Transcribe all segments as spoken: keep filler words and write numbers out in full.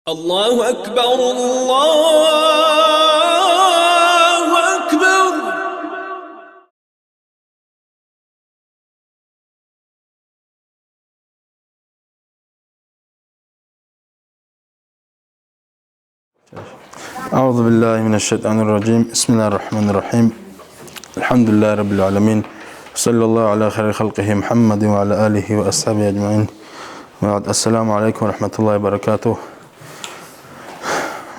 الله أكبر، الله أكبر. أعوذ بالله من الشيطان الرجيم. بسم الله الرحمن الرحيم. الحمد لله رب العالمين. صلى الله على خير خلقه محمد وعلى آله وأصحابه أجمعين. وبعد. السلام عليكم ورحمة الله وبركاته.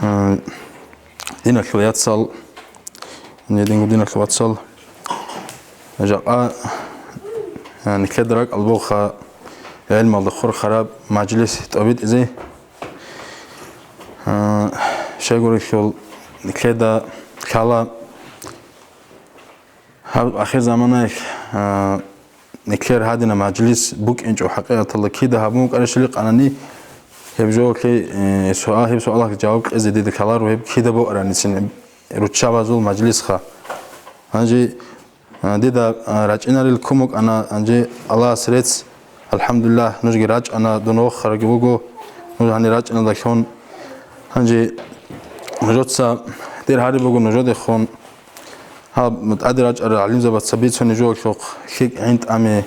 Э, диналъул яцал, динго диналъул вацал, жакъа, э, нилъеда ракӀалда бугоха гӀелмалда хурхараб мажлис тӀобитӀизе. А, щайгурелъул нилъеда лъала гьаб ахир заманаялъ, а, нилъер гьадинаб мажлис букӀинчӀо хӀакъикъаталда кида гьабун букӀарищали къанани, гьеб жоялъе, э, суал, гьеб суалалъе жаваб кьезе дида лъаларо гьеб кида букӀараницин руччабазул мажлисха. Гьанже А, дида, а, рачӀинарел ккун букӀана, гьанже Аллагьас рецц, алхӀамдулиллагь, нужги рачӀана, дун вохарги вуго, нуж гьанир рачӀиналдалъун. Гьанже нужеца дир гьариб буго нужедехун. Гьаб тӀаде рачӀарал гӀалимзабаца бицунеб жоялъухъ лъикӀ гӀинтӀами,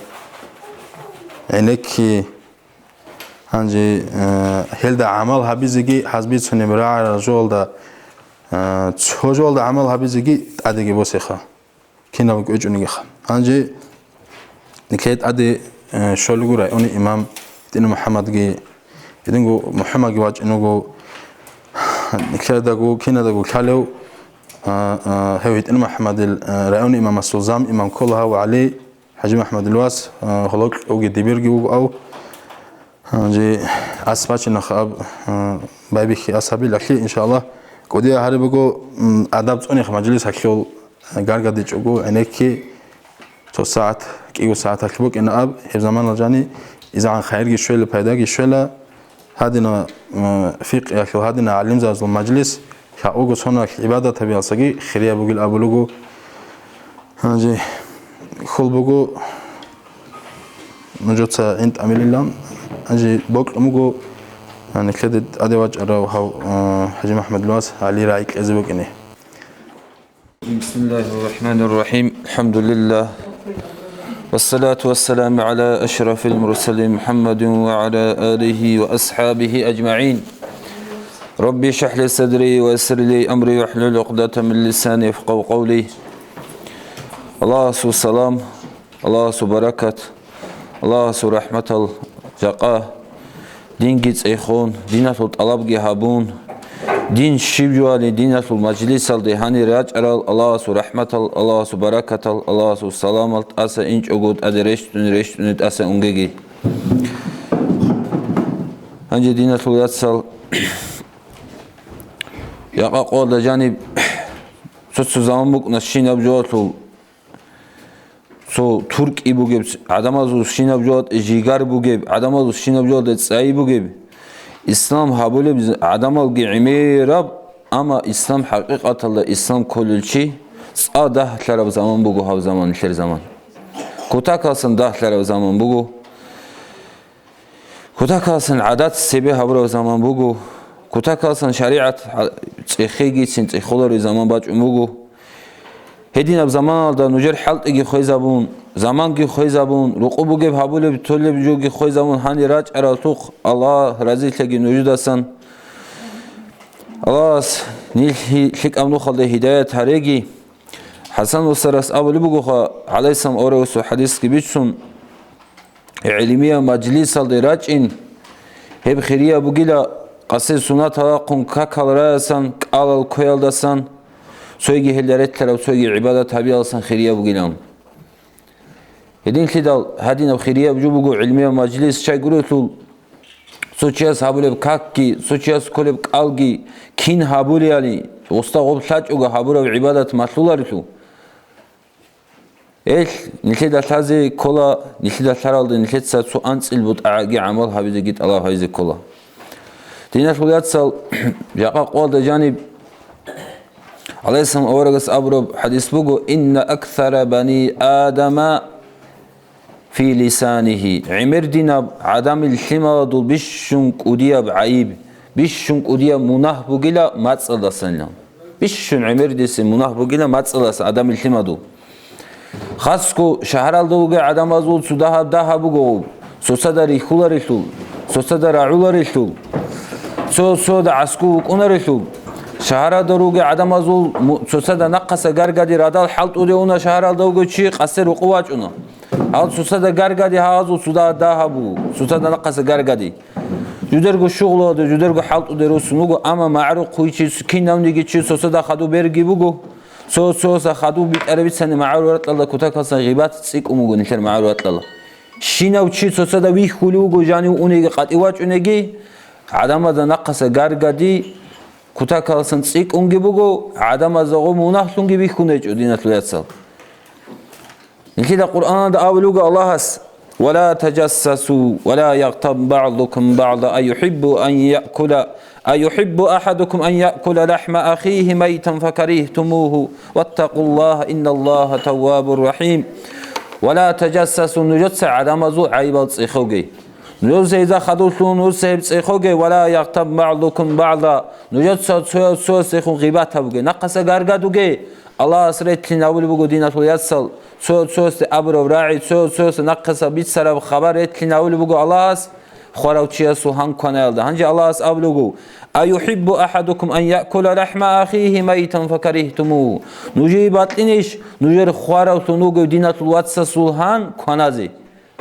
гӀенекки, гьанже, э, гьелда гӀамал гьабизеги, гьаз бицунеб рагӀарал жоялда, э, цо жоялда гӀамал гьабизеги тӀадеги босеха. Кинаб кӀвечӀонигиха. Гьанже нилъее тӀаде, э, щолего райони имам ГьитӀина МухӀаммадги, гьединго МухӀаммадги вачӀин вуго, нилъедаго, кинадаго лъалев, а, а, гьев ГьитӀина МухӀаммадил, э, райони имамасул зам имам ккола гьав ГӀали ХӀажи МухӀаммадил вас, а, гьолокьовги дибирги вуго ав. Гьанже ас бачинаха аб, а, байбихьи ас гьабил ахӀи, иншаллагь. КӀудия гьариб буго, м, адаб цӀунех мажлис гьалъул, а, гаргадичӀого гӀенекки цо сагӀат, кӀиго сагӀат гьалъ букӀина аб, гьеб заманалъ жани изегӀан хайирги щвела, пайдаги щвела. Гьадина, м, фикъгьалъул гьадина гӀалимзабазул мажлис, лъагӀого соналъ гӀибадат гьабиялсаги хирияб бугил абулуго. Гьанже хьул буго, нужеца гӀинтӀамилилан, гьанже бокьун буго, гьанже нилъеде тӀаде вачӀарав гьав, а, ХӀажи МухӀаммадил вас ГӀали рагӀи кьезе букӀине. بسم الله الرحمن الرحيم. الحمد لله. والصلاة والسلام على أشرف المرسلين محمد وعلى آله وأصحابه أجمعين. رب اشرح لي صدري ويسر لي أمري واحلل عقدة من لساني يفقهوا قولي. Аллагьасул салам, Аллагьасул баракат, Аллагьасул рахӀматал жакъа динги цӀехун, диналъул тӀалабги гьабун, дин щиб жояли диналъул мажлисалде гьанир рачӀарал Аллагьасул рахӀматал, Аллагьасул баракатал, Аллагьасул саламал тӀаса инчӀого тӀаде рещтӀуни, рещтӀуни тӀаса унгеги. Гьанже диналъул яцал, якъа къоялда жаниб цо-цо заман букӀуна щинаб жоялъул, цо туркӀи бугеб, гӀадамазул щинаб жоялда жигар бугеб, гӀадамазул щинаб жоялда цӀайи бугеб, ислам гьабулеб гӀадамалги гӀемераб, амма ислам хӀакъикъаталда ислам кколел чи цӀа дагьлъараб заман буго гьаб заман, нилъер заман. Кутакалсан дагьлъараб заман буго. Кутакалсан гӀадат цебе гьабураб заман буго, кутакалсан шаригӀат цӀехегицин цӀехолареб заман бачӀун буго. Гьединаб заманалда нужер хӀалтӀиги хвезабун, заманги хвезабун, рукъу бугеб гьабулеб толеб жоги хвезабун гьанир рачӀаралъухъ Аллагь разилъаги нужедасан. Аллагьас нилъ лъикӀаб нухалда гьидаят гьареги. ХӀасан устарас абулеб бугоха, гӀалайгьиссалам аварагасул хӀадисги бицун, гӀилмияб мажлисалде рачӀин, гьеб хирияб бугила, къаси суннаталахъун какал раясан, кӀалал кквеялдасан, цойги гьелда релълъараб, цойги гӀибадат гьабиялдасан хирияб бугилан. Гьединлъидал гьадинаб хирияб жо буго гӀилмияб мажлис, щайгурелъул, цо чияс гьабулеб какги, цо чияс кколеб кӀалги, кин гьабулеяли, уста гъоб лъачӀого гьабураб гӀибадат малъуларелъул. Эл, нилъеда лъазе ккола, нилъеда лъаралда нилъеца цо анцӀил бутӀагӀаги гӀамал гьабизеги тӀалаб гьабизе ккола. Диналъул яцал, жакъа къоялда жаниб, гӀалайгьиссалам аварагас абураб хӀадис буго: «Инна аксара бани Адама фи лисанихи». ГӀемердинаб гӀадамил лъималадул бищун кӀудияб гӀайиб, Бищун кӀудияб мунагь бугила мацӀалдасанилан. Бищун гӀемердиси мунагь бугила мацӀалдасан адамил лъимадул. Хасго шагьаралда вугев гӀадамазул цо дагьаб-дагьаб буго гъуб, цоцада рихьуларелъул, цоцада рагӀуларелъул, цо-цода гӀаскӀу вукӀунарелъул, шагьаралда ругев гӀадамазул му-, цоцада нахъаса гаргади радал хӀалтӀуде уна шагьаралда вугев чи къасе рукъу вачӀуна. Гьал цоцада гаргади гьагъазул цо дагьаб-дагьаб буго, цоцада нахъаса гаргади. Жудерго шугълуде, жудерго хӀалтӀуде руссун вуго, амма магӀарухъ вичи кинавниги чи цоцада хадуб берги буго. Цо-цояса хадуб битӀараб бицани магӀарул ракьалда кутакалсан гъибат цӀикӀкӀун буго нилъер магӀарул ракьалда. Щинав чи цоцада вихьулев вуго жанив унеги къватӀив вачӀунеги, гӀадамазда нахъаса гаргади кутакалсан цӀикӀкӀунги буго, гӀадамазда гъо мунагьлъунги бихьун гьечӀо, диналъул яцал. Нилъеда Къуръаналда абулеб буго Аллагьас: «Ва ла тажассасу, ва ла ягътаб багӀдукум багӀда, а юхӀиббу ан яъкула, а юхӀиббу ахӀадукум ан яъкула лахӀма ахихи майтан факарихтумугьу, ваттакъуллагьа, инналлагьа таввабур рахӀим». Ва ла тажассасу, нужеца гӀадамазул гӀайибал цӀехоге. Нужеца гьезда хадув лъугьун гьуса гьеб цӀехоге, ва ла ягътаб багӀдукум багӀда, нужеца цояв цоясдехун гъибат гьабуге, нахъаса гаргадуге. Аллагьас ретӀлъин гьавулеб буго, диналъул яцал, цо-цоясде абураб рагӀи, цо-цоясда нахъаса бицараб хабар ретӀлъин гьавулеб буго Аллагьас хварав чиясул гьан кванаялда. Гьанже Аллагьас абулеб буго: «А юхӀиббу ахӀадукум ан яъкула лахӀма ахихи майтан факарихтумугьу». Нужее бокьинищ нужер хваравлъун вугев диналъул вацасул гьан кваназе?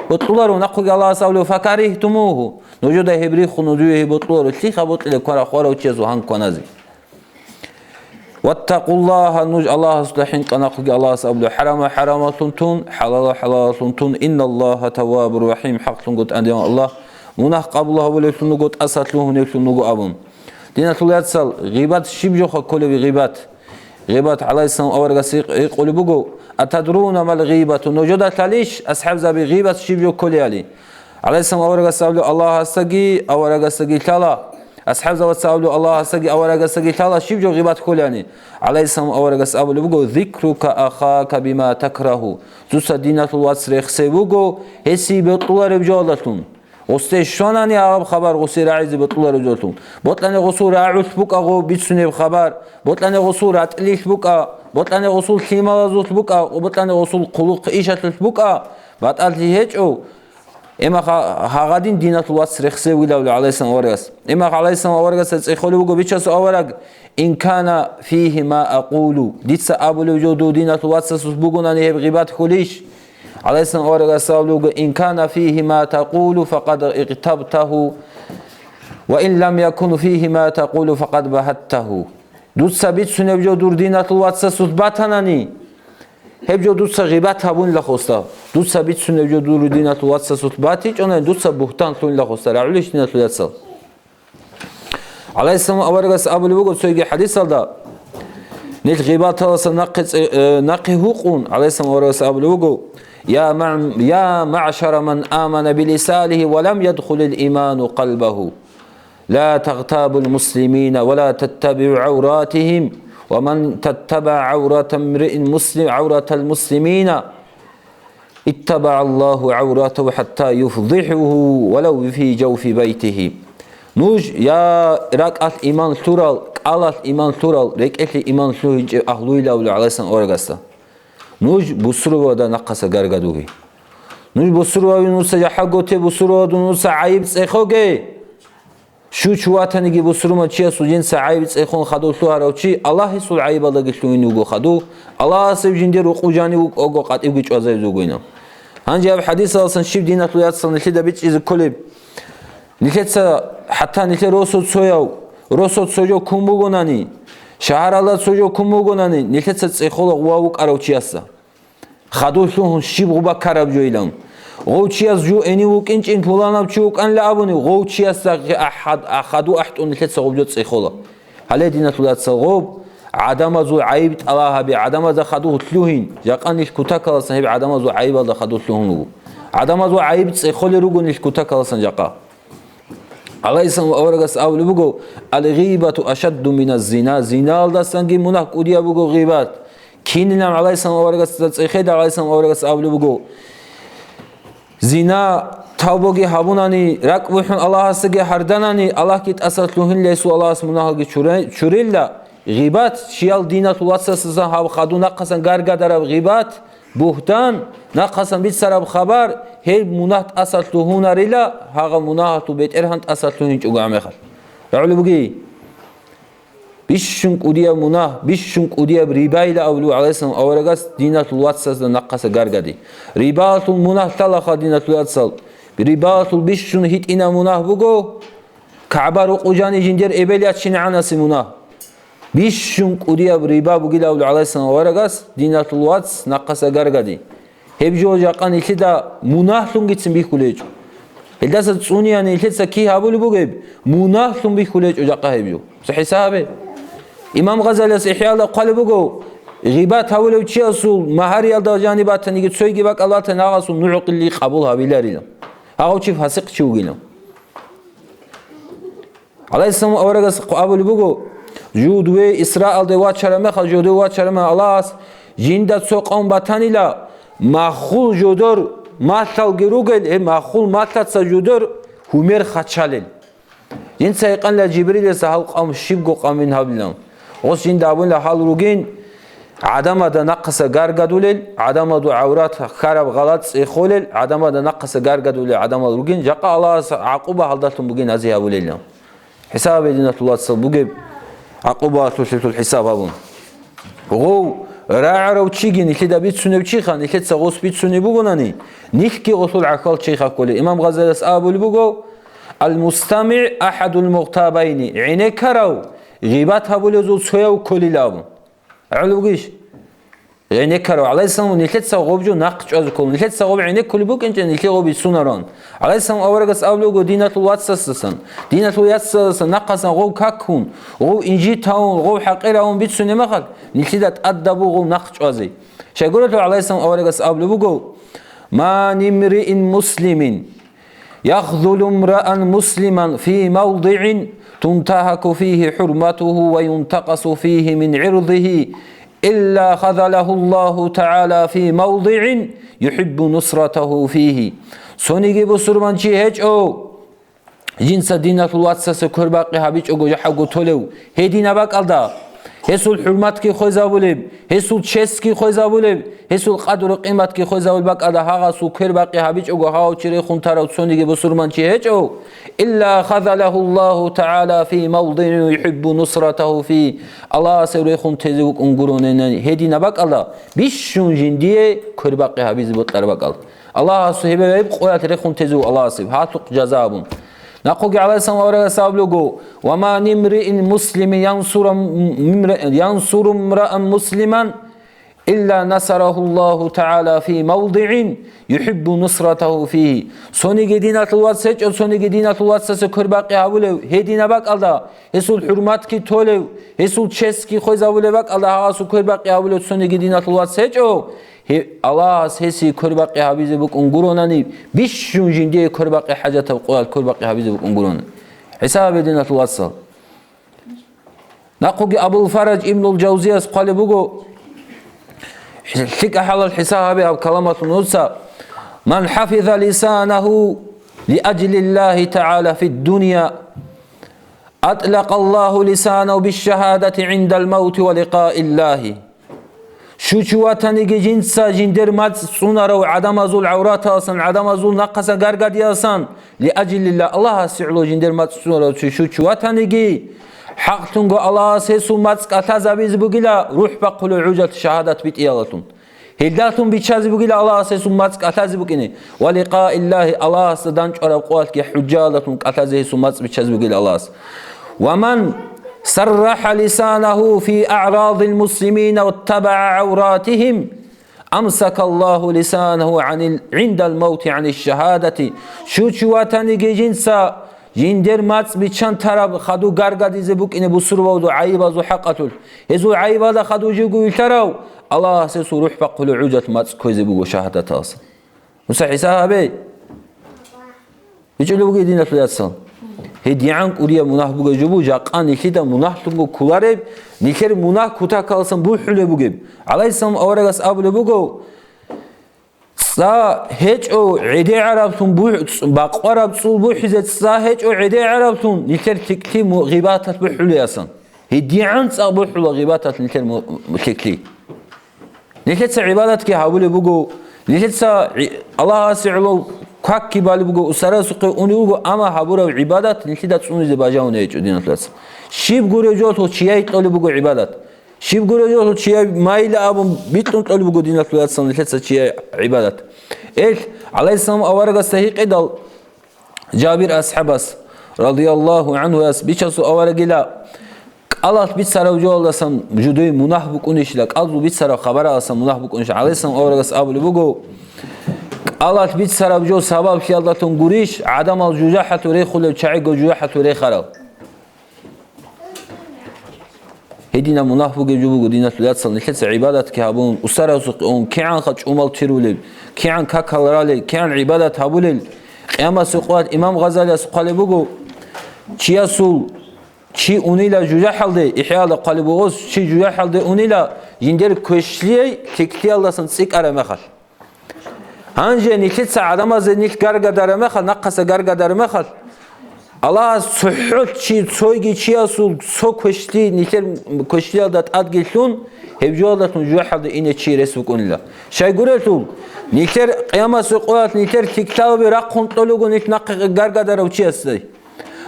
Бокьуларо, нахъеги Аллагьас абулеб: «Факарихтумугьу». Нужеда гьеб риххун, нужее гьеб бокьуларо, лъиха бокьилеб квара хварав чиясул гьан кваназе? «Ваттакъуллагьа», нуж Аллагьасда хӀинкъа, нахъеги Аллагьас абулеб: «ХӀарама хӀарамаллъун тун, хӀалала хӀалалаллъун тун, инналлагьа таввабур рахӀим», хӀакълъунго тӀадегӀан Аллагь, мунагь къабул гьавулевлъун вуго, тӀаса лъугьуневлъун вуго абун. Диналъул яцал, гъибат щиб жоха кколеви гъибат? Гъибат гӀалайгьиссалам аварагас гьикъ-, гьикъулеб буго: «Атадруна мал гъибату?» Нужеда лъалищ, асхӀабзаби, гъибат щиб жо кколеали? ГӀалайгьиссалам аварагас абулеб: «Аллагьасдаги аварагасдаги лъала». АсхӀабзабаца абулеб: «Аллагьасдаги аварагасдаги лъала щиб жо гъибат кколеани?» ГӀалайгьиссалам аварагас абулеб буго: «Зикрука ахака бима такрагьу». Дуца диналъул вац рехсей вуго гьесие бокьулареб жоялдалъун. Гъусде щванани гьаб хабар гъусе рагӀизе бокьулареб жоялдалъун. Бокьани гъусул рагӀулъ букӀа гъо бицунеб хабар, бокьани гъусул ратӀлилъ букӀа, бокьани гъусул лъималазулъ букӀа, бокьани гъусул хъулухъ-ишалъулъ букӀа, батӀалъи гьечӀо. Имаха гьагъадин диналъул вац рехсевилавли гӀалайгьиссалам аварагас. Имах гӀалайгьиссалам аварагасда цӀехолев вуго бичасул авараг: «Ин кана фигьи ма акъулу», дица абулев жо дур диналъул вацасулъ бугонани гьеб гъибат хьулищ? ГӀалайгьиссалам аварагас абулев вуго: «Ин кана фигьи ма такъулу, факъад игътабтагьу, ва ин лам якун фигьи ма такъулу, факъад багьаттагьу». Дуца бицунеб жо дур диналъул вацасулъ батанани, гьеб жо дуца гъибат гьабунила хосда. Дуца бицунеб жо дур диналъул вацасулъ батичӀонани, дуца бугьтан лъунила хосда, рагӀулищ диналъул яцал? ГӀалайгьиссалам аварагас абулеб буго цоги хӀадисалда, нилъ гъибаталасан нахъе цӀе-, э, нахъе гьукъун, гӀалайгьиссалам аварагас абулеб буго: «Я ма-, я маъшара ман амана билисанигьи ва лам ядхулил иману къалбагьу». «Ла тагътабул муслимина ва ла таттабигӀу гӀавратигьим, ва ман таттабагӀа гӀаврата мриин муслим, гӀавратал муслимина, иттабагӀа Аллагьу гӀавратагьу хӀатта юфдихӀагьу валав фи жавфи байтигьи». Нуж, я ракӀалъ иман лъурал, кӀалалъ иман лъурал, рекӀелъе иман лъугьинчӀеб агьлуйилан абулеб гӀалайгьиссалам аварагасда, нуж бусурбабазда нахъаса гаргадуге. Нуж бусурбаби нуца жахӀалготе, бусурбабазда нуца гӀайиб цӀехоге. Щучу ватаниги бусурман чиясул жинца гӀайиб цӀехон хадув лъугьарав чи Аллагьасул гӀайибалдаги лъугьин вуго хадув, Аллагьасев жиндир рукъу жанив вукӀого къватӀивги чӀвазавизе вугойна. Гьанже гьаб хӀадисаласан щиб диналъул яцал нилъеда бичӀчӀизе кколеб? Нилъеца, хӀатта нилъер росо цояв, росо цо жо ккун бугонани, шагьаралда цо жо ккун бугонани, нилъеца цӀехола гъува вукӀарав чиясда. Хадув лъугьун щиб гъуба ккараб жойилан. Гъов чияс жо гьенив вукӀинчӀин пуланав чи вукӀанила абуни, гъов чиясда гъи-, ахӀад-, а-, хадув ахӀтӀун нилъеца гъуб жо цӀехола. Гьале, диналъул яцал, гъоб гӀадамазул гӀайиб тӀалаб гьабе, гӀадамазда хадув лъугьин, жакъа нилъ кутакаласан гьеб гӀадамазул гӀайибалда хадув лъугьун вуго. ГӀадамазул гӀайиб цӀехолел руго нилъ кутакаласан жакъа. ГӀалайгьиссалам аварагас абулеб буго: «Ал-гъибату ашадду миназ-зина», зиналдасанги мунагь кӀудияб буго гъибат. Кинилан гӀалайгьиссалам аварагасда цӀехеда гӀалайгьиссалам аварагас абулеб буго: «Зина тавбаги гьабунани, ракӀ бухӀун Аллагьасдаги гьарданани, Аллагьги тӀаса лъугьинила гьесул, Аллагьас мунагьалги чуре-, чурила. Гъибат, чиял диналъул вацасдасан гьаб хадув нахъасан гаргадараб гъибат, бугьтан, нахъасан бицараб хабар, гьеб мунагь тӀаса лъугьунарила, гьагъаб мунагьалъул бетӀергьан тӀаса лъугьинчӀого гьамехалъ. РагӀули бугей? Бищун кӀудияб мунагь, бищун кӀудияб рибайила абулев гӀалайгьиссалам аварагас диналъул вацасда нахъаса гаргади. Рибаялъул мунагь лъалаха диналъул вацал. Рибаялъул бищун гьитӀинаб мунагь буго, КагӀба рукъу жани жиндир эбел ячинегӀанасе мунагь. Бищун кӀудияб риба бугила абулев гӀалайгьиссалам аварагас диналъул вац нахъаса гаргади. Гьеб жо жакъа нилъеда мунагьлъунгицин бихьулей гьечӀо. Гьелдаса цӀуниян нилъеца кигь гьабулеб бугеб, мунагьлъун бихьулей гьечӀо жакъа гьеб жо. Цо хӀисабе. Имам Гъазалияс ИхӀяалда хъвалеб буго, гъибат гьавулев чиясул магьариялда жаниб батаниги цойги бакӀал батани гьагъасул нугӀ къилли къабул гьабиларила. Гьагъав чи фасикъ чи вугилан. ГӀалайгьиссалам аварагас абулеб буго, жуд ве Исраалде вачараб мехалъ, жодев вачараб мехалъ Аллагьас жинда цо къавм батанила, маххул жодор малъалги ругел, гьеб маххул малъаца жодор гьумер хачалел. Жинца гьикъанила Жибрилица гьал къавм щибго къавмин гьабилан. Гъос жинда абунила гьал ругин, гӀадамазда нахъаса гаргадулел, гӀадамазул гӀаврат хьараб гъалатӀ цӀехолел, гӀадамазда нахъаса гаргадулел гӀадамал ругин, жакъа Аллагьас гӀакъуба гьалдалъун бугин гьазе гьабулелан. ХӀисаб гьединалъул вацал бугеб, гӀакъубаялъулъ хӀисаб гьабун. Гъов рагӀарав чиги нилъеда бицунев чиха, нилъеца гъос бицунеб бугонани, нилъги гъосул гӀахьал чейха кколей. Имам Гъазалияс абулеб буго, «Ал-мустамигӀ ахӀадул мугътабайни», гӀенеккарав гъибат гьабулезул цояв кколила абун. ГӀолеб бугищ? ГӀенеккарав гӀалайгьиссалам нилъеца гъоб жо нахъ чӀвазе кколин. Нилъеца гъоб гӀенеккулеб букӀинчӀеб, нилъее гъоб бицунаран. ГӀалайгьиссалам аварагас абулеб буго диналъул вацасдасан, диналъул яцасдасан нахъасан гъов какун, гъов инжит гьавун, гъов хӀакъир гьавун бицунеб мехалъ, нилъеда тӀадаб буго гъов нахъ чӀвазе. Щайгурелъул гӀалайгьиссалам аварагас абулеб буго, «Ма мин имриин муслимин яхзулу имраан муслиман фи мавдигӀин тунтагьаку фигьи хӀурматугьу ва юнтакъасу фигьи мин гӀирдигьи, илла хазалагьу Аллагьу тагӀала фи мавдигӀин юхӀиббу нусратагьу фигьи». Цониги бусурманчи гьечӀо, жинца диналъул вацасе квербакъи гьабичӀого жахӀалго толев, гьединаб бакӀалда, гьесул хӀурматги хвезабулеб, гьесул чесги хвезабулеб, гьесул къадру-къиматги хвезабулеб бакӀалда гьагъасул квербакъи гьабичӀого гьав чи рехун тарав цониги бусурманчи гьечӀо, илла хазалагьу Аллагьу тагӀала фи мавдигӀин юхӀиббу нусратагьу фигь, Аллагьасе рехун тезе вукӀун гуронани гьединаб бакӀалда, бищун жиндие квербакъи гьабизе бокьараб бакӀал. Аллагьас гьеб-гьеб къоялъ рехун тезе ву Аллагьас гьеб, гьалъухъ жаза абун. Нахъуги гӀалайгьиссалам аварагас абулего, «Ва ма мин имриин муслимин янсуру имра-, янсуру имраан муслиман, илла насарагьу Аллагьу тагӀала фи мавдигӀин юхӀиббу нусратагьу фигьи». Цониги диналъул вац гьечӀо, цониги диналъул вацасе квербакъи гьабулев, гьединаб бакӀалда, гьесул хӀурматги толев, гьесул чесги хвезабулеб бакӀалда гьагъасул квербакъи гьабулев цониги диналъул вац гьечӀо, гье-, Аллагьас гьесие квербакъи гьабизе букӀун гуронани, бищун жиндие квербакъи хӀажатаб къоялъ квербакъи гьабизе букӀун гуронани. ХӀисаб гьединалъул вацал. Нахъуги Абул Фараж Ибнул Жавзияс хъвалеб буго, лъикӀа хӀалал хӀисаб гьабе гьаб каламалъул нуца, «Ман хӀафиза лисанагьу лиажлиллагьи тагӀала фиддунья, атӀлакъа Аллагьу лисанагьу бишшагьадати гӀиндал мавти ва ликъаиллагьи». Щучи ватаниги жинца жиндер мацӀ цӀунарав гӀадамазул гӀавраталсан, гӀадамазул нахъасан гаргадиялсан, лиажилилла Аллагьасе гӀоло жиндер мацӀ цӀунарав чи щучи ватаниги, хӀакълъунго Аллагьас гьесул мацӀ кӀалъазабизе бугила рухӀ бахъулев гӀужалъ шагьадат битӀиялалъун. Гьелдалъун биччазе бугила Аллагьас гьесул мацӀ кӀалъазе букӀине, ва ликъаиллагьи, Аллагьасда дандчӀвараб къоялъги хӀужаялдалъун кӀалъазе гьесул мацӀ биччазе бугила Аллагьас. Ва ман саррахӀа лисанагьу фи аърадил муслимина ваттабагӀа гӀавратигьим, амсакаллагьу лисанагьу гӀанил, гӀиндал мавти гӀаниш шагьадати. Щучи ватаниги жинца жиндер мацӀ биччан тараб хадув гаргадизе букӀине бусурбабазул гӀайибазул хӀакъалъулъ. Гьезул гӀайибазда хадув живго вилълъарав, Аллагьас гьесул рухӀ бахъулев гӀужалъ мацӀ кквезе буго шагьадаталсан. Нуса хӀисаб гьабе. БичӀулеб буго диналъул яцал. ГьедигӀан кӀудияб мунагь бугеб жо буго, жакъа нилъеда мунагьлъунго кколареб, нилъер мунагь кутакаласан бухӀулеб бугеб. ГӀалайгьиссалам аварагас абулеб буго, ЦӀа гьечӀо гӀедегӀараблъун бу-, цӀ-, бакъвараб цӀул бухӀизе цӀа гьечӀо гӀедегӀараблъун, нилъер лъикӀлъи му-, гъибаталъ бухӀулеасан. ГьедигӀан цӀакъ бухӀула гъибаталъ нилъер му-, лъикӀлъи. Нилъеца гӀибадатги гьабулеб буго, нилъеца гӀи-, Аллагьасе гӀоло какги балеб буго, усарасухъе унеб буго, амма гьабураб гӀибадат нилъеда цӀунизе бажавун гьечӀо, диналъул вацал. Щиб гуреб жолъул чияй кьолеб буго гӀибадат. Щиб гуреб жолъул чияй майила абун бикьун кьолеб буго, диналъул вацал, нилъеца чияй гӀибадат. Эл, гӀалайгьиссалам аварагасда гьикъидал, Жабир асхӀабас, радияллагьу гӀанхуяс, бичасул аварагила, кӀалалъ бицарав жоялдасан жудуй мунагь букӀунищила, кӀалзул бицарав хабараласан мунагь букӀунищ, гӀалайгьиссалам аварагас абулеб буго, кӀалалъ бицарав жо сабаблъиялдалъун гурищ, гӀадамал жужахӀалъур рехулев чагӀиго жужахӀалъур рехарал. Гьединаб мунагь бугеб жо буго, диналъул яцал, нилъеца гӀибадатги гьабун, усарасухъе ун, кигӀанха чӀумал тирулеб, кигӀан какал ралел, кигӀан гӀибадат гьабулел. Къиямасеб къоялъ имам Гъазалияс хъвалеб буго, чиясул чи унила жужахӀалде, ИхӀяалда хъвалеб буго, чи жужахӀалде унила, жиндер квешлъияй лъикӀлъиялдасан цӀикӀкӀараб мехалъ. Гьанже нилъеца гӀадамазе нилъ гаргадараб мехалъ, нахъаса гаргадараб мехалъ, Аллагьас цохӀо чи, цойги чиясул цо квешлъи нилъер квешлъиялда тӀадги лъун, гьеб жоялдалъун жужахӀалде ине чи рес букӀунила. Щайгурелъул, нилъер къиямасеб къоялъ нилъер лъикӀлъалаби рахъун кьолего нилъ нахъе гаргадарав чиясдай.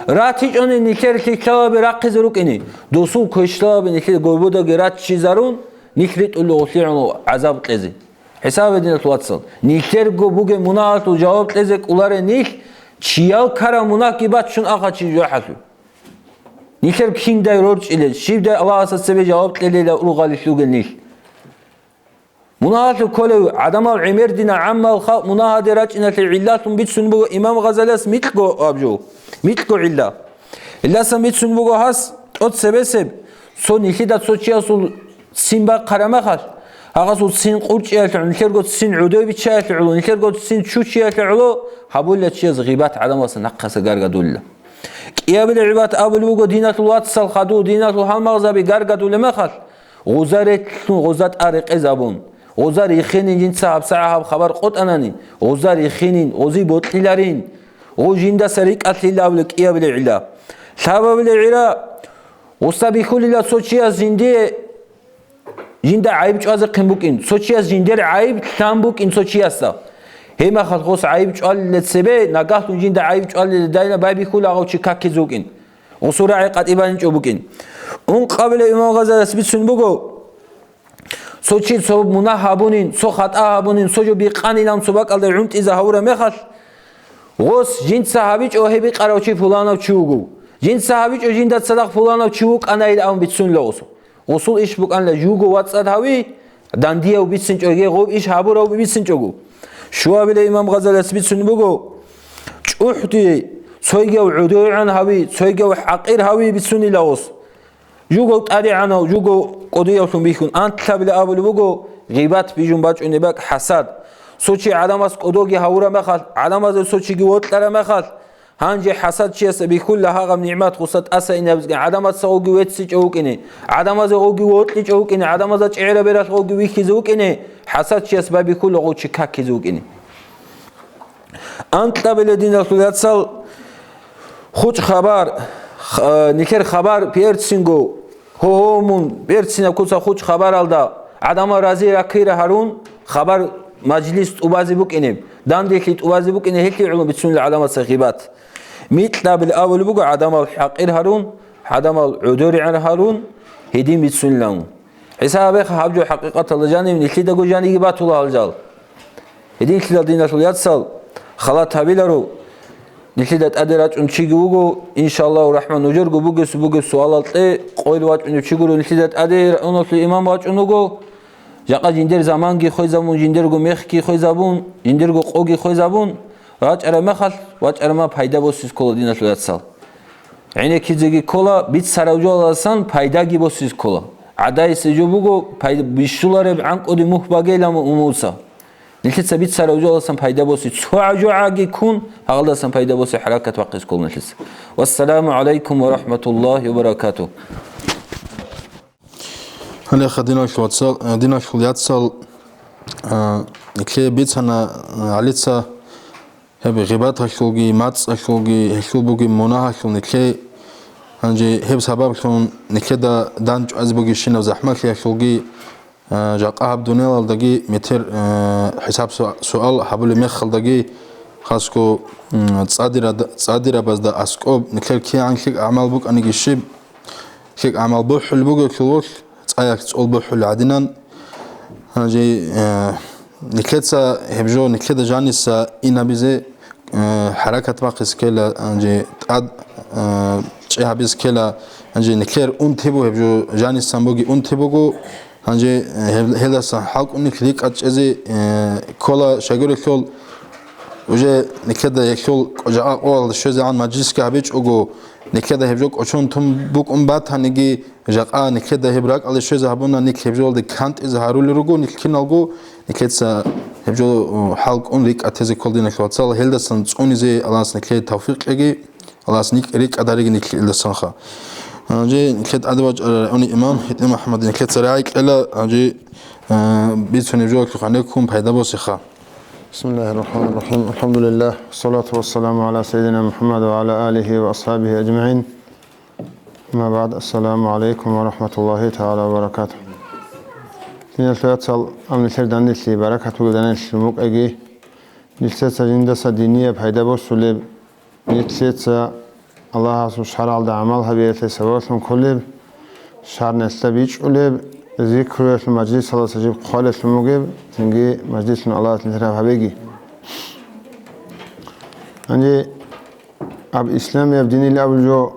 РатичӀони нилъер лъикӀлъалаби рахъизе рукӀине, досул квешлъалаби нилъер гойбодаги раччизарун, нилъ ритӀулел гъулъигӀун гӀазаб кьезе. ХӀисабе, диналъул вацал, нилъерго бугеб мунагьалъул жаваб кьезе кӀоларел нилъ, чиял ккараб мунагьги баччун ахъа чи жужахӀалъур. Нилъер киндай рорчӀилел, щибдай Аллагьасда цебе жаваб кьелила ургъалилъ ругел нилъ. Мунагьалъур кколев гӀадамал гӀемердина, гӀаммал халкъ мунагьаде рачӀиналъе гӀиллалъун бицун буго имам Гъазалияс микьго аб жо, микьго гӀилла. Гьелдасан бицун буго гьас тӀоцебесеб, цо нилъеда цо чиясул ццин бахъараб мехалъ, гьагъасул ццин къурчӀиялъе гӀоло, нилъерго ццин гӀодой биччаялъе гӀоло, нилъерго ццин чучиялъе гӀоло, гьабулел чияс гъибат гӀадамалдаса нахъаса гаргадулила. КӀиабилеб гӀибадат абулеб буго, диналъул вацал, хадув, диналъул гьалмагъзаби гаргадулеб мехалъ, гъоза релълъун, гъоза тӀа рекъезабун, гъоза рихинин, жинца гьабсагӀат гьаб хабар къотӀанани, гъоза рихинин, гъозие бокьиларин, гъо жиндаса рикӀкӀалъила абулеб кӀиабилеб гӀилла. Лъабабилеб гӀилла, гъоса бихьулила цо чияс жиндие, жинда гӀайиб чӀвазехъин букӀин, цо чияс жиндер гӀайиб лъан букӀин цо чиясда. Гьеб мехалъ гъос гӀайиб чӀвалила цебе, нагагьлъун жинда гӀайиб чӀвалила дайна байбихьула гъав чи какизе вукӀин. Гъосул рагӀи къватӀибаничӀо букӀин. Ункъабилеб имам Гъазалияс бицун буго, цо чи цо мунагь гьабунин, цо хатӀа гьабунин, цо жо бикъанилан цо бакӀалда гӀунтӀизе гьавураб мехалъ, гъос жинца гьабичӀо гьеб бикъарав чи пуланав чи вуго. Жинца гьабичӀо жинда цадахъ пуланав чи вукӀанайилан абун бицунила гъосул. Гъосул иш букӀанила жуго вацӀцӀад гьави, дандияв бицинчӀого, гъоб иш гьабурав бицинчӀого. Щуабилеб имам Гъазалияс бицун буго, чӀухӀди цойгияв гӀодойгӀан гьави, цойгияв хӀакъир гьави бицунила гъос. Жугов тӀадегӀанав, жугов кӀудиявлъун бихьун, анлъабилеб абулеб буго, гъибат бижун бачӀунеб бакӀ хӀасад. Цо чи гӀадамас кӀодоги гьавураб мехалъ, гӀадамазул цо чиги вокьараб мехалъ, гьанже хӀасад чиясда бихьула гьагъаб нигӀмат гъоса тӀаса инаб букӀин, гӀадамаца гъовги веццичӀев вукӀине, гӀадамазе гъовги вокьичӀев вукӀине, гӀадамазда чӀегӀераб бералъ гъовги вихьизе вукӀине, хӀасад чияс байбихьула гъов чи какизе вукӀине. Анкьабилеб, диналъул яцал, хучӀ хабар, х-, нилъер хабар берцинго, гьогьо, мун берцинаб куца хучӀ хабаралда гӀадамал рази раккира гьарун, хабар мажлис тӀубазе букӀинеб, данделъи тӀубазе букӀине, гьелъие гӀоло бицунила гӀадамаца гъибат. Микьабилеб абулеб буго, гӀадамал хӀакъир гьарун, гӀадамал гӀодоригӀан гьарун, гьедин бицунилан. ХӀисаб гьабеха, гьаб жо хӀакъикъаталда жанив нилъидаго жаниги батула гьал жал. Гьединлъидал, диналъул яцал, халат гьабиларо, нилъида тӀаде рачӀун чиги вуго, иншаллагьу рахӀман, нужерго бугес-бугеб суалал кье, къойил вачӀунев чи гуро, нилъида тӀаде рагӀуналъул имам вачӀун вуго, жакъа жиндер заманги хвезабун, жиндерго мехги хвезабун, жиндерго къоги хвезабун, рачӀараб мехалъ, вачӀараб мехалъ пайда босиз ккола, диналъул яцал. ГӀенеккизеги ккола, бицарав жоялдасан пайдаги босиз ккола. ГӀадайисе жо буго, пай-, бищулареб гӀанкӀуде мухь багейилан умуца. Нилъеца бицарав жоялдасан пайда боси, цо гӀажугӀаги ккун, гьалдасан пайда боси хӀаракат бахъиз ккола нилъеца. Вассаламу гӀалайкум ва рахӀматуллагьи ва баракатугь. Гьалеха, диналъул вацал, э, диналъул яцал, э, Нилъее бицана, а, гьалица гьеб гъибаталъулги, мацӀалъулги, гьелъул бугеб мунагьалъул нилъее, гьанже гьеб сабаблъун нилъеда дандчӀвазе бугебщинаб захӀмалъиялъулги, а, жакъа гьаб дуниялалдаги метер, а, хӀисаб-суал гьабулеб мехалдаги, хасго, м, цӀадирад-, цӀадирабазда аскӀоб нилъер кигӀан лъикӀ гӀамал букӀаниги щиб, лъикӀ гӀамал бухӀулеб бугелъул вугь, цӀаялъ цӀол бухӀулеб гӀадинан. Гьанже, э, нилъеца гьеб жо, нилъеда жаниса ин гьабизе, э, хӀаракат бахъизе ккела, гьанже тӀад, э, чӀей гьабизе ккела, гьанже нилъер унти буго гьеб жо, жанисан буги унти буго, гьанже, э, гьел-, гьелдасан хӀалкӀун нилъ рикӀкӀад чӀезе, э, ккола, щайгурелъул, уже нилъеда гьелъул жакъа къоялда щвезегӀан мажлисги гьабичӀого, нилъеда гьеб жо кӀочон тун букӀун батаниги, жакъа нилъеда гьеб ракӀалде щвезе гьабуна, нилъ гьеб жоялде кантӀизе гьарулел руго, нилъ киналго, нилъеца гьеб жо, о, хӀалкӀун рикӀкӀад тезе ккола, диналъул вацал, гьелдасан цӀунизе Аллагьас нилъее тавфикъ кьеги, Аллагьас ник-, рикӀкӀад гьариги нилъ гьелдасанха. Гьанже нилъеда тӀаде бачӀарай гӀуни имам ГьитӀин МухӀаммад нилъеца рагӀи кьела, гьанже, э, бицунеб жоялъухъ гьанеккун пайда босеха. بسم الله الرحمن الرحيم. الحمد لله. والصلاة والسلام على سيدنا محمد وعلى آله وأصحابه أجمعين. أما بعد. السلام عليكم ورحمة الله تعالى وبركاته. Диналъул вацал, гьаб нилъер данделъи баракат бугеб данделъи букӀаги, нилъеца жиндаса динияб пайда босулеб, нилъеца Аллагьасул шаргӀалда гӀамал гьабиялъе сабаблъун кколеб, шагьаралда бичӀчӀулеб, зикруялъул мажлисалдаса жиб хъвалелъун бугеб, цинги мажлислъун Аллагьас нилъер гьаб гьабеги. Гьанже гьаб исламияб динилан абулеб жо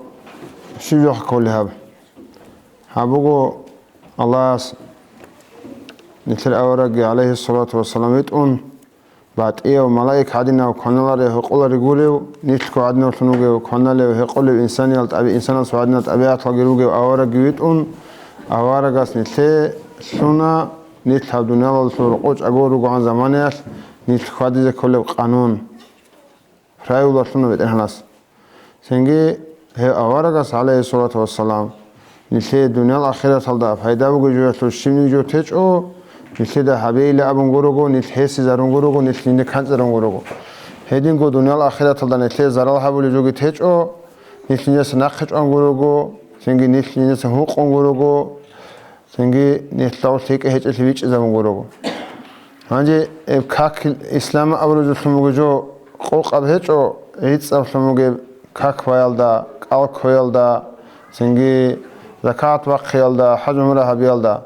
щиб жоха кколеб гьаб? Гьаб буго Аллагьас нилъер аварагги, гӀалайгьиссалату вассалам, витӀун, батӀияв, малаик гӀадинав, кваналарев, гьекъоларев гурев, нилъго гӀадинавлъун вугев, кваналев, гьекъолев, инсаниял тӀаби-, инсанасул гӀадинал тӀабигӀаталги ругев аварагги витӀун, аварагас нилъее лъуна, нилъ гьаб дуниялалъул рокъов чӀаго ругогӀан заманаялъ нилъ хьвадизе кколеб къанун, правила лъуна БетӀергьанас. Цинги гьев аварагас, гӀалайгьиссалату вассалам, нилъее дуниял ахираталда пайда бугеб жоялъул щибниги жо течӀо, нилъеда гьабейилан абун гурого, нилъ гьесизарун гурого, нилъ жинда канцӀарун гурого. Гьединго дуниял ахираталда нилъее зарал гьабулеб жоги течӀо, нилъ жиндаса нахъе чӀван гурого, цинги нилъ жиндаса гьукъун гурого, цинги нилъ гьав лъикӀа гьечӀелъи бичӀчӀизабун гурого. Гьанже гьеб как ислам абураб жолъун бугеб жо къокъаб гьечӀо, гӀицӀаблъун бугеб как баялда, кӀал ккоялда, цинги закат бахъиялда, хӀаж-гӀумра гьабиялда.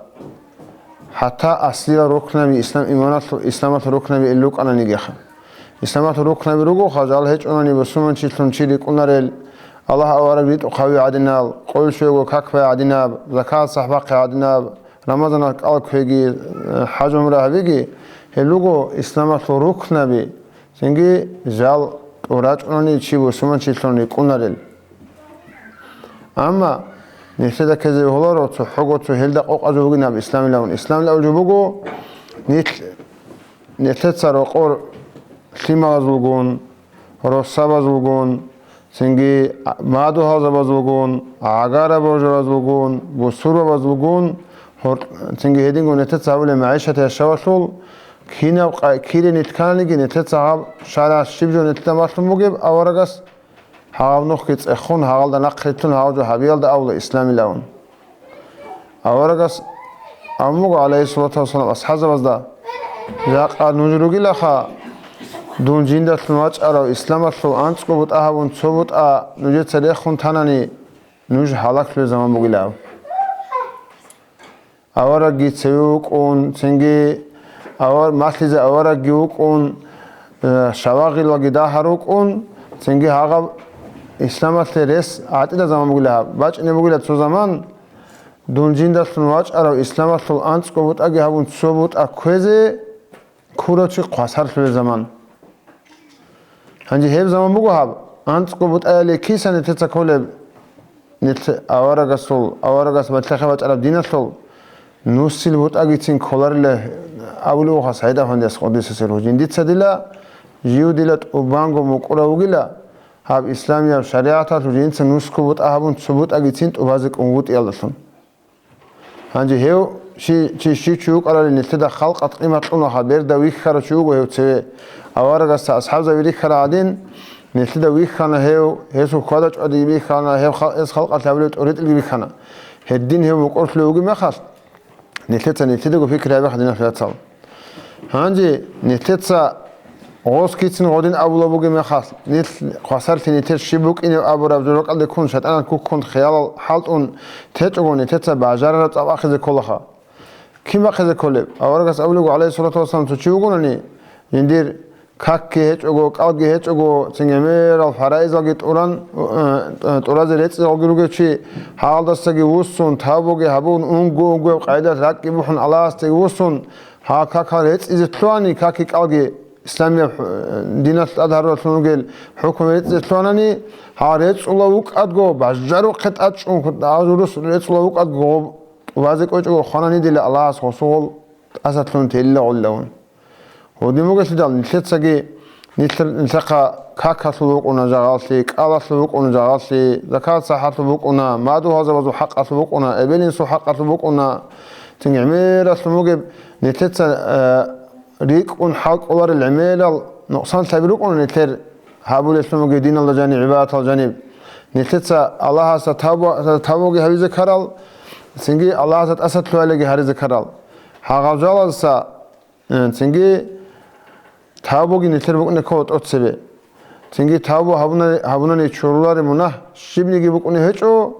ХӀатта аслиял рукнаби ислам иманалъул, исламалъул рукнаби ил рукӀананигиха. Исламалъул рукнаби ругоха, жал гьечӀонани бусурманчилъун чи рикӀкӀунарел, Аллагь авараг ритӀухъ гьаве гӀадинал, къойил щвего как бай гӀадинаб, закат сахӀ бахъи гӀадинаб, Рамазаналъ кӀал кквеги, э, хӀаж-гӀумра гьабиги, гьел руго исламалъул рукнаби, цинги жал тӀурачӀунани чи бусурманчилъун рикӀкӀунарел. Амма нилъеда ккезе бегьуларо, цохӀого цо гьелда къокъаб жо бугин гьаб исламилан. Исламилан жо буго, нилъ, нилъеца рокъор лъималазулгун, росабазулгун, цинги мадугьалзабазулгун, гӀагара божаразулгун, бусурбабазулгун, гьор-, цинги гьединго нилъеца гьабулеб магӀишат яшавалъул, кинаб къа-, кире нилъ ккананиги, нилъеца гьаб шаригӀат щиб жо нилъеда малъун бугеб аварагас гьагъаб нухги цӀехун, гьагъалда нахърилълъун гьагъаб жо гьабиялда абула исламилан. Аварагас абун буго, гӀалайгьиссалату вассалам, асхӀабзабазда: «Жакъа нуж ругилаха, дун жиндалъун вачӀарав исламалъул анцӀго бутӀа гьабун цо бутӀа нужеца рехун танани, нуж гьалаклъуе заман бугилан». Аварагги цеве вукӀун, цинги авар-, малъизе аварагги вукӀун, э, шавагъилаги дагьар вукӀун, цинги гьагъаб исламалъе рес гӀатӀида заман бугила гьаб. БачӀине бугила цо заман, дун жиндалъун вачӀарав исламалъул анцӀго бутӀаги гьабун цо бутӀа кквезе ккурав чи хвасарлъулел заман. Гьанже гьеб заман буго гьаб, анцӀго бутӀаялде киса нилъеца кколеб, нилъ аварагасул, аварагас батлахъе бачӀараб диналъул, нусил бутӀагицин кколарила абулев вугас ГӀайда-афандияс, къуддиса сирругьу. Жиндица дила, жив дила тӀубанго мукӀурав вугила, гьаб исламияб шаригӀаталъул жинца нусго бутӀа гьабун цо бутӀагицин тӀубазе кӀунгутӀиялдалъун. Гьанже гьев Чи, чи щив чи вукӀарали, нилъеда халкъат къимат кьунаха, берда вихьарав чи вуго гьев цеве. Аварагасда асхӀабзаби рихьарал гӀадин, нилъеда вихьана гьев, гьесул хьвада чӀвадиги бихьана, гьев хал-, гьес халкъалъ гьабулеб тӀоритӀилги бихьана. Гьедин гьев мукӀорлъи вугеб мехалъ, нилъеца нилъедаго пикри гьабихъ, диналъул вацал. Гьанже нилъеца гъос кицин гъодин абулаб бугеб мехалъ, нилъ хвасарлъи нилъер щиб букӀинеб абураб жо ракӀалде ккун, шайтӀанал куккун, хиялал хӀалтӀун течӀого, нилъеца бажарараб цӀакъ бахъизе кколаха. Кин бахъизе кколеб? Аварагас абулеб буго, гӀалайгьиссалату вассалам, цо чи вугони, жиндир какги гьечӀого, кӀалги гьечӀого, цин гӀемерал фараизалги тӀуран, э, тӀуразе рецӀизалги ругев чи, гьалдасаги вуссун, тавбуги гьабун, унго-унгояб къайдалъ ракӀги бухӀун, Аллагьасдаги вуссун, гьал какал рецӀизе лъугьани, какги кӀалги исламияб хӀу-, диналъ тӀад гьаруралъун ругел хӀукму рецӀизе лъугьанани, гьал рецӀула вукӀадго, бажарухъе тӀад чӀун, гьал журус рецӀула вукӀадго, тӀубазе кӀвечӀого хванани дила Аллагьас гъосул тӀасалъун телила гъолилавун. Гьудин бугелъидал, нилъецаги нилъер-, нилъехъа какалъул вукӀуна жагъаллъи, кӀалалъул вукӀуна жагъаллъи, закат-сахӀалъул вукӀуна, мадугьалзабазул хӀакъалъул вукӀуна, эбел-инсул хӀакъалъул вукӀуна, цин гӀемералъун бугеб нилъеца, э, рикӀкӀун хӀал кӀоларел гӀемерал нукъсанлъаби рукӀуна нилъер гьабулелъун бугеб диналда жаниб, гӀибадатал жаниб. Нилъеца Аллагьасда тавбу-, тавбуги гьабизе ккарал, цинги Аллагьасда тӀасалъугьалиги гьаризе ккарал. Гьагъав жалазаса, э, цинги тавбуги нилъер букӀине ккола тӀоцебе. Цинги тавбу гьабуна-, гьабунани чурулари мунагь щибниги букӀуне гьечӀо,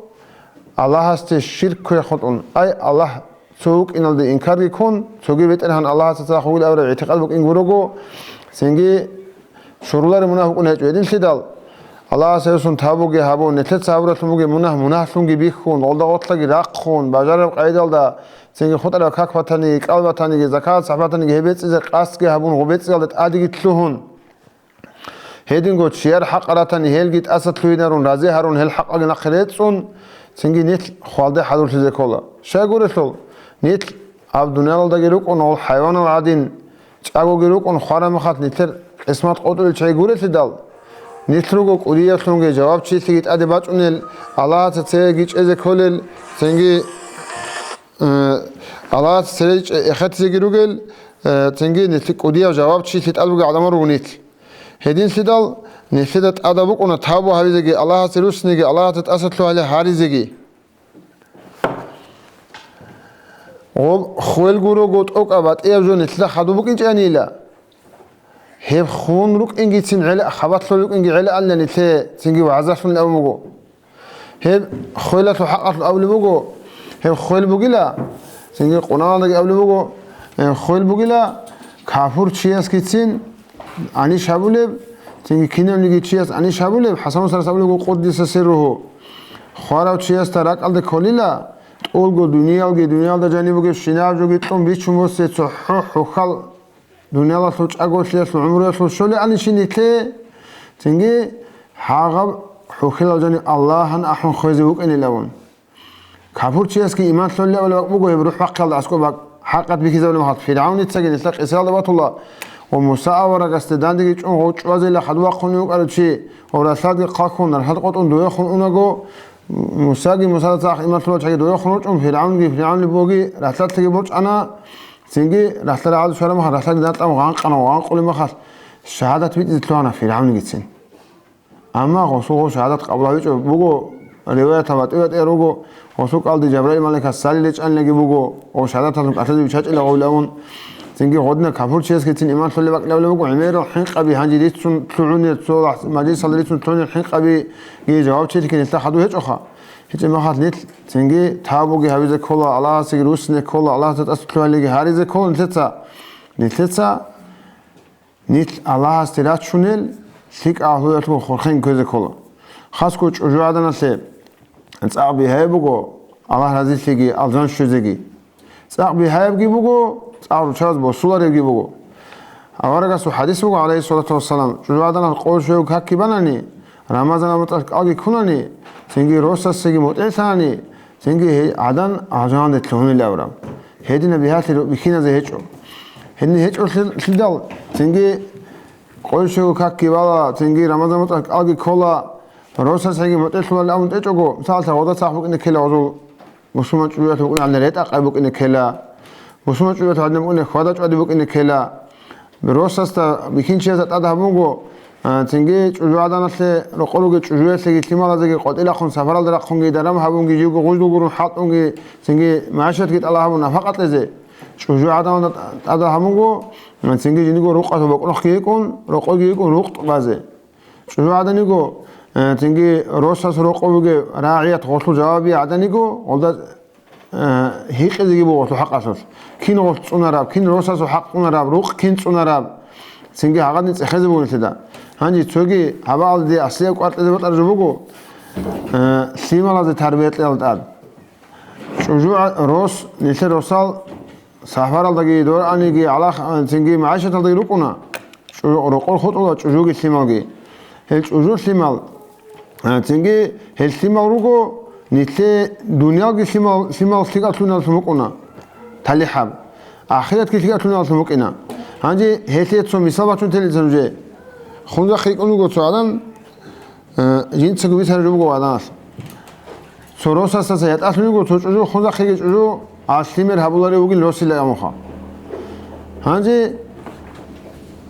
Аллагьасде ширк кквехутӀун. Ай, Аллагь цо вукӀиналде инкарги ккун, цоги БетӀергьан Аллагьасда цадахъ вугил абураб гӀитикъад букӀин гурого, цинги чурулари мунагь букӀун гьечӀо. Гьединлъидал, Аллагьас гьесун тавбуги гьабун, нилъеца гьабуралъун бугеб мунагь мунагьлъунги бихьун, гъолда гъоркьаги рахъун, бажараб къайдалда, цинги хутӀараб как батаниги, кӀал батаниги, закат-сахӀ батаниги, гьеб бецӀизе къасдги гьабун, гъоб бецӀиялда тӀадеги лъугьун. Гьединго чияр хӀакъ ратани, гьелги тӀасалъугьинарун, рази гьарун, гьел хӀакъалги нахъе рецӀцӀун, цинги нилъ хвалде хӀадурлъизе ккола. Щайгурелъул, нилъ гьаб дуниялалдаги рукӀун гьел хӀайванал гӀадин, чӀагоги рукӀун хвараб мехалъ нилъер къисмат къотӀулел чагӀи гурелъидал, нилъ руго кӀудияблъунги жавабчилъиги тӀаде бачӀунел, Аллагьаца цереги чӀезе кколел, цинги, э, Аллагьаца цере чӀе-, эхетизеги ругел, э, цинги нилъ кӀудияв жавабчилъи тӀад бугел гӀадамал руго нилъ. Гьединлъидал нилъеда тӀадаб букӀуна тавбу гьабизеги, Аллагьасе руссинеги, Аллагьасе тӀасалъугьали гьаризеги. Гъоб хвел гурого тӀокӀаб батӀияб жо нилъеда хадуб букӀинчӀанила, гьеб хун рукӀингицин гӀела-, хабалъул рукӀинги гӀелаанила нилъее цинги вагӀзалъун абун буго. Гьеб хвелалъул хӀакъалъулъ абулеб буго, гьеб хвел бугила, цинги Къуръаналдаги абулеб буго, э, хвел бугила, капур чиясгицин аниш гьабулеб, цинги кинавниги чияс аниш гьабулеб, ХӀасан-Мусарас абулеб буго, къуддиса сирругьу, хварав чиясда ракӀалде кколила, тӀолго дуниялги, дуниялда жаниб бугеб щинаб жоги кьун бичун босе цохӀо хӀухьал дуниялалъул чӀаголъиялъул гӀумруялъул щолеанищин нилъее, цинги гьагъаб хӀухьилал жанив Аллагьан ахӀун хвезе вукӀинилавун. Капурчиясги иман лъолила абулеб бакӀ буго гьеб рухӀ бахъиялда аскӀоб бакӀ хӀакъат бихьизабулеб мехалъ, ФиргӀавницаги нилъер къисаялда батула ва Муса аварагасде дандеги чӀун гъов чӀвазейила хадув вахъун вукӀарав чи гъов ралъадги хъахьун, ралъад къотӀун довехун унаго, Мусаги Мусаца ахӀ иман лъурал чагӀи довехун ручӀун, ФиргӀавнги ФиргӀавнилъ бугоги ралъадлъиги борчӀана. Цинги ралъа рагӀаду щвараб мехалъ, ралъаги дандтӀамун гъанкъана ва гъанкъулеб мехалъ, шагьадат битӀизе лъугьана ФиргӀавнигицин. Амма гъосул гъов шагьадат къабул гьавичӀо буго, риваятал батӀи-батӀиял руго, гъосул кӀалди Жабраил малаикас салил речӀанилаги буго, гъов шагьадаталъун кӀалъазе биччачӀила гъовилавун. Цинги гъодина капурчиясгицин иман лъолеб бакӀ лъалеб буго, гӀемерал хӀинкъаби гьанже рицун лъугӀунел, цо лахӀ-, мажлисалда рицун лъугӀунел хӀинкъабиги жавабчилъги нилъа хадув гьечӀоха. ГьечӀеб мехалъ нилъ цинги тавбуги гьабизе ккола, Аллагьасеги руссине ккола, Аллагьасда тӀасалъугьалиги гьаризе ккола нилъеца. Нилъеца нилъ Аллагьасде рачунел лъикӀал гьуялъул хурхен кквезе ккола. Хасго чӀужугӀаданалъе цӀакъ бигьаяб буго Аллагь разилъиги, алжан щвезеги. ЦӀакъ бигьаябги буго, цӀакъ руччабаз босуларебги буго. Аварагасул хӀадис буго, гӀалайгьиссалату вассалам, чӀужугӀаданалъ къо-, щуяб какги банани, Рамазан абун тӀад кӀалги ккунани, цинги росасеги мутӀигӀлъани, цинги гьей гӀадан алжаналде лъугьунел абураб. Гьединаб бигьалъи бихьиназе гьечӀо. Гьедин гьечӀолъидал, цинги къойшего какги бала, цинги Рамазан мутӀа кӀалги ккола, росасеги мутӀигӀлъулал абун тӀечӀого, мисалалъе, гъода цахӀ букӀине ккела гъозул мусулман чӀужуялъ букӀунегӀан ретӀа-къай букӀине ккела, Бусурман чӀужуялъул гӀадин букӀине, хьвада-чӀвади букӀине ккела. Росасда бихьинчиясда тӀад гьабунго, а, цинги чӀужугӀаданалъе рокъор ругел чӀужуялъеги лъималазеги къватӀилахъун сапаралда рахъунги, даран гьабунги, живго гъуждул гурун хӀалтӀунги, цинги магӀишатги тӀалаб гьабун нафакъа кьезе. ЧӀужугӀаданалда тӀад гьабунго, а, цинги жиндирго рукъалъул бокӀнохъги йикӀун, рокъорги йикӀун рукъ базе. ЧӀужугӀадан йиго, э, цинги росас рокъов вугев рагӀият гъолъул жаваб гӀадан йиго, гъолда, э, гьикъизеги буго гъолъул хӀакъалъулъ. Кин гъолъ цӀунараб, кин росасул хӀакъ цӀунараб, рукъ кин цӀунараб, цинги гьагъадин цӀехезе буго нилъеда. Гьанже цоги гьабаалде аслияб кӀвар кьезе бокьараб жо буго, э, лъималазе тарбия кьеялда тӀад. ЧӀужугӀа-, рос, нилъер росал сапаралдаги, дораниги, гьалах-, цинги магӀишаталдаги рукӀуна. ЧӀу-, рокъор хутӀула чӀужуги лъималги. Гьел чӀужу лъимал, а, цинги гьел лъимал руго, нилъе дуниялги лъимал, лъимал лъикӀаллъуналлъун букӀуна. ТалихӀаб. Ахиратги лъикӀаллъуналлъун букӀина. Гьанже гьелъие цо мисал бачун телилан нужее. Хунзахъ йикӀун вуго цо гӀадан, Э, жинцаго бицараб жо буго гӀаданалъ. Цо росасдаса ятӀалъун йиго цо чӀужу, хунзахъеги чӀужу, а лъимер гьабуларев вугин росила амуха. Гьанже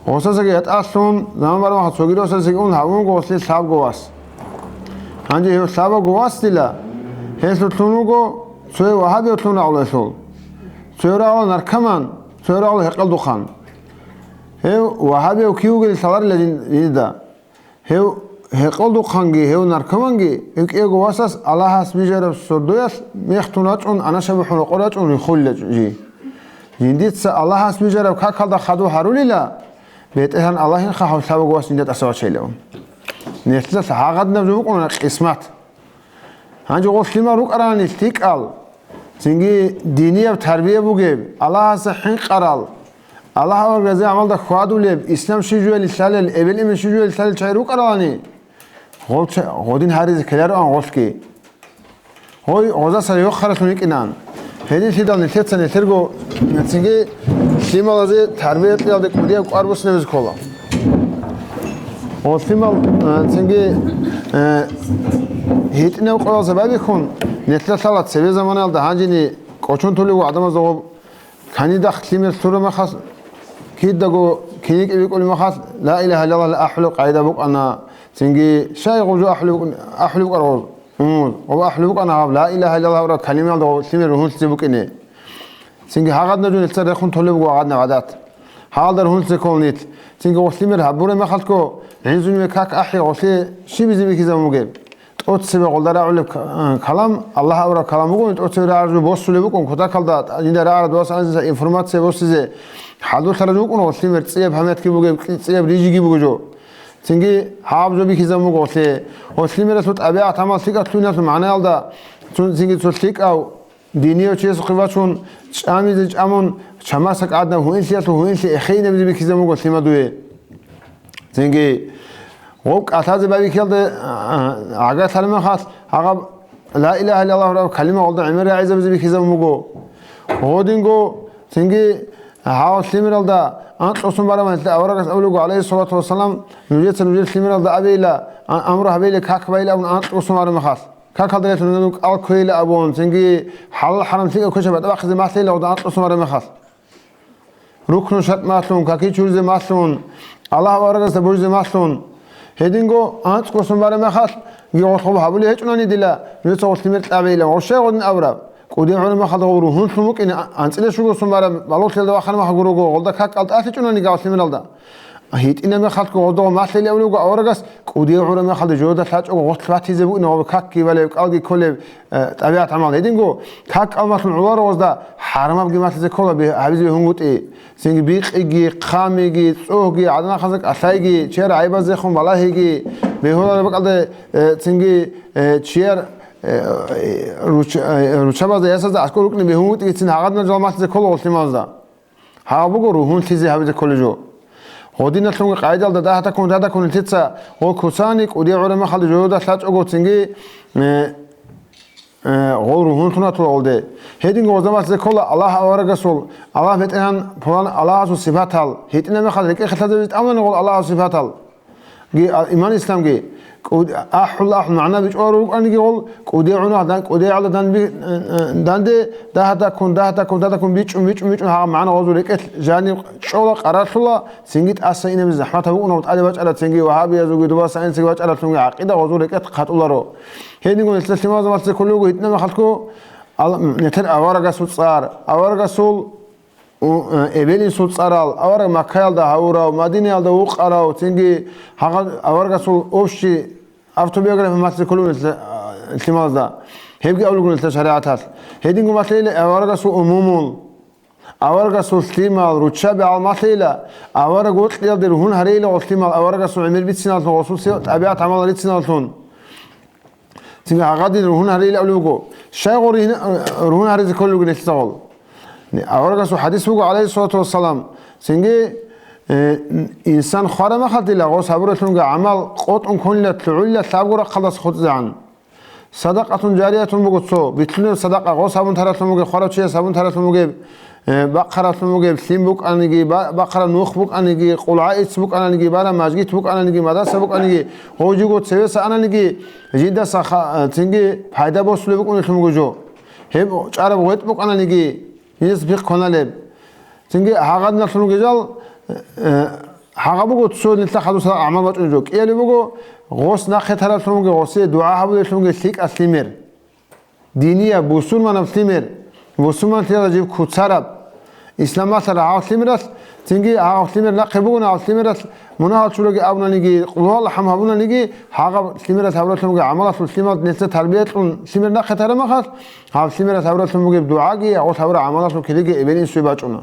гъосасаги ятӀалъун, заман барабаха цоги росасаги ун гьабун гъослъи лъабго вас. Гьанже гьев лъабаго вас дила, гьелъулъун вуго цояв вагьабиявлъун рагӀула гьелъул. Цояв рагӀула наркоман, цояв рагӀула гьекъалдухъан. Гьев вагьабияв кив вугел лъаларила жин-, жинда. Гьев гьекъолдухъанги, гьев наркоманги, гьев кӀиего васас Аллагьас бижараб сордоялъ мехтун рачӀун, анашабухъун рокъор рачӀун риххулила жи. Жиндица Аллагьас бижараб какалда хадув гьарулила, БетӀергьан Аллагьинха гьав лъабаго вас жинда тӀаса вачейилан. Нилъелъ гьагъадинаб жо букӀуна къисмат. Гьанже гъолъ лъимал рукӀарани лъикӀал, цинги динияб тарбия бугеб, Аллагьасда хӀинкъарал, Аллагь аварагасде гӀамалда хьвадулеб, ислам щиб жоялил лъалел, эбел-эмен щиб жоялил лъалел чагӀи рукӀаралани, гъол ча-, гъодин гьаризе ккелароан гъолъги. Гъой гъозаса рехаралъун йикӀинан. Гьединлъидал нилъеца нилъерго цинги лъималазе тарбия кьиялде кӀудияб кӀвар буссинабизе ккола. Гъолъимал, э, цинги, э, гьитӀинав къоялъ бабихьун, нилъер лъала цебе заманаялда гьанжени кӀочон толев гӀадамазда гъоб канидахъ лъимер лъура махалъ, кидаго киникӀи бикӀули махалъ, ла илагьа иллаллагьалъ ахӀулеб къагӀида букӀана, цинги щай гъужу ахӀулеб букӀун-, ахӀулеб букӀараб гъоз, гъоб ахӀулеб букӀана гьаб ла илагьа иллаллагь абураб калимаялда гъоб лъимер ругьунлъизе букӀине. Цинги гьагъадна жо нилъер рехун толеб буго гьагъадна гӀадат. Гьалда ругьунлъизе ккол нилъ. Цинги гъолъ лъимер гьабураб мехалъго, гӀинзуниве как ахӀи гъолъие щибизе бихьизабун бугеб? ТӀоцебе гъолда рагӀулеб ка-, калам, Аллагь авураб калам бугони, тӀоцебе рагӀараб жо босулеб букӀун, кутакалда жинда рагӀараб дугьал анзица информация босизе хӀадурлъараб жо букӀун, гъолъ лъимер цӀияб гьамиятги бугеб, цӀи-, цӀияб рижиги бугеб жо. Цинги гьаб жо бихьизабун буго гъолъие. Гъолъ лъимералъул тӀабигӀат гьамал лъикӀалъуналъул магӀнаялда, цун цинги цо лъикӀав, динияв чиясухъе вачун, чӀамизе чӀамун, чамасда гӀаднаб гьуинлъиялъул гьуинлъи эхейинабизе бихьизабун буго лъимадуе. Цинги гъоб кӀалъазе байбихьиялда, а, гӀагарлъараб мехалъ, гьагъаб ла илагьа иллаллагь абураб калима гъолда гӀемер рагӀизабизе бихьизабун буго. Гъодинго цинги гьав лъимералда анкьусун бараб мехалъ аварагас абулеб буго, гӀалайгьиссалату вассалам, нужеца нужер лъимералда абейила, а-, амру гьабейила, как байила абун анкьусун бараб мехалъ. Какалда гьелъул нужеда кӀал кквейила абун, цинги хӀалал-хӀарам лъикӀаб квешаб батӀа бахъизе малъейила гъода анкьусун бараб мехалъ. Рукну шартӀ малъун, каки чуризе малъун, Аллагь ва аварагасда божизе малъун. Гьединго анцӀго сон бараб мехалъ, гьев гъолъ гъоб гьабулеб гьечӀунани дила, нужеца гъолъ лъимер кьабейилан, гъов щай гъодин абураб? КӀудияв гӀураб мехалда гъов ругьунлъун букӀине, а-, анцӀила щуго сон бараб балугълъиялда вахана мехалъ гурого, гъолда как кӀал тӀалъичӀунани гьав лъимералда. ГьитӀинаб мехалъго гъолда гъов малъейилан абулеб буго аварагас, кӀудияв гӀураб мехалда жодалъ лъачӀого гъолъ батизе букӀине гъов какги балеб, кӀалги кколеб, э, тӀабигӀат гӀамал. Гьединго как кӀал малъун гӀоларогъозда хӀарамабги малъизе ккола бе-, гьабизе бегьунгутӀи. Цинги бикъиги, хъамиги, цӀогьги, гӀадан-ахазда кӀалъайги, чияр гӀайибаздехун балагьиги, бегьулареб бакӀалда, э, цинги, э, чияр, э, руч-, э, руччабазда, ясазда аскӀор рукӀине бегьунгутӀиги цин гьагъадинаб жал малъизе ккола гъолъ лъималазда. Гьаб буго ругьунлъизе гьабизе кколеб жо. Гъодиналъунги къайдалда дагьа-такун, жада-кун нилъеца гъо куцани, кӀудияв гӀураб мехалда жодалъ лъачӀого цинги, э, э, гъол ругьунлъун ратула гъолде. Гьединго гъозда малъизе ккола Аллагь аварагасул, Аллагь БетӀергьан пулан Аллагьасул сипатал, гьитӀинаб мехалда рекӀехъе лъазабизе тӀамуни гъол Аллагьасул сипатал. Ги-, а, иман-исламги, КӀуд-, ахӀул, ахӀул магӀна бичӀчӀуларо рукӀаниги гъол, кӀудигӀуна дан, кӀудигӀалда дан би-, данде, дагьадаккун, дагьадаккун, дагьадаккун бичӀчӀун, бичӀчӀун, бичӀчӀун, гьагъа магӀна гъозул рекӀелъ жаниб чӀола, къарарлъула, цинги тӀаса инабизе захӀматаб букӀуна, тӀаде бачӀараб цинги вагьабиязулги дубаса анцӀги бачӀараблъунги гӀакъида гъозул рекӀелъ хъатӀуларо. Гьединго нилъер лъималазда малъизе кколеб буго гьитӀинаб мехалъго, ал-, нилъер аварагасул цӀар, аварагасул у-, э, эбел-инсул цӀарал, авараг Маккаялда гьавурав, Мадинаялда вукъарав, цинги гьагъа аварагасул общий автобиография малъизе кколеб нилъ-, а, лъималазда. Гьебги абулеб буго нилъер шаригӀаталъ. Гьединго малъейила аварагасул умумул, аварагасул лъимал, руччаби гьал малъейила, авараг вокьиялде ругьун гьарейила гъол лъимал, аварагасул гӀемер бициналлъун, гъосул се-, тӀабигӀат-гӀамал рициналлъун. Цинги гьагъадин ругьун гьарейилан абулеб буго. Щай гъо ригьин-, ругьун гьаризе кколел ругел нилъеца гъол? Аварагасул хадис буго, гӀалайгьиссалату вассалам, цинги, э, инсан хвараб мехалъ дила гъос гьабуралъунги гӀамал къотӀун кколила лъугӀулила лъабго рахъалдаса хутӀизегӀан. Садакъатун жариятун буго цо, битлъунеб садакъа, гъос гьабун таралъун бугеб, хварав чияс гьабун таралъун бугеб, э, бахъараблъун бугеб, лъим букӀаниги, ба-, бахъараб нух букӀаниги, къулгӀа-ицц букӀананиги, бараб мажгит букӀананиги, мадраса букӀаниги, гъов жиго цевеса ананиги, жидаса ха-, цинги пайда босулеб букӀунелъун буго жо. Гьеб чӀараб гъветӀ букӀананиги, жидаса пихъ кваналеб. Цинги гьагъадиналъун ругел жал, э, гьагъа буго цо нилъа хадуса гӀамал бачӀунеб жо. КӀиялеб буго, гъос нахъе таралъун бугеб, гъосе дугӀа гьабулелъун бугеб лъикӀаб лъимер. Динияб, бусурманаб лъимер, бусурманлъиялда жиб куцараб, ислам малъараб гьав лъимералъ, цинги гьав лъимер нахъе бугони, гьав лъимералъ мунагьал чураги абунаниги, къулгьуяллагь хӀам гьабунаниги, гьагъаб лъимералъ гьабуралъун бугеб гӀамалалъул лъимал нилъеца тарбиялъун лъимер нахъе тараб мехалъ, гьав лъимералъ гьабуралъун бугеб дугӀаги, гьав лъабураб гӀамалалъул кириги эбел-инсуе бачӀуна.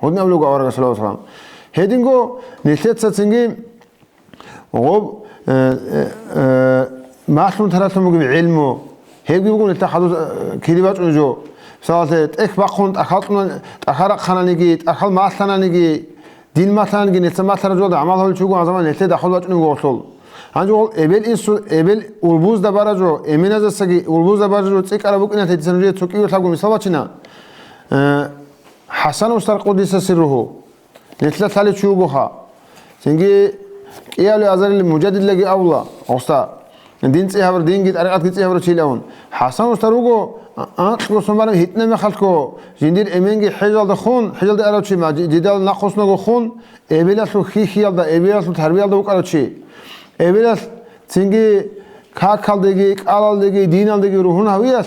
Гьудин абулеб буго аварагас, саллаллагьу гӀалайгьи ва саллам. Гьединго нилъеца цинги гъоб, э, э, э, малъун таралъун бугеб гӀилму, гьебги буго нилъа хадур, э, кири бачӀунеб жо. Мисалалъе, тӀехь бахъун тӀахьал кьуна-, тӀахьал рахъананиги, тӀахьал малъананиги, дин малъананиги, нилъа малъараб жоялда гӀамал гьабулев чи вугони, гьав заман нилъее дагьал бачӀунеб буго гъолъул. Гьанже гъол эбел-инсу-, эбел улбузда бараб жо, эменазесаги улбузда бараб жо цӀикӀкӀараб букӀиналъе дица нужее цо кӀиго лъабго мисал бачина. Э, ХӀасан устар къуддиса сирругьу, нилъеда лъалев чи вугоха. Цинги кӀиабилеб азарилеб мужадидлаги абула гъосда, дин цӀи гьабурав, динги тӀарикъатги цӀи гьабурав чийилан. ХӀасан устар вуго, а-, анкьго сон бараб гьитӀинаб мехалъго, жиндир эменги хӀежалда хун, хӀежалде арав чи, ма-, жи-, жидал нахъвуссунаго хун, эбелалъул хьихьиялда, эбелалъул тарбиялда вукӀарав чи. Эбелалъ цинги какалдеги, кӀалалдеги, диналдеги ругьун гьавиялъ,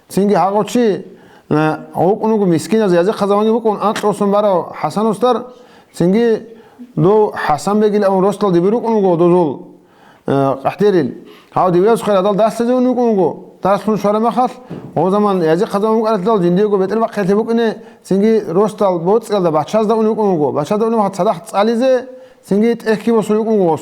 цинги гьагъав чи, э, вукӀун вуго мискиназ язихъазаванги вукӀун, анкьго сон барав ХӀасан устар, цинги дов ХӀасан бегил абун росдал дибир рукӀун вуго дозул, э, къахӀдерил. Гьав дибирасухъе радал дарслъизе унев вукӀун вуго. Дарслъун щвараб мехалъ, гъо заман язихъазаван вукӀаралъидал жиндиего бетӀер бахъиялъе букӀине, цинги росдал боцӀиялда бачазда унев вукӀун вуго. Бачазда унеб мехалъ цадахъ цӀализе, цинги тӀехьги босулев вукӀун вуго гъос.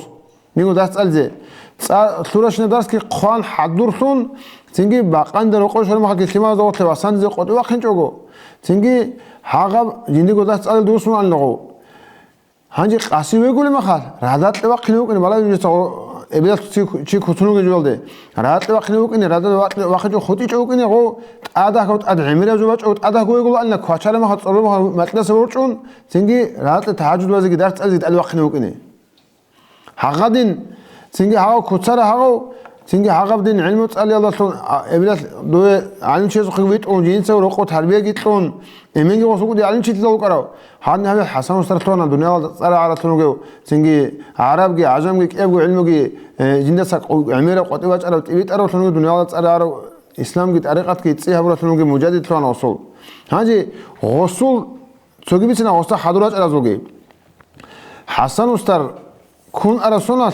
Нигу дарс цӀализе. ЦӀа-, лъуращинаб дарсги хъван хӀадурлъун, цинги бакъанила рокъове щвараб мехалъги лъималазда гъорлъе васандизе къотӀи вахъинчӀого, цинги гьагъаб жиндиего дарс цӀалил дурусун анила гъов. Гьанже къаси вегулеб мехалъ, радакье вахъине вукӀине, балагье нужеца гъо-, эбелалъ ци-, чи куцун вугев жоялде. Радакье вахъине вукӀине, радакье вахъи-, вахъичӀого хутӀичӀо вукӀине гъов, тӀадахьав тӀад гӀемераб жо бачӀого тӀадахьго вегулаанила, квачараб мехалъ цӀораб мехалъ макьидасе ворчӀун, цинги радакье тагьажудбазеги дарс цӀализе тӀаде вахъине вукӀине. Гьагъадин, цинги гьагъав куцара гьагъав, цинги гьагъаб дин гӀилму цӀалиялдалъун, а, эбелалъ дуе гӀалимчиясухъеги витӀун, жинцаго рокъов тарбияги кьун, эменги гъос вукӀуди гӀалимчилъидал вукӀарав. Гьанна гьабе ХӀасан устар лъугьана дуниялалда цӀар гӀаратлъун вугев, цинги гӀарабги, гӀажамги, кӀиябго гӀилмуги, э, жиндаса къу-, гӀемераб къватӀи бачӀарав, тӀибитӀарав лъун вугев дуниялалда цӀар гӀарав, исламги тӀарикъатги цӀи гьабуралъун вугев мужадид лъугьана гъосул. Гьанже гъосул цоги бицина гъосда хадур бачӀаразулги. ХӀасан устар ккун араб соналъ,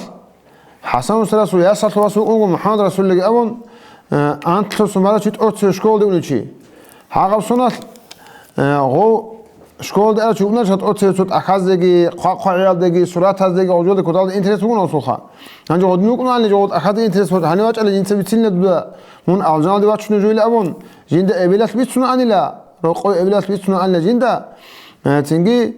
ХӀасан устарасул ясалъул вас вукӀун вуго МухӀаммад Расуллаги абун, э, анлъго сон барав чи тӀоцеве школалде унев чи. Гьагъаб соналъ, э, гъов школалде арав чи вукӀунарищха тӀоцеве цо тӀахьаздеги, хъва-хъвагӀиялдеги, суратаздеги, гъожалде кодалда интерес бугун гъосулха. Гьанже гъодин вукӀунаанилан жо гъов тӀахьазде интерес бугун, гьанив вачӀале жинца бицинила дуда, мун алжаналде вачунев жойилан абун, жинда эбелалъ бицунаанила, рокъов эбелалъ бицунаанила жинда, э, цинги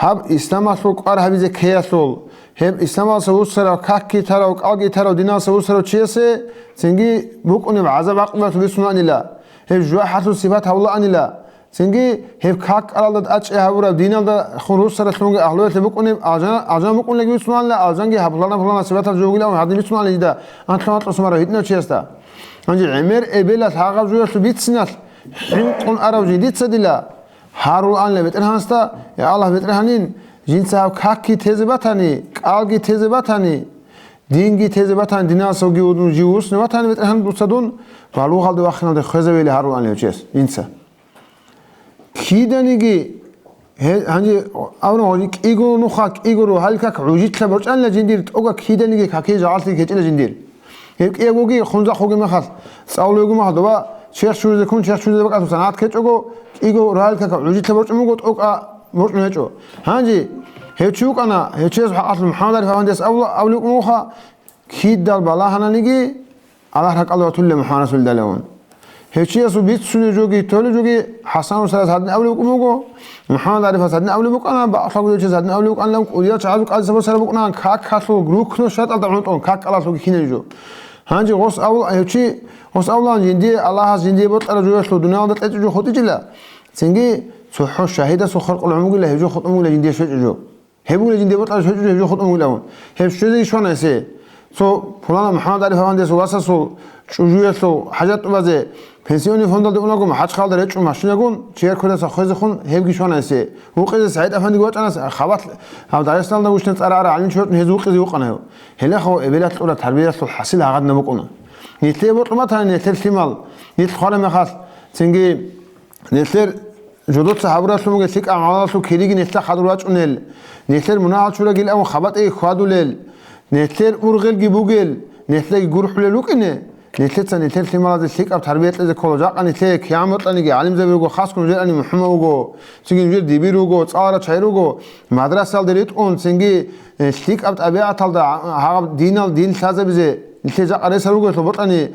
Гьаб исламалъул кӀвар гьабизе ккеялъул, гьеб исламалдаса вуссарав, какги тарав, кӀалги тарав, диналдаса вуссарав чиясе цинги букӀунеб гӀазаб-гӀакъубаялъул бицунаанила, гьеб жужахӀалъул сипат гьавулаанила, Цинги гьеб как кӀалалда тӀачӀи гьабураб диналда хун руссаралъунги агьлуялъе букӀунеб алжан, алжан букӀунлъиги бицунаанила, алжанги гьаб пулана-пулана сипатал жо бугилан гьадин бицунаанила жида анлъун анкьусмарав гьитӀинав чиясда. Гьанже гӀемер эбелалъ гьагъаб жоялъул бициналъ хӀинкъун арав жиндица дила гьарулаанила БетӀергьанасда: «Я Аллагь, БетӀергьанин, жинца гьаб какги тезе батани, кӀалги тезе батани, динги тезе батани, диналсавги вудун жив вуссине ватани, БетӀергьан, дуца дун балугъалде вахиналде хвезавейилан гьарулаанила гьев чияс жинца». Киданиги, гье-, гьанже абуна, гьанже кӀиго нуха, кӀиго рогьалил как гӀужилъа борчӀанила жиндир, тӀокӀаб киданиги какие жагьаллъи гьечӀила жиндир. Гьеб кӀиябгоги хунзахъуги мехалъ, цӀалулеб буго мехалъ, доба черх чуризе ккун, черх чуризе бакӀалъул санагӀат ккечӀого, кӀиго рогьалил как гӀужилъа борчӀун буго, тӀокӀаб борчӀун гьечӀо. Гьанже гьев чи вукӀана, гьев чиясул хӀакъалъулъ МухӀаммад ГӀариф авандияс абула-, абулеб букӀун бугоха, кидал балагьананиги, Аллагь ракӀалда ватулел МухӀаммад расулидалавун. Гьев чиясул бицунеб жоги, толеб жоги ХӀасан устарас гьадин абулеб букӀун буго, МухӀаммад ГӀарифас гьадин абулеб букӀана, бакълъагъулев чияс гьадин абулеб букӀана, кӀудиял чагӀазул кӀалдиса босараб букӀана, какалъул, рукну шартӀалда гӀунтӀун, какалъулги кинаб жо. Гьанже гъос авул-, гьев чи гъос авлан жиндие, Аллагьас жиндие бокьараб жоялъул дуниялалда кьечӀеб жо хутӀичӀила, цинги цохӀо шагьидасул халкъ гӀумругила гьев жо хутӀун бугила жиндие щвечӀеб жо. Гьеб бугила жинде бокьараб щвечӀеб жо, гьеб жо хутӀун бугилавун. Гьеб щвезе ишвана гьесие. Цо пуланав МухӀаммад ГӀариф авандиясул васасул чӀужуялъул хӀажатӀубазе пенсионный фондалде унагун, хӀажкъалда речӀчӀун машинагун, чияр квераса хвезехун гьебги щвана гьесие. Вукъизе СагӀид Афандиги вачӀана, хабалъ гьав Дагъистаналда вущина цӀар гӀара гӀалимчи вачӀун гьез вукъизе вукъана гьев. Гьеле хав эбелалъ кьураб тарбиялъул хӀасил гьагъадинаб букӀуна. Нилъее бокьун батани нилъер лъимал, нилъ хвараб мехалъ, цинги Нилъер жодоца гьабуралъун бугеб лъикӀаб гӀамалалъул кириги нилъда хадур вачӀунел, нилъер мунагьал чурагилан хабатӀиги хьвадулел, нилъер ургъелги бугел, нилъеги гурхӀулел рукӀине, нилъеца нилъер лъималазе лъикӀаб тарбия кьезе ккола. Жакъа нилъее кигӀан бокьаниги гӀалимзаби руго, хасго нужерани МухӀаммад вуго, цинги нужер дибир руго, цӀаларал чагӀи руго, мадрасалде ритӀун, цинги, э, лъикӀаб тӀабигӀаталда гьаб динал дин лъазабизе нилъее жакъа ресал ругелъул бокьани,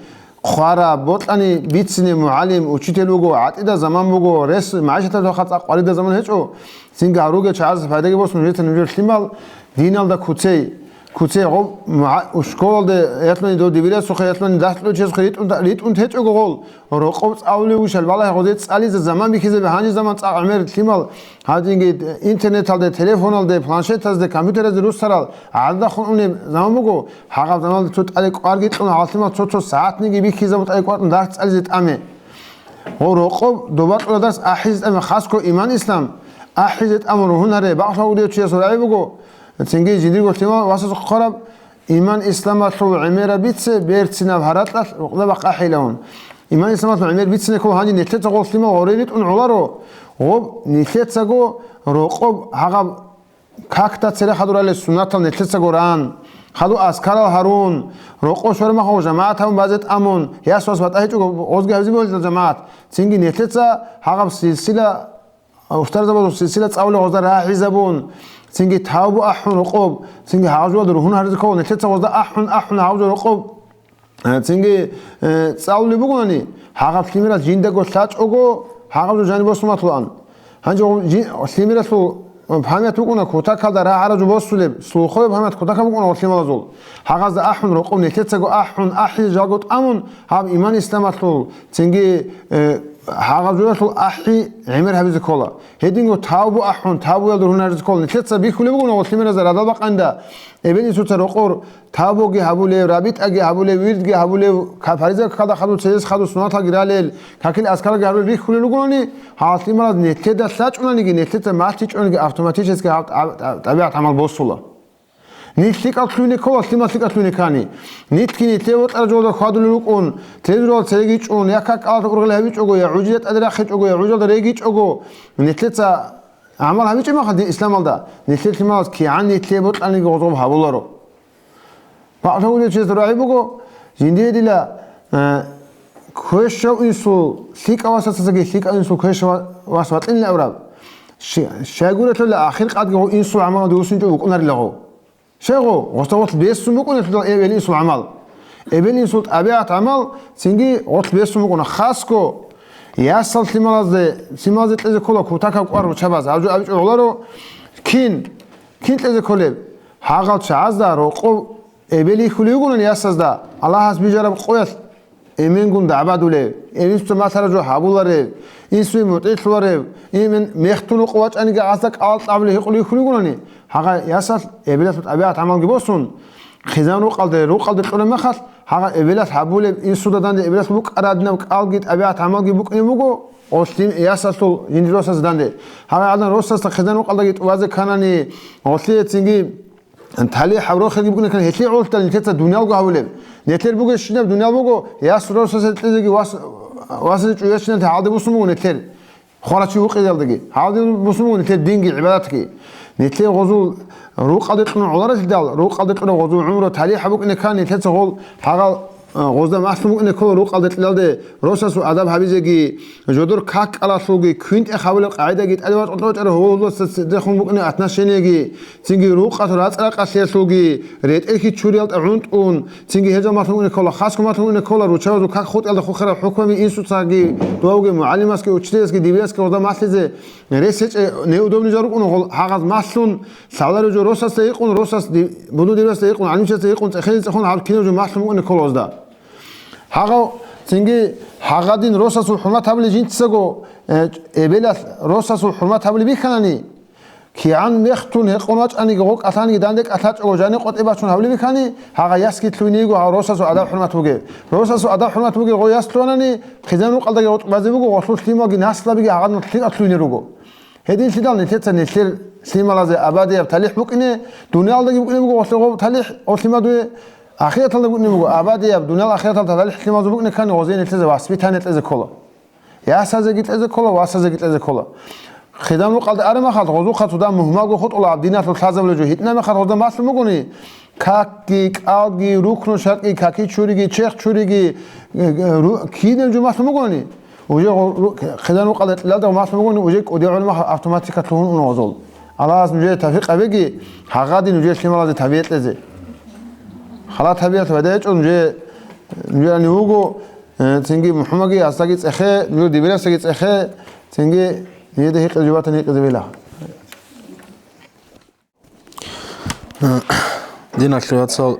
хъвараб, бокьани бицине мугӀалим, учитель вуго, гӀатӀида заман буго, рес, магӀишаталъул хӀакъалъулъ къваригӀараб заман гьечӀо, цинги гьал ругел чагӀазда пайдаги босун, нужеца нужер лъимал диналда куцей, куцей гъоб мугӀа-, школалде ялъуни дов дибирасухъе, ялъуни дагьлъулев чиясухъе ритӀун, ритӀун течӀого гъол, рокъоб цӀалулев вугищал балагье гъозе цӀализе заман бихьизабе, гьанже заман цӀакъ гӀемер лъимал, гьадинги интернеталде, телефоналде, планшетазде, компьютеразде руссарал гӀадада хун унеб заман буго, гьагъаб заманалда цо тӀаде кӀварги кьун, гьал лъимал цо-цо сагӀатниги бихьизабун тӀаде кӀвар кьун дарс цӀализе тӀаме. Гъо рокъоб доба кьула дарс ахӀизе тӀаме, хасго иман-ислам ахӀизе тӀамун ругьун гьаре, бакълъагъулев чиясул рагӀи буго, цинги жиндирго лъимал васас хъвараб, иман-исламалъул гӀемераб бице берцинаб гьаракьалъ рукъда бахъ ахӀилавун. Иман-исламалъул гӀемер бицине ккола гьанже нилъеца гъол лъимал гъоре ритӀун гӀоларо, гъоб нилъецаго рокъоб гьагъаб какда цере хадуралел суннатал нилъецаго ран, хадур азкарал гьарун, рокъов щвараб мехалъ жамагӀат гьабун базе тӀамун, яс-вас батӀа гьечӀого гъозги гьабизе бугелъул жамагӀат, цинги нилъеца гьагъаб силсила, устарзабазул силсила цӀалулел гъозда рагӀизабун, цинги тавбу ахӀун рокъоб, цинги гьагъаб жоялда ругьун гьаризе ккола, нилъеца гъозда ахӀун-ахӀун гьагъаб жо рокъоб, Э, цинги, э, цӀалулеб бугони, гьагъаб лъимерал жиндаго лъачӀого, гьагъаб жо жаниб босун батулаан. Гьанже гъо-, жи-, лъимералъул, э, память букӀуна кутакалда рагӀараб жо босулеб, слуховый память кутакаб букӀуна гъо лъималазул. Гьагъазда ахӀун рокъоб, нилъецаго ахӀун, ахӀизе жалго тӀамун, гьаб иман-исламалъул, цинги, э, гьагъаб жоялъул ахӀи гӀемер гьабизе ккола. Гьединго тавбу ахӀун, тавбуялда ругьун гьаризе ккола. Нилъеца бихьулеб бугони гъо лъимеразда радал бакъанила, эбел-инсуца рокъор, Тавбуги гьабулев, рабитӀаги гьабулев, вирдги гьабулев, ка-, фариза какалда хадур, церес хадур суннаталги ралел, какил азкаралги гьарулел рихьулел ругони, гьал лъималаз нилъеда лъачӀунаниги, нилъеца малъичӀониги автоматически гьаб тӀаб-, тӀаб-, тӀабигӀат гӀамал босула. Нилъ лъикӀал лъугьине ккола, лъимал лъикӀал лъугьине ккани. Нилъги нилъее бокьараб жоялда хьвадулел рукӀун, телевизоралда цереги чӀун, я какалда ургъел гьабичӀого, я гӀужалда тӀаде рахичӀого, я гӀужалда регичӀого, нилъеца гӀамал гьабичӀеб мехалъ дин исламалда, нилъер лъималаз кигӀан нилъее бокьаниги гъозгъоб гьабуларо. Бакълъагъулев чиясда рагӀи буго, жиндие дила, э, квешав инсул лъикӀав васасдасаги лъикӀав инсул квешав ва-, вас вакьинилан абураб. Щай-, щайгурелъул ахир къадги гъов инсул гӀамалалде вуссинчӀев вукӀунарила гъов. Щай гъов? Гъосда гъорлъ бесун букӀунелъул эбел-инсул гӀамал. Эбел-инсул тӀабигӀат гӀамал цинги гъорлъ бесун букӀуна. Хасго ясал лъималазде, лъималазе кьезе ккола кутакаб кӀвар руччабаз. Гьаб жо абичӀо гӀоларо, кин, кин кьезе кколеб? Гьагъал чагӀазда рокъов эбел йихьулев вугони ясазда, Аллагьас бижараб къоялъ Эменгун дагӀбадулев, инсуца малъараб жо гьабуларев, инсуе мутӀигӀлъуларев, эмен мехтун рукъ вачӀаниги гьасда кӀалал кьабулев гьикъулев хьулигунани, гьагъа ясалъ эбелалъул тӀабигӀат гӀамалги босун, хъизан рукъалде, рукъалде кьураб мехалъ, гьагъа эбелалъ гьабулеб инсуда данде эбелалъ букӀарадинаб кӀалги тӀабигӀат гӀамалги букӀине буго, гъолъ лъим-, ясалъул жинди росасе данде. Гьагъа гӀадан росасда хъизан рукъалдаги тӀубазе кканани, гъолъие цинги ТалихӀ гьаб рохелги букӀине ккани, гьелъие гӀолдал нилъеца дуниялго гьабулеб. Нилъер бугебщинаб дуниял буго, яс росасе кьезеги вас-, васазе чӀуящинал гьалде бусун буго нилъер. Хварачи вукъизалдаги, гьалде бусун буго нилъер динги, гӀибадатги. Нилъер гъозул рукъалде кьун гӀоларалъидал, рукъалде кьураб гъозул гӀумру талихӀ гьаб букӀине ккани, нилъеца гъол, гъолда малъун букӀине ккола рукъалде кьелалде, росасул адаб гьабизеги, жодор как ккаралъулги, квинтӀе хабулеб къагӀидаги тӀаде вачӀун тӀочӀараб гьоболдаса цедехун букӀине отношениеги, цинги рукъалъ рацӀцӀа-ракъалъиялъулги, ретӀел-хьи чуриялда гӀунтӀун, цинги гьезул малъун букӀине ккола, хасго малъун букӀине ккола, руччабазул как хутӀиялда хухараб хӀукмаби инсуцаги, дугьавги, мугӀалимасги, учителасги, дибирасги гъозда малъизе рес гьечӀеб неудобный жал рукӀун гъол гьагъаз малъун, лъаларев жо росасда гьикъун, росас ди-, буду дибирасда гьикъун, гӀалимчиясда гьикъун, цӀехезе цӀехун гьаб кинаб жо малъун букӀине ккола гъозда. Гьагъав цинги гьагъадин росасул хӀурмат гьабулел жинцаго, э, эбелалъ росасул хӀурмат гьабулеб бихьанани, кигӀан мехтун гьекъон вачӀаниги, гъо кӀалъаниги данде кӀалъачӀого, жани къотӀи бачун гьабулеб бихьани, гьагъа ясги лъугьине йиго гьав росасул адаб-хӀурмат бугеб. Росасул адаб-хӀурмат бугеб гъо яс лъугьанани, хъизан рукъалдаги гъо тӀубазе буго, гъолъул лъималги наслабиги гьагъадин лъикӀаб лъугьине руго. Гьединлъидал нилъеца нилъер лъималазе абадияб талихӀ букӀине, дуниялдаги букӀине буго гъолъе гъоб талихӀ, гъо лъимадуе, ахираталда букӀине буго абадияб, дуниял ахираталда талихӀ лъималзу букӀине ккани гъозие нилъезе воспитание кьезе ккола. Ясазеги кьезе ккола, васазеги кьезе ккола. Хъизан рукъалде араб мехалъ, гъозухъа цо дагь мугьмалго хутӀула гьаб диналъул лъазабулеб жо. ГьитӀинаб мехалъ гъозда малъун бугони, какги, кӀалги, рукну-шакъи, каки чуриги, черх чуриги, э, э, ру-, кинаб жо малъун бугони, уже гъо-, ру-, хъизан рукъалде кьелалда малъун бугони, уже кӀудияв гӀоло мехалъ автоматика лъугьун уна гъозул. Аллагьас нужее тавфикъ гьабеги, гьагъадин нужее лъималазе табигӀ кьезе. Халат гьабиялъ пайда гьечӀо, нужее, нужерани вуго, Э, цинги МухӀамадги гьасдаги цӀехе, нужер дибирасдаги цӀехе, цинги гьеде гьикъизе жубатани гьикъизабила. Диналъул вацал,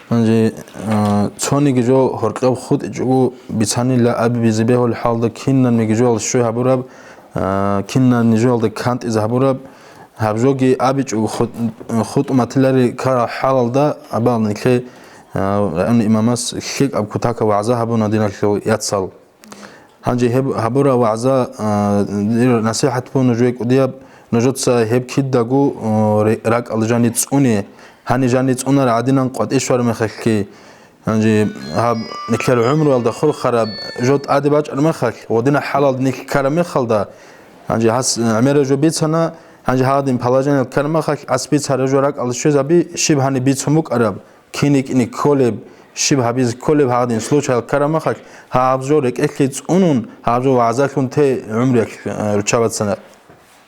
гьанже, э, цониги жо гьоркьоб хутӀичӀого бицанила абизабегьул хӀалда кинабниги жоялда щвей гьабураб, э, кинабниги жоялда кантӀизе гьабураб, гьаб жоги абичӀого хутӀ-, хутӀун батилари ккарал хӀалалда абал нилъе А, районный имамас лъикӀаб кутакаб вагӀза гьабуна диналъул яцал. Гьанже гьеб гьабураб вагӀза, а, дир насихӀат буго нужее кӀудияб, нужеца гьеб кидаго, о, ре-, ракӀалда жани цӀуне, гьаниб жани цӀунар гӀадинан къватӀи щвараб мехалъги. Гьанже гьаб нилъер гӀумруялда хурхараб жо тӀаде бачӀараб мехалъ, гъодинаб хӀалалда нилъ ккараб мехалда, гьанже гьас гӀемераб жо бицана, гьанже гьадин положениялда ккараб мехалъ, ас бицараб жо ракӀалда щвезаби, щиб гьаниб бицун букӀараб. Кин йикӀине кколеб, щиб гьабизе кколеб гьадин случай ккараб мехалъ, гьаб жо рекӀелъе цӀунун, гьаб жо вагӀзалъун те гӀумруялъ, э, руччабацана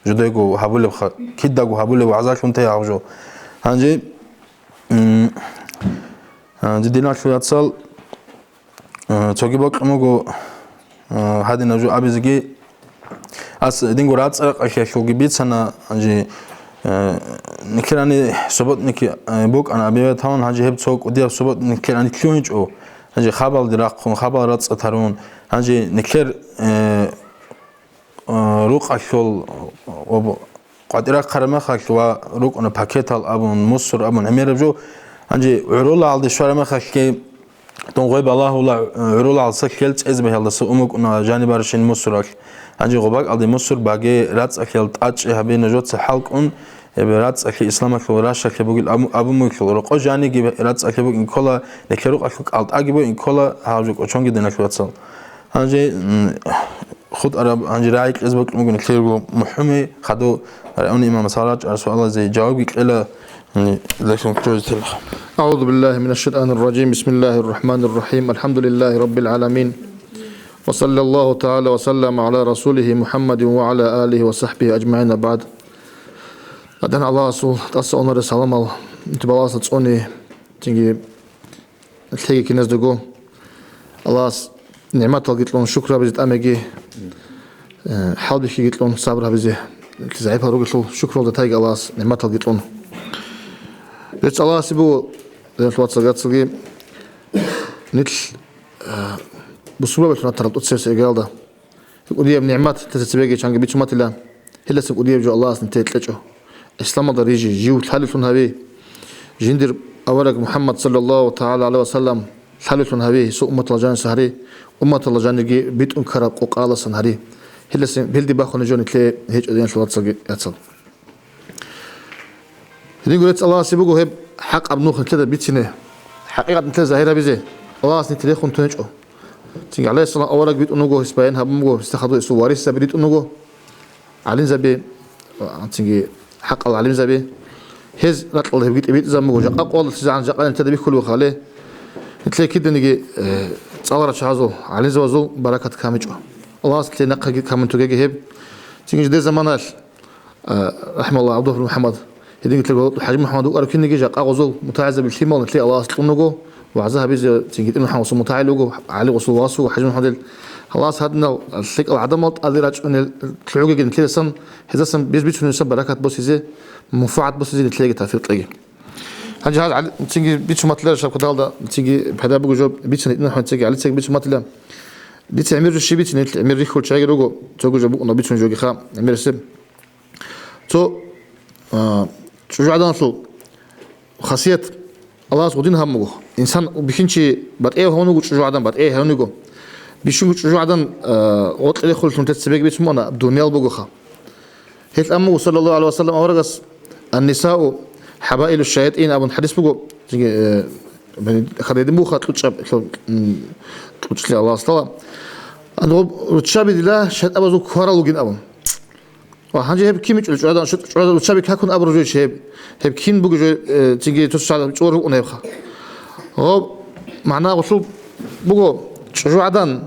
жидего гьабулебха, кидаго гьабулеб вагӀзалъун те гьаб жо. Гьанже, м, гьанже диналъул яцал, э, цоги бокьун буго, э, гьадинаб жо абизеги, Ас динго рацӀцӀа-ракъалъиялъулги бицана, гьанже, э, нилъерани субботник, э, букӀана, объявлять гьабун, гьанже гьеб цо кӀудияб субботник нилъерани лъугьинчӀо, гьанже хабалде рахъун, хабал рацӀцӀа тарун, гьанже нилъер, э, э, рукъалъул ва къватӀирахъараб мехалъ ва рукӀуна пакетал абун, мусор абун гӀемераб жо, гьанже гӀурулагӀалде щвараб мехалъги, Дун гъой балагьула, гӀурула гьалса хьел цӀезаб гьелдаса умукӀуна жанибарщин мусуралъ. Гьанже гъубакӀалде мусур баге, рацӀцӀалъиял тӀачӀи гьабе нужеца хӀалкӀун, гьеб рацӀцӀалъи исламалъул рашалъе бугел абу-, абумуйлъул, рокъо жаниги рацӀцӀалъи букӀин ккола, нилъер рукъалъул кӀалтӀаги букӀин ккола, гьаб жо кӀочонги диналъул вацал. Гьанже, м, хутӀараб, гьанже рагӀи кьез букӀун буго нилъерго мухӀуми, хадув районный имамас гьал рачӀарал суалазе жавабги кьела, Лакин кроется. أعوذ بالله من الشيطان الرجيم. بسم الله الرحمن الرحيم. الحمد لله رب العالمين. وصلى الله تعالى وسلم على رسوله محمد وعلى آله وصحبه أجمعين. بعد. Адан Аллагьасул тӀаса онора саламал, итибаласа цӀуни, цинги лъеги киназдаго. Аллагьас нигӀматалги кьун шукр гьабизе тӀамеги, э, хӀалбихьиги кьун сабр гьабизе, загӀипал ругелъул шукралда тайги Аллагьас нигӀматалги кьун. Бецц Аллагьасе буго, диналъул вацал-гацалги, нилъ, э, бусурбабилъун ратарал тӀоцебесеб иргаялда. КӀудияб нигӀмат нилъеца цебеги чанги бицун батила, гьелдасан кӀудияб жо Аллагьас нилъее кьечӀо. Исламалда рижи, жив лъалевлъун гьави. Жиндир авараг МухӀаммад саллаллагьу тагӀала гӀалайгьи ва саллам лъалевлъун гьави, гьесул умматалда жаниса гьари, умматалда жаниги битӀун ккараб къокъаласан гьари. Гьелдасан белги бахъуна жо нилъее гьечӀо, диналъул вацалги яцал. Гьединго рецц Аллагьасе буго гьеб хӀакъаб нух нилъеда бицине, хӀакъикъат нилъеда загьир гьабизе. Аллагьас нилъ рехун тунечӀо. Цинги гӀалайгьиссалам авараг битӀун вуго, гьес баян гьабун буго, гьесда хадур гьесул варисзаби ритӀун вуго, гӀалимзаби, цинги хӀакъал гӀалимзаби. Гьез ракьалда гьебги тӀибитӀизабун буго, жакъа къоялдалъизегӀан жакъа нилъеда бихьулеб буго гьале. Нилъее киданиги, э, цӀаларал чагӀазул, гӀалимзабазул баракат камичӀо. Аллагьас нилъее нахъеги камун тугеги гьеб. Цинги жидер заманаялъ, а, рахӀимагьуллагь, ГӀабдуллагь МухӀаммад, гьединги лъего ХӀажи МухӀаммад вукӀарав кинниги жакъа гъозул мутагӀилзаби лъимал нилъее Аллагьас кьун вуго, вагӀза гьабизе, цинги итӀинаб гъосул мутагӀил вуго, гӀалимгъосул вас вуго ХӀажи МухӀаммадил. Аллагьас гьадинал лъикӀал гӀадамал тӀаде рачӀунел лъугӀугеги нилъеесан, гьезасан без бицунелсан баракат босизе, мунфагӀат босизе нилъееги тавфикъ кьеги. Гьанже гьал гӀали-, цинги бицун батилара шабкадалда, цинги пайда буго жо бицун, итӀинаб гьанцаги гӀалицаги бицун батила. Дица гӀемер жо щиб бицин, ил гӀемер рихьул чагӀи руго, цого жо букӀуна бицун жогиха гӀемерисеб. Цо, а, чӀужугӀаданалъул хасият Аллагьас гъудин гьабун буго. Инсан бихьинчи батӀияб гьавун вуго, чӀужугӀадан батӀияб гьавун вуго. Бищунго чӀужугӀадан, а, гъоркье рехулелъун тецебеги бицун бугӀана, дуниял бугоха. Гьел амму, саллаллагьу гӀалайгьи ва саллам, аварагас: «Ан-нисау хӀабаилу шаятин», – абун хӀадис буго. Цинги, э, хадедин буха кьучӀаб, лъо-, м, кьучӀли Аллагьас лъала. Гьанже руччаби дила шайтӀабазул кварал вугин абун. Ва гьанже гьеб кин бичӀчӀул чӀужугӀадан, чӀужугӀадан руччаби какун абураб жо чи гьеб? Гьеб кин буго жо, э, цинги цо чӀужугӀадан чӀор рукӀун гьебха. Гъоб магӀна гъулъул буго, чӀужугӀадан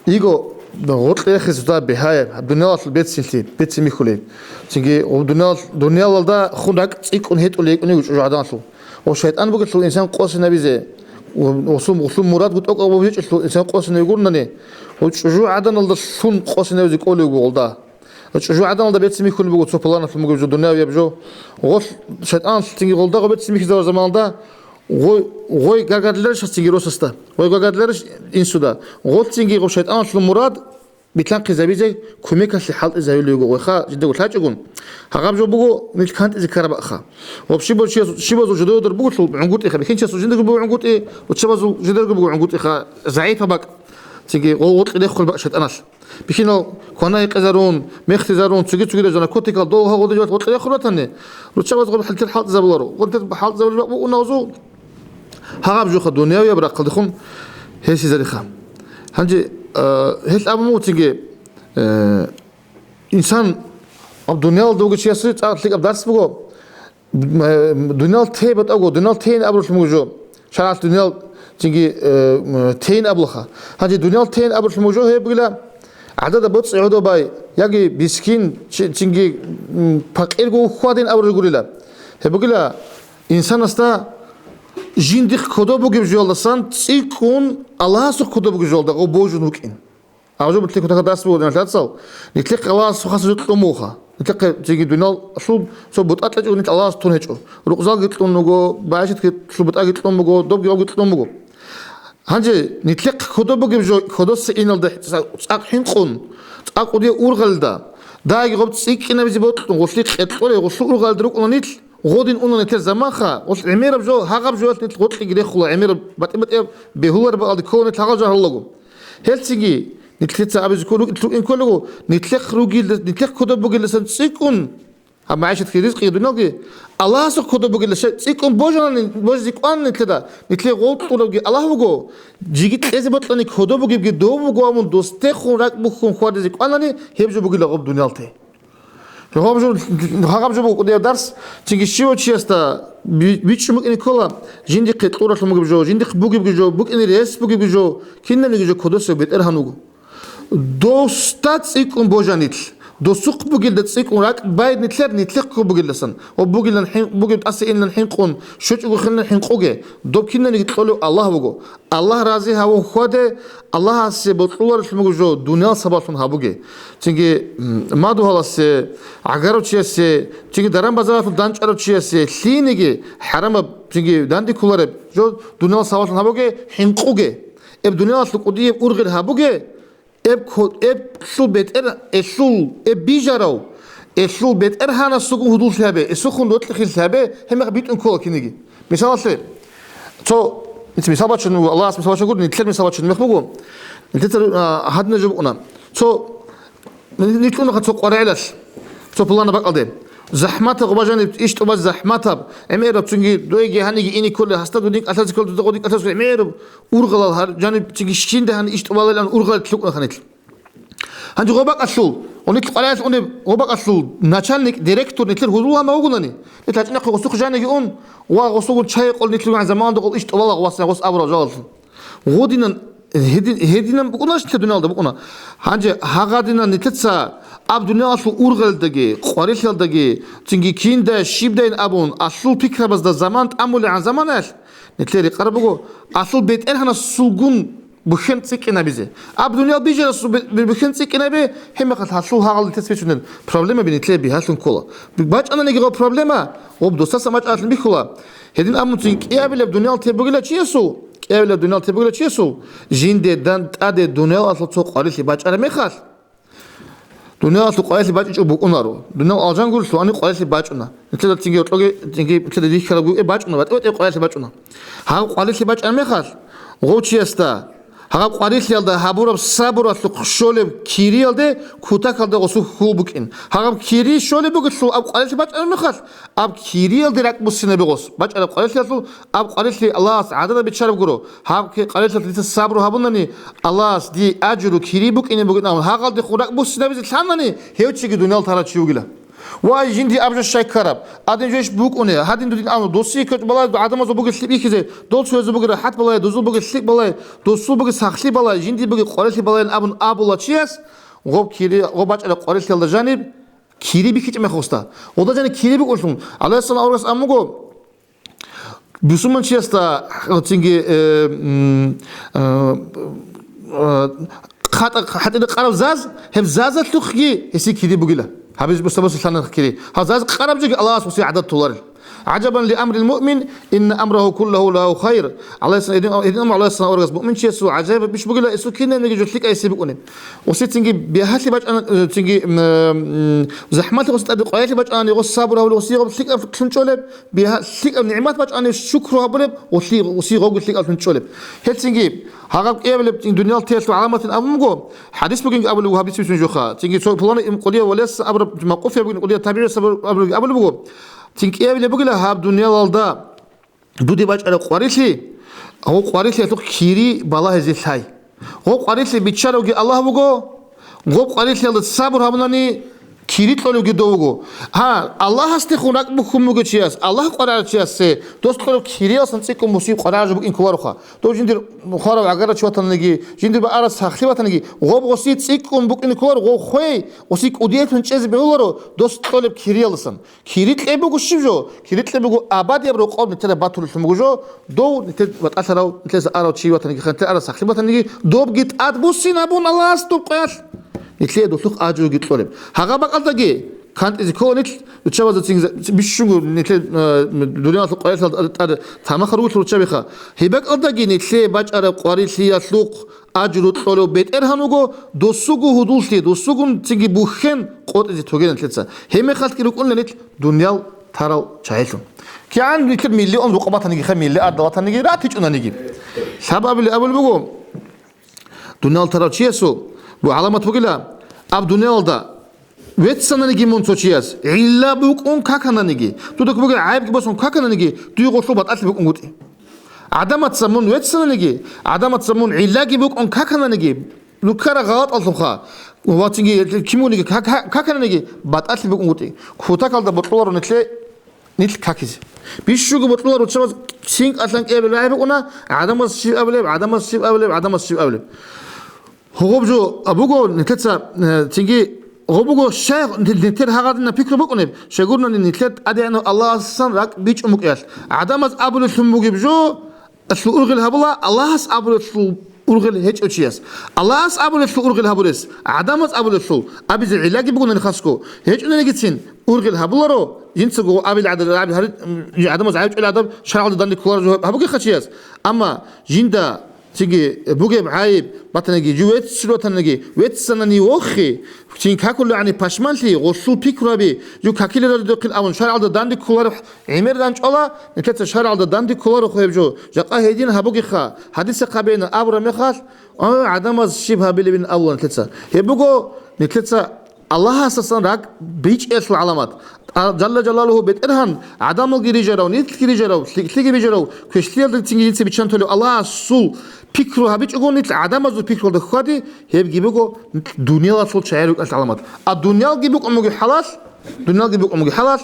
йиго гъоркье рехизе цода бигьаяб, гьаб дуниялалъул бецинлъи, бецин михьулеб. Цинги гъоб дуниял-, дуниялалда хун ракӀ цӀикӀкӀун гьетӀулей йикӀун йиго чӀужугӀаданалъул. Ва шайтӀан бугелъул инсан къосинабизе, ва гъулъул, гъулъул мурадго тӀокӀаб гьечӀелъул инсан къосинабигурнани, ва чӀужугӀаданалда лъун къосинабизе кӀолей йиго гъолда. ЧӀужугӀаданалда бецин михьулеб буго цо пуланалъун бугеб жо, дуниявияб жо. Гъолъ шайтӀаналъ цинги гъолда гъо бецин михьизабураб заманалда гъой, гъой гагарлъарищ цинги росасда? Гъой гагарлъарищ инсуда? Гъолъ цинги гъоб шайтӀаналъул мурад билълъанхъизабизе кумекалъе хӀалтӀизабулеб буго гъойха жидего лъачӀогун. Гьагъаб жо буго нилъ кантӀизе ккараб бакӀха. Гъоб щибаб чиясул, щибазул жидеда бугелъул гӀунгутӀиха, бихьинчиясул жиндирго буго гӀунгутӀи, руччабазул жидерго буго гъунгутӀиха, загӀипаб бакӀ. Цинги гъо-, гъоркье рехулеб бакӀ шайтӀаналъ. Бихьинал квана-гьекъезарун, мехтизарун, цоги-цогидал жо, наркотикал, дол гьагъудин жо гъоркье рехулеб батани, руччабаз гъоб хӀалтӀизабуларо. Гъоркье хӀалтӀизабулеб бакӀ букӀуна гъозул. Гьагъаб жоха дуниявияб рахъалдехун гьесизариха. Гьанже, э, гьел абун буго цинги, э, инсан, гьаб дуниялалда вугев чиясе цӀакъ лъикӀаб дарс буго. М, э, дуниял тей батӀаго, дуниял тейин абуралъун буго жо. ШаргӀалъ дуниял цинги, э, м, тейин абулаха. Гьанже дуниял тейин абуралъун буго жо гьеб бугила, гӀадада боцӀи гӀодобай, яги бискин, чи-, цинги, м, пакъирго хьвадин абурал гурила. Гьеб бугила, инсанасда жиндихъ кодоб бугеб жоялдасан цӀикӀкӀун Аллагьасухъ кодоб бугеб жоялда гъо божун вукӀин. Гьаб жо бутлихъ кутакалда дас буго, диналъул вацал, нилъехъе Аллагьас хасаб жо кьун бугоха. Нилъехъе цинги дуниялалъул цо бутӀа кьечӀого нилъ Аллагьас тун гьечӀо. Рукъзалги кьун буго, багӀишатги лъу бутӀаги кьун буго, добги гъобги кьун буго. Гьанже нилъехъ кодоб бугеб жо кодосе иналда цӀакъ хӀинкъун, цӀакъ кӀудияб ургъалда, дагьаги гъоб цӀикӀкӀинабизе бокьун, гъолъи къеркьолей, гъолъул ургъалда рукӀуна нилъ, гъодин уна нилъер заманха, гъолъ гӀемераб жо, гьагъаб жоялъ нилъ гъоркьеги рехула, гӀемераб батӀи-батӀияб бегьулареб бакӀалде ккола нилъ гьагъал жо гьаруллаго. Гьелцинги нилъеца абизе ккол-, рукӀин кколего, нилъехъ ругелда-, нилъехъ кодоб бугелдасан цӀикӀкӀун, гьаб магӀишатги ризкъиги дуниялги Аллагьасухъ кодоб бугелдаса цӀикӀкӀун божанани, божизе кӀванани нилъеда, нилъее гъол кьурабги Аллагь вуго, жеги кьезе бокьани кодоб бугебги дов вуго абун, дос техун ракӀ бухьун хьвадизе кӀванани, гьеб жо бугила гъоб дуниял тей. Гьаб жо, гьаб жо буго кӀудияб дарс, цинги щивав чиясда би-, бичӀчӀун букӀине ккола, жиндихъе кьуралъун бугеб жо, жиндихъ бугебги жо, букӀине рес бугебги жо, кинабниги жо кодосев БетӀергьан вуго. Досда цӀикӀкӀун божанилъ, Досухъ бугелда цӀикӀкӀун ракӀ бай нилъер, нилъехъго бугелдасан, ва бугилан хӀин-, бугеб тӀаса инлан хӀинкъун, щочӀого хилан хӀинкъуге, доб кинаниги кьолев Аллагь вуго. Аллагь рази гьавун хьваде, Аллагьасе бокьуларелъун буго жо дуниял сабаблъун гьабуге. Цинги, м, мадугьаласе, гӀагарав чиясе, цинги даран-базаралъув данчӀарав чиясе, лъиениги хӀарамаб, цинги данде кколареб жо дуниял сабаблъун гьабуге, хӀинкъуге. Эб дуниялалъул кӀудияб ургъел гьабуге, Эб ко-, эблъул бетӀер, элъул, эб бижарав, элъул бетӀергьанасулгун гьудуллъи гьабе, эсухъун рокьихъиллъи гьабе, гьебмехалъ битӀун ккола киниги. Мисалалъе, цо, мисал бачун, Аллагьас мисал бачун гуро, нилъер мисал бачун мех буго. Нилъеца, а, гьадинаб жо букӀуна. Цо, нилъ унахъа цо къваригӀелалъ, цо пуланаб бакӀалде. ЗахӀматаб гъубажаниб иш тӀубаз захӀматаб, гӀемераб цунги, дуеги гьаниги ине кколе, гьасда дудин кӀалъазе кколе, дуда гъодин кӀалъазе кколе, гӀемераб ургъалал гьар-, жаниб цинги щинда гьаниб иш тӀубалилан ургъалил лъукӀуна ханилъ. Гьанже гъо бакӀалъул, гъо нилъ къваригӀелъ унеб гъо бакӀалъул начальник, директор нилъер гьудул гьама вугунани, нилъ гьачӀинахъе гъосухъ жаниги ун ва гъосулгун чай къол нилъ гӀан заманалда къол иш тӀубала гъвасна гъос абурал жалалъун. Гъодинан гьедин-, гьединан букӀунач нилъер дуниялда букӀуна. Гьанже гьагъадинан нилъеца аб дуниялалъул ургъелдаги, къварилъиялдаги, цинги кинда щибдайин абун, алъул пикрабазда заман тӀамулегӀан заманаялъ, нилъер рекъараб буго, алъул бетӀергьанасулгун бухьен цӀикӀкӀинабизе. Аб дуниял бижарасул бе-, бе-, бухьен цӀикӀкӀинаби, гьебмехалъ гьалъул гьагъал нилъеца бицунел проблемаби нилъее бигьалъун ккола. БачӀананиги гъо проблема, гъоб досдасан бачӀаналъун бихьула. Гьедин абунцин кӀиабилеб дуниял теб бугила чиясул, кӀиабилеб дуниял теб бугила чиясул, жинде дан тӀаде дуниял алъул цо къварилъи бачӀараб мехалъ, Дуниялалъул къварилъи бачӀичӀого букӀунаро. Дуниял алжан гурелъул гьаниб къварилъи бачӀуна. Нилъеда цинги гьоркьоги, цинги нилъеда рихьараб гуреб бачӀуна, батӀи-батӀи къварилъи бачӀуна. Гьаб къварилъи бачӀараб мехалъ, гъов чиясда, гьаб къварилъиялда гьабураб сабуралъухъ щолеб кириялде кутакалда гъосул хьул букӀин. Гьаб кири щолеб бугелъул аб къварилъи бачӀараб мехалъ, аб кириялде ракӀ буссинаби гъос. БачӀараб къварилъиялъул аб къварилъи Аллагьас гӀадада биччараб гуро. Гьаб кири къварилъиялъ дица сабру гьабунани, Аллагьас дие ажру кири букӀине бугин абун, гьагъалдехун ракӀ буссинабизе лъанани, гьев чиги дуниял тарав чи вугила. Вай, жинди аб жо щай ккараб? Гьадин жо иш букӀуне, гьадин дудин абун, досие ккечӀ балай, гӀадамазул бугеб лъикӀ бихьизе, дол цоязул бугеб рахӀат балай, дозул бугеб лъикӀ балай, досул бугеб сахлъи балай, жинди бугеб къварилъи балайин абун абула чияс, гъоб кири, гъоб бачӀараб къварилъиялда жаниб кири бихьичӀеб мехалъ гъосда. Гъода жаниб кири букӀулъун, гӀалайгьиссалам аварагас абун буго, Бусурманчиясда цинги, э, м, э, э, хатӀа-, хатӀида къараб заз, гьеб зазалъухъги гьесие кири бугила. Гьабиз мустабасулъанахъ кири. Гьал заз къараб жоги Аллагьас гьесие гӀадат толарел. «ГӀажабан ли амрил муъмин, инна амрагьу куллагьу лагьу хайр». Аллагьас, гьедин, гьедин амру Аллагьас аварагас муъминчиясул гӀажаибаб иш бугила, гьесул кинабниги жо лъикӀаб гьесие букӀунеб. Гьесие цинги бигьалъи бачӀана, э, цинги, м, э, м, захӀмалъи гьесие тӀаде къварилъи бачӀани, гьес сабур гьавли гьесие гьеб лъикӀаб лъун чӀолеб. Бигьа-, лъикӀаб нигӀмат бачӀани шукру гьабулеб, гьесие, гьесие гъовги лъикӀаблъун чӀолеб. Гьел цинги, гьагъаб кӀиабилеб цин дуниял теялъул гӀаламатин абун буго, хӀадис бугин абулеб буго, гьаб бицин жоха. Цинги цо пуланав им кӀудияв валес абураб, макъуф яб бугин кӀудияв табигӀияс абу-, абураб, абулеб буго. Цин кӀиабилеб бугила гьаб дуниялалда дуде бачӀараб къварилъи, гьав къварилъиялъухъ кири балагьизе лъай. Гъоб къварилъи биччаравги Аллагь вуго, гъоб къварилъиялда сабур гьабунани кири кьолевги дов вуго. Гьа, Аллагьасдехун ракӀ бухьун бугев чияс, Аллагь къваригӀарав чиясе дос кьолеб кириялсан цӀикӀкӀун мусиб къваригӀараб жо букӀин кколароха. Дов жиндир хварав гӀагарав чи ватаниги, жиндир бакӀараб сахлъи ватаниги, гъоб гъосие цӀикӀкӀун букӀин кколаро, гъов хвей, гъосие кӀудиялъун чӀезе бегьуларо дос кьолеб кириялдасан. Кири кьеб буго щиб жо? Кири кьеб буго абадияб рокъоб нилъеда батулелъун буго жо, дов нилъер батӀалъарав, нилъеца арав чи ватаниги, нилъер арав сахлъи батаниги, добги тӀадбуссин абун Аллагьас доб къоялъ, нилъее долъухъ ажруги кьолеб. Гьагъа бакӀалдаги кантӀизе ккола нилъ, руччабазда цин бищунго нилъер, э, дуниялалъул къоялъ тӀад тамахар ругелъул руччабиха. Гьеб бакӀалдаги нилъее бачӀараб къварилъиялъухъ ажру кьолев БетӀергьан вуго, досуго гьудуллъи, досугун цинги бухьен къотӀизе тогеян нилъеца. Гьеб мехалъги рукӀуна нилъ дуниял тарал чагӀилъун. КигӀан нилъер миллион рукъа батаниги, хай миллиард ватаниги, ратичӀунаниги. Лъабабилеб абулеб буго, дуниял тарав чиясул бу гӀаламат бугила, аб дуниялалда веццананиги мун цо чияс, гӀилла букӀун какананиги, дуда бугеб гӀайибги босун какананиги, дуе гъолъул батӀалъи букӀунгутӀи. ГӀадамаца мун веццананиги, гӀадамаца мун гӀиллаги букӀун какананиги, руккара гъалатӀалъухъа, ва цинги кимуниги как-, как-, какананиги, батӀалъи букӀунгутӀи. Кутакалда бокьуларо нилъе, нилъ какизе. Бищуго бокьуларо чабаз цин кӀалъан кӀиабилеб букӀуна, гӀадамаз щиб абулеб, гӀадамаз щиб абулеб, гӀадамаз щиб абулеб. Гьугъуб жо буго, нилъеца, э, цинги Гъо буго, щай нилъер гьагъадина пикру букӀунеб, щайгурнани нилъер ТӀадегӀанав Аллагьасдасан ракӀ бичӀчӀун букӀиялъ. ГӀадамаз абулеблъун бугеб жо, лъул ургъел гьабула, Аллагьас абулеблъул ургъел гьечӀев чияс. Аллагьас абулеблъул ургъел гьабурес, гӀадамаз абулеблъул, абизе гӀиллаги бугонани хасго, гьечӀунаригицин ургъел гьабуларо, жинцаго абил гӀадал, гӀадамаз гӀайчӀул гӀадаб шаргӀалда данде кколареб жо гьабугеха чияс. Амма жинда Цинги бугеб гӀайиб батаниги, жив веццил ватаниги, веццанани вохи, цин какулани пашманлъи, гъолъул пикру гьаби, жив какиларадухъин абун шаргӀалда данде кколареб гӀемер ранчӀвала, нилъеца шаргӀалда данде кколарухъ гьеб жо, жакъа гьедин гьабугеха, гьадисахъа бегьина абураб мехалъ, а, гӀадамаз щиб гьабилебин абула нилъеца. Гьеб буго нилъеца Аллагьасдасан ракӀ бичӀчӀиялъул гӀаламат. А, Жалла Жалалугьу БетӀергьан гӀадамалги рижарав, нилъги рижарав, лъикӀлъиги бижарав, квешлъиялдацинги жинца биччан толев Аллагьасул пикру гьабичӀого нилъ гӀадамазул пикруялда хьвади, гьебги буго нилъ дуниялалъул чагӀи рукӀалъ гӀаламат. А дуниялги букӀун буго хӀалал, дуниялги букӀун буго хӀалал.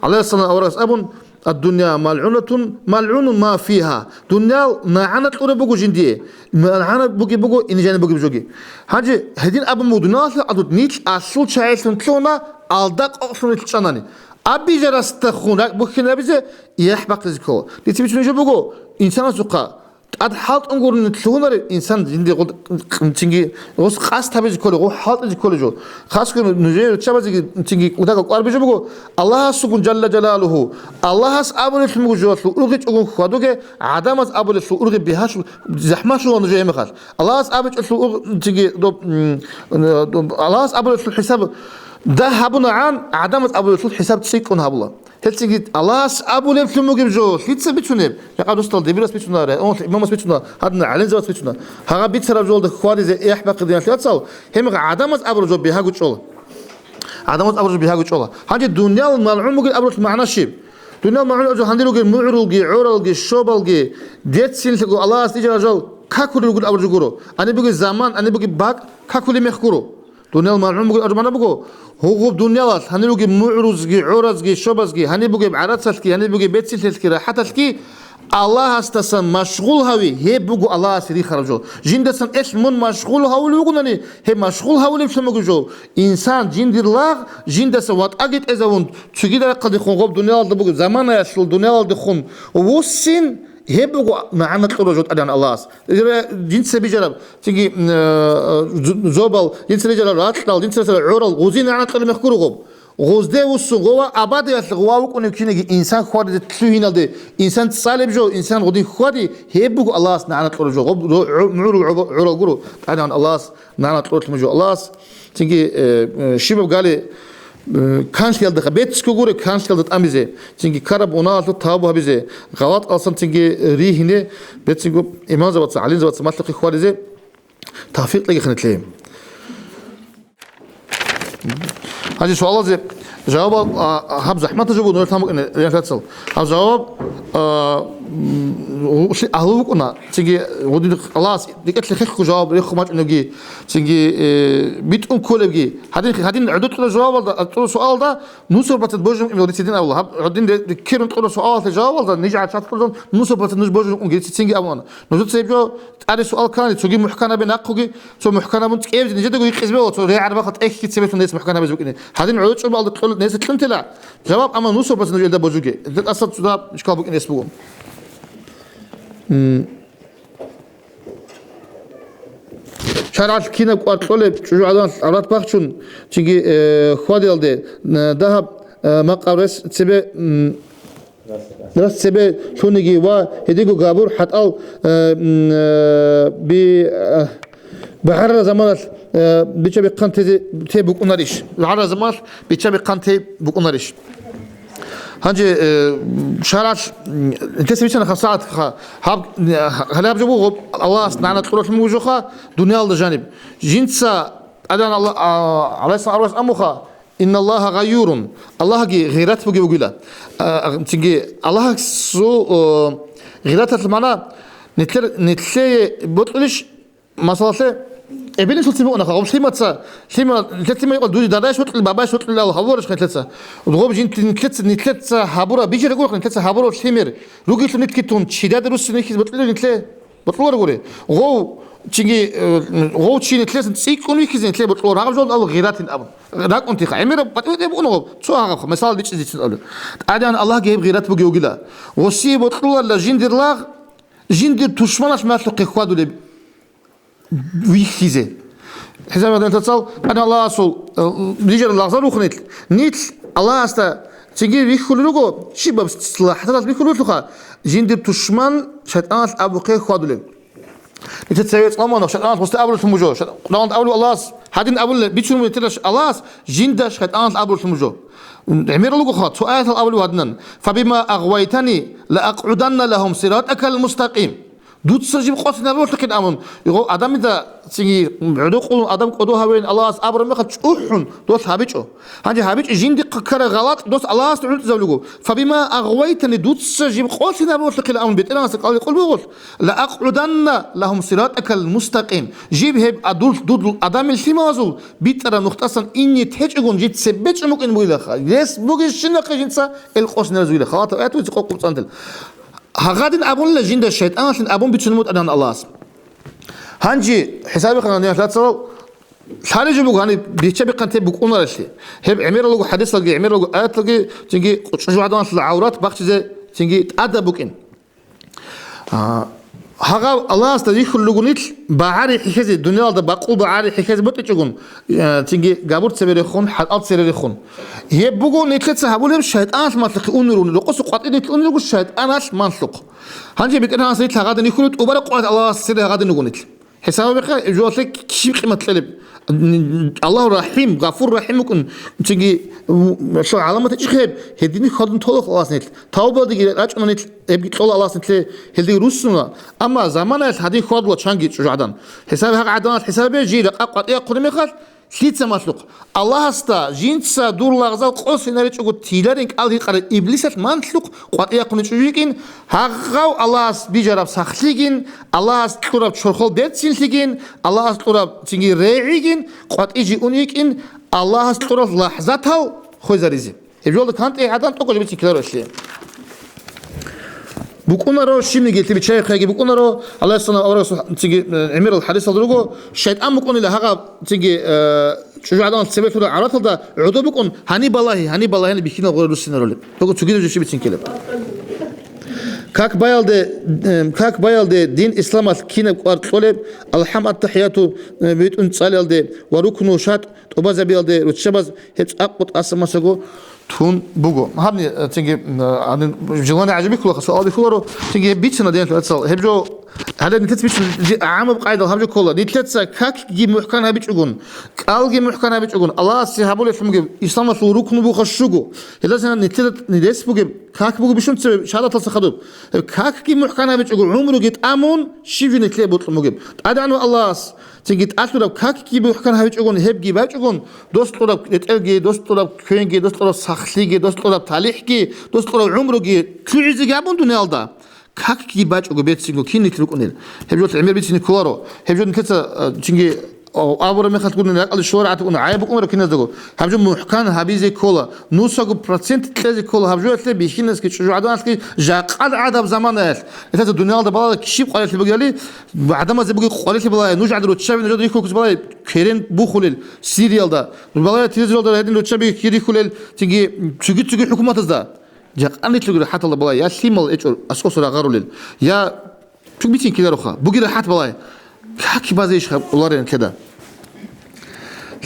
ГӀалайгьиссалам аварагас абун, «Ад-дунья малгӀунатун, малгӀунун ма фигьа». Дуниял нагӀана кьураб буго жиндие, нагӀана бугеб буго, инжани бугеб жоги. Гьанже гьедин абун буго дуниялалъул гӀадуд, нилъ алъул чагӀилъун лъугьуна, алда къокълъун нилъ чӀанани. Аб бижарасдахун ракӀ бухьинабизе яхӀ бахъизе ккола. Дица бицунеб жо буго, инсанасухъа тӀад хӀалтӀун гурони лъугьунарев инсан жинди гъо-, цинги гъос къасд гьабизе кколев, гъо хӀалтӀизе кколев жо. Хасго нужее руччабазеги цинги кӀудага кӀвар бижа буго, Аллагьасугун Жалла Жалалугьу, Аллагьас абулеблъун буго жоялъул ургъичӀогун хьвадуге, гӀадамаз абулеблъул ургъи бигьалъул захӀмалъула нужее гьеб мехалъ. Аллагьас абичӀелъул ургъ-, цинги доб-, м, э, доб-, Аллагьас абулеблъул хӀисаб дагь гьабунагӀан, гӀадамаз абулеблъул хӀисаб цӀикӀкӀун гьабула. Гьелцинги Аллагьас абулеблъун бугеб жо лъица бицунеб? Жакъа дустал дибирас бицуна, районал имамас бицуна, гьадна гӀалимзабас бицуна. Гьагъа бицараб жолда хьвадизе яхӀ бахъидиналъе вацал, гьебмехалъ гӀадамаз абураб жо бигьаго чӀола. ГӀадамаз абураб жо бигьаго чӀола. Гьанже дуниял малгӀун бугин абуралъул магӀна щиб? Дуниял малгӀун абураб жо гьанир ругел мугӀрулги, гӀоралги, щобалги, деццинлъго Аллагьас дижарал жал какулел ругел абураб жо гуро. Гьаниб бугеб заман, гьаниб бугеб бакӀ какулеб мех гуро. Дуниял малгӀун бугеб аржумана буго, гьугьуб дуниялалъ гьанир ругеб мугӀрузги, гӀоразги, щобазги, гьаниб бугеб гӀарацалъги, гьаниб бугеб беццинлъиялъги, рахӀаталъги Аллагьасдасан машгъул гьави, гьеб буго Аллагьасе рихараб жо. Жиндасан элъ мун машгъул гьавулев вугони, гьеб машгъул гьавулеблъун буго жо. Инсан жиндир лагъ жиндаса ватӀаги тӀезавун, цогидал рахъалдехун гъоб дуниялалда буго, заманаялъул дуниялалдехун вуссин, гьеб буго нагӀана кьураб жо ТӀадегӀан Аллагьас. Жинца бижараб, цинги, м, э, зобал, жинца бижараб ракьал, жинца бижараб гӀорал, гъозие нагӀана кьураб мех гуро гъоб. Гъозде вуссун гъова абадиялъ гъова вукӀунев кинеги инсан хьвадизе лъугьиналде, инсан цӀалеб жо, инсан гъодин хьвади, гьеб буго Аллагьас нагӀана кьураб жо. Гъоб ро-, гӀо-, гӀурул гӀо-, гӀорал гуро, ТӀадегӀан Аллагьас нагӀана кьураб жо. Аллагьас цинги, э, э, щибаб гали, э, канлъиялда, беццго гуре канлъиялда тӀамизе, цинги ккараб мунагьалъул тавбу гьабизе, гъалатӀалсан цинги ригьине, беццго имамзабаца, гӀалимзабаца малъухъе хьвадизе тавфикъ кьеги ханилъе. Гьанже суалазе жавабал, а, гьаб захӀматаб жо буго, нужер тамбукӀине рехлацал. Гьаб жаваб, а, м, агьлу букӀуна, цинги гъудин Аллагьас рекӀелъе хехго жаваб рехун бачӀунебги, цинги, э, битӀун кколебги. Гьадин, гьадин гӀодор кьураб жавабалда, кьураб суалалда нусаб процент божун букӀин рицидин абула. Гьаб гьадин де-, ккерун кьураб суалалъе жавабалда нижгӀал чат кьураб нусаб процент нуж божун букӀин рицицинги абуна. Нужеца гьеб жо тӀаде суал ккани, цоги мухӀкан гьабе нахъуги, цо мухӀкан гьабун цӀкӀебизе, нижедаго гьикъизе бегьула, цо регӀарабаха тӀехьги цебетлъун нес мухӀкан гьабизе букӀине. Гьадин гӀодор чӀумалда кьола, несетлъунтила жаваб, амма нусаб процент нуж элда божуге. Элда тӀаса цуда ишкал букӀин рес буго. М. ШаргӀалъ кинаб кӀвар кьолеб, чӀужугӀадан гӀаврат бахчун, цинги, э, хьвадиялде, э, дагьаб, э, макъаб рес цебе, м, Рас цебе лъуниги ва гьедиго габур хӀатӀал, э, м, э, би-, э, багӀарараб заманалъ, э, бича-бихъан тезе, те букӀунарищ? БагӀарараб заманалъ бича-бихъан те букӀунарищ? Гьанже, э, шаргӀалъ, м, интересно бицана хасагӀатха, гьаб, э, гьалаб жо буго, Аллагьас нагӀана кьуралъун бугоха, дуниялда жаниб. Жинца ТӀадегӀан Аллагь, а, гӀалайгьиссалам аварагас аммуха, «Инналлагьа гъайюрун», Аллагьги гъират бугев вугила. А, цинги Аллагьасул, о, гъираталъ магӀна, нилъер-, нилъее бокьулищ, масалалъе, эбелинлъулцин букӀунаха, гъоб лъимаца, лъима-, нилъер лъимал гьикъула дуе дадайищ бокьули, бабайищ бокьули абула, гьабурищ нилъеца. Гъоб жин-, нилъеца, нилъеца гьабура бижараг гурахъ, нилъеца гьабурав лъимер ругелъул нитги тун, чидаде руссин рихьизе бокьулев нилъее? Бокьуларогури, гъов, чиги, э, гъов чи нилъесан цӀикӀкӀун вихьизе нилъее бокьулар, гьаб жолда абу гъиратин абун. РакӀунтиха, гӀемераб батӀи-батӀи букӀуна гъоб, цо гьагъабха, мисал бичӀчӀизецин абулеб. ТӀадегӀан Аллагьги гьеб гъират бугев вугила. Гъосие бокьуларила жиндир лагъ, жиндир тушманалъ малъухъе хьвадулеб вихьизе. ХӀисаб гьадин цацал, ТӀадегӀан Аллагьасул, э, рижарал лагъзал рухунел, нилъ Аллагьасда цинги вихьулел руго, щибаб лахӀзалалъ вихьулелъулха, жиндир тушман шайтӀаналъ абухъе хьвадулеб. Нилъер цеве цӀалмана, шайтӀаналъ гъосда абулелъун буго. ШайтӀаналъ абулев Аллагьас, гьадин абулеб, бицун бетӀераш Аллагьас, жинда шайтӀаналъ абулелъун буго. ГӀемерал руго ха, цо аятал абулев гьадинан: «Фабима агъвайтани, ла акъгӀуданна лагьум сиратакал мустакъим». Дуца жиб къосинабуралъухъин абун, гъо-, адамида цинги гӀодо къулун адам кӀодо гьавеян Аллагьас абураб мехалъ чӀухӀун, дос гьабичӀо. Гьанже гьабичӀо жиндихъа ккараб гъалатӀ дос Аллагьасда гӀунтӀизабулего. «Фабима агъвайтани», дуца жиб къосинабуралъухъин абун, БетӀергьанасда кӀалги къулбугъулъ, «ла акъгӀуданна лагьум сиратакал мустакъим». Жиб гьеб адул-, дудул адамил лъималазул битӀараб нухтасан ине течӀогун жиб цебе чӀун букӀин бугилаха. Рес бугищинахъе жинца эл къосинараз вугила. Халатаб аят вугеца къокъ цӀандил. Гьагъадин абунила жинда шайтӀаналъин абун бицунеб букӀана Аллагьас. Гьанже хӀисабихъан гьанив лъацарал лъалеб жо буго гьаниб бичча-бихъан те букӀунаралъе. Гьеб гӀемералго хӀадисалги, гӀемералго аяталги, цинги чӀужугӀаданалъул гӀаврат бахчизе цинги тӀадаб букӀин. А, гьагъав Аллагьасда вихьулел руго нилъ багӀари хӀехьезе, дуниялалда бакъул багӀари хӀехьезе бутӀичӀогун, э, цинги габур цебе рехун, хӀатӀал цере рехун. Гьеб буго нилъеца гьабулеб шайтӀаналъ малъухъе унел руго, рокъоса къватӀир нилъ унел руго шайтӀаналъ малъухъ. Гьанже БетӀергьанас нилъ гьагъадин вихьулеб, тӀубараб къват Аллагьас цере гьагъадин руго нилъ. ХӀисаб гьабеха, жо гьалъе киб къимат кьелеб? Аллагь рахӀим, Гъафур рахӀим вукӀун, цинги, у, лъо гӀаламат гьечӀо гьеб, гьедин хьвадун толох Аллагьас нилъ. Тавбаялдеги рачӀуна нилъ, гьебги кьола Аллагьас нилъе, гьелдеги руссуна. Амма заманаялъ гьадин хьвадула чанги чӀужугӀадан. ХӀисаб гьагъ гӀаданалъ хӀисабе, жий ракъа къватӀияб хъулеб мехалъ, лъица малъухъ? Аллагьасда жинца дур лагъзал къосинаричӀого тиларин кӀал гьикъараб иблисалъ малъухъ къватӀияб хъулеб чӀужу йикӀин, гьагъав Аллагьас бижараб сахлъигин, Аллагьас кьураб чорхол берцинлъигин, Аллагьас кьураб цинги регӀигин, къватӀи жи ун йикӀин, Аллагьас кьураб лахӀзатал хвезаризе. Гьеб жолда кантӀи гӀадан тӀокӀаб жибицин ккеларо гьелъие. БукӀунаро щибниги лъибичаяхъеги букӀунаро, Аллагьас аварагасул цинги, э, гӀемерал хӀадисалда руго, шайтӀан букӀунила гьагъаб цинги, э, чӀужугӀаданалъ цебе лъурал гӀавраталда гӀодо букӀун, гьаниб балагьи, гьаниб балагьи бихьинал гъоре руссинарулеб. Буго цогидаб жо щибицин ккелеб. Как баялде, э, как баялде дин исламалъ кинаб кӀвар кьолеб, алхӀам ат-тахӀияту, э, битӀун цӀалиялде ва рукну шартӀ тӀубазабиялде руччабаз гьеб цӀакъго тӀаса-масаго тун буго. Гьабни, э, цинги, э, гьанин желание гӀажаби ккола, суал бихьуларо, цинги гьеб бицина ден цал. Гьеб жо, гьале нилъеца бицун, жи-, гӀамаб къайдал гьаб жо ккола. Нилъеца какги мухӀкан гьабичӀогун, кӀалги мухӀкан гьабичӀогун, Аллагьасе гьабулелъун бугеб, исламалъул рукну буха щуго. Гьелдасан нилъеда нилъес бугеб, как буго бищун цебе шагьадаталса хадуб. Гьеб какги мухӀкан гьабичӀого, гӀумруги тӀамун, щиб жо нилъее бокьун бугеб. ТӀадегӀанав Аллагьас, цинги тӀалъураб какги бухӀкан гьабичӀогун, гьебги бачӀогун, дос кьураб ретӀелги, дос кьураб квенги, дос кьураб сахлъиги, дос кьураб талихӀги, дос кьураб гӀумруги лъугӀизеги гьабун дуниялда, какги бачӀого берцинго кин нилъ рукӀунел. Гьеб жо гӀемер бицине кколаро. Гьеб жо нилъеца, а, цинги, а, абураб мехалъ гурони ракӀалде щоларагӀат букӀуна, гӀайиб букӀунареб киназдаго. Гьаб жо мухӀкан гьабизе ккола, нусаго процент кьезе ккола гьаб жоялъе, бихьинасги чӀужугӀаданалъги жакъа гӀадаб заманаялъ. Нилъеца дуниялда балагье щиб къварилъи бугебали, гӀадамазе бугеб къварилъи балагье, нуж гӀадин руччаби нужеда рихьулъ балагье, керен бухулел Сириялда, балагье телевизоралда гьедин руччаби рихьулел, цинги цоги-цоги хӀукуматазда. Жакъа нилъеги рахӀаталда балагье, я лъимал гьечӀо аскӀоса рагъарулел, я чуг бицин ккелароха, буги рахӀат балагье. Как базе иш гьаб-, кьоларен ккеда.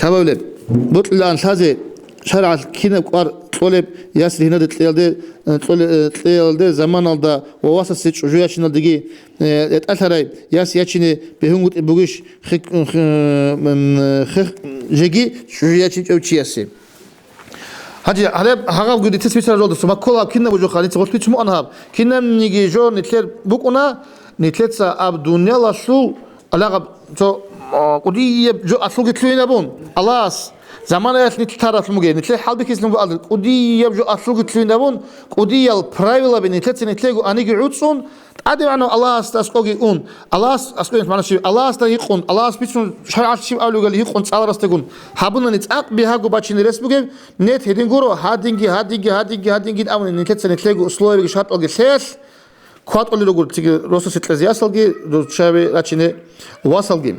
Лъабабилеб, бокьилаан лъазе, шаргӀалъ кинаб кӀвар кьолеб, яс ригьнаде кьеялде, э, кьоле-, э, кьеялде заманалда ва васасе чӀужу ячиналдеги, э, этӀалъарай яс ячине бегьунгутӀи бугищ хек-, х-, м, хех-, жеги чӀужу ячинчӀев чиясе? Гьанже гьалеб гьагъаб гуди тес бицараб жолдаса, маккула гьаб кинаб жо халица гъорлъ бицун букӀана гьаб. Кинабниги жо нилъер букӀуна, нилъеца аб дуниялалъул алагъаб цо, а, кӀудияб жо алъулги лъугьинабун, Аллагьас, заманаялъ нилъ таралъун бугеб, нилъер хӀалбихьизлъун бугеб, кӀудияб жо алъулги лъугьинабун, кӀудиял правилаби нилъеца нилъего аниги гӀуцӀун, ТӀадегӀанав Аллагьасда аскӀоги ун, Аллагьас аскӀоги, мана щиб, Аллагьасда гьикъун, Аллагьас бицун шаргӀалъ щиб абулебали гьикъун цӀаларасдагун гьабунани цӀакъ бигьаго бачине рес бугеб, нет, гьедин гуро, гьадинги, гьадинги, гьадинги, гьадинги абуни нилъеца нилъего условияги шартӀалги лъелъ, КватӀулел руго цинги росасе кьезе ясалги, руччаби рачине васалги.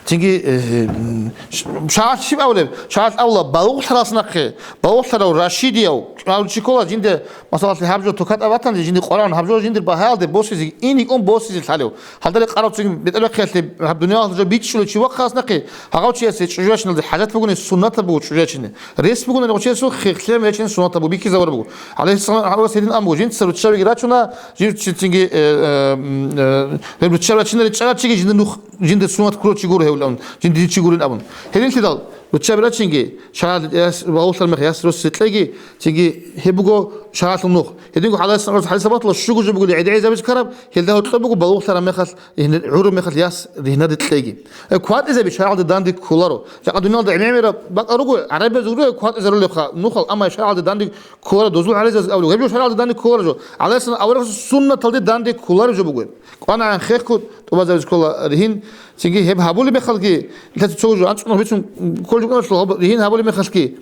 Цинги, э, м, ш-, шагьат щиб абулеб? Шагьат абула, балугълъаралъ нахъе, балугълъарав рашидияв, кӀварав чи ккола жинде, масалалъе, гьаб жо токатӀа ватанде, жинде къваригӀун, гьаб жо жиндир багьаялде босизе, иникӀун босизе лъалев. Гьалдале къарав цинги бетӀерахъиялъе гьаб дуниялалъ жо бичӀчӀулев чи вахъаралъ нахъе, гьагъав чиясе чӀужу ячиналде хӀажат бугони, суннатаб буго чӀужу ячине. Рес бугони гъочиясул хехлъем ячин суннатаб буго, бихьизавар буго. ГӀалайгьиссалам гьарурас гьедин ан буго, жинца руччабиги рачуна, жив чи-, цинги, э, э, м, э, гьеб руччаби рачинари чӀарачиги жинда нух, жинда суннат ккурав чи гуро гьев абун, жинда чи гурин абун. Гьединлъидал руччаби рачинги, шагьат яс балугълъараб мехалъ яс росизе кьеги, цинги гьеб буго шагьатлъун нух. Гьединго гӀалайгьиссалам гьарурас хӀадис батула, щуго жо бугони гӀедегӀизабизе ккараб, гьелда гьоркьоб буго балугълъараб мехалъ, гьин-, гӀураб мехалъ яс ригьнаде кьеги. Э, кватӀизаби шаргӀалда данде кколаро. Жакъа дуниялда гӀемераб бакӀал руго, гӀарабияз гуро кватӀизарулебха нухал, амма шаргӀалда данде кколаро, дозул гӀалимзабаз абулеб. Гьеб жо шаргӀалда данде кколаро жо. ГӀалайгьиссалам аварагасул суннаталде данде кколареб жо буго. КванагӀан хехго тӀубазабизе ккола ригьин, цинги гьеб гьабулеб мехалги, нилъеца цо жо анцӀго бицун кколеб жо кӀолалъул гьаб-, ригьин гьабулеб мехалги.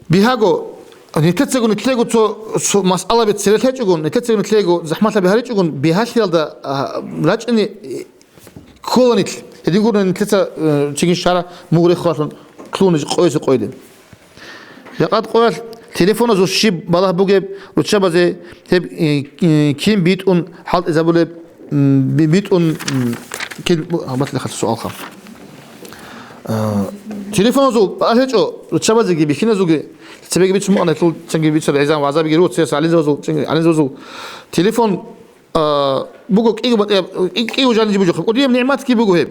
Бигьаго, нилъецаго, нилъего цо, цо масъалаби цере лъечӀого, нилъецаго, нилъего захӀмалъаби гьаричӀого, бигьалъиялда, а, рачӀине ккола нилъ. Гьедин гурони нилъеца, э, чигин шара мугъ рехулалъун лъугьуна къоясе къойде. Жакъад къоялъ телефоназул щиб балагь бугеб руччабазе гьеб, э, э, кин битӀун хӀалтӀизабулеб, м, би-, битӀун, м, кин, батлахъал суалха. Э, телефоназул балагь гьечӀо руччабазеги бихьиназулги, цебеги бицун мукъана гьелъул цинги бицар гӀезан вагӀзабиги руго, цеяс гӀалимзабазул, цинги гӀалимзабазул. Телефон, а, буго кӀиго батӀияб, кӀи-, кӀиго жаниб жо буго. КӀудияб нигӀматги буго гьеб.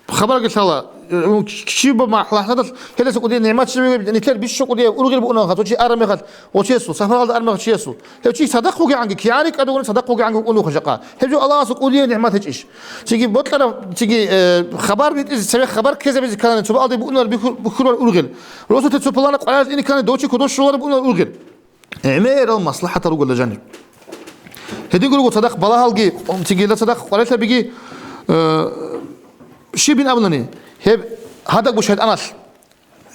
Хабарги лъала, э, чи ба ма-, лахӀлъадал гьелдаса кӀудияб нигӀмат чи буго, нилъер бищун кӀудияб ургъел букӀуна гьав чи араб мехалъ, гъочиясул, сапаралда араб мехалъ чиясул. Гьев чи цадахъ вугегӀанги, кигӀан рикӀкӀад вугони цадахъ вугегӀанги вукӀун вуха жакъа. Гьеб жо Аллагьасул кӀудияб нигӀмат гьечӀищ? Цинги бокьараб, цинги, э, хабар битӀизе, цеве хабар ккезабизе кканани цо бакӀалде букӀунареб бихьу-, бухьулареб ургъел. Росулъе цо пуланаб къварилъ ине ккани дов чи кодов щолареб букӀунареб ургъел. ГӀемерал маслахӀатал ругела жаниб. Гьединго руго цадахъ балагьалги, цигила цадахъ къварилъабиги, э, щибин абунани, гьеб гьадаг бу шайтӀаналъ.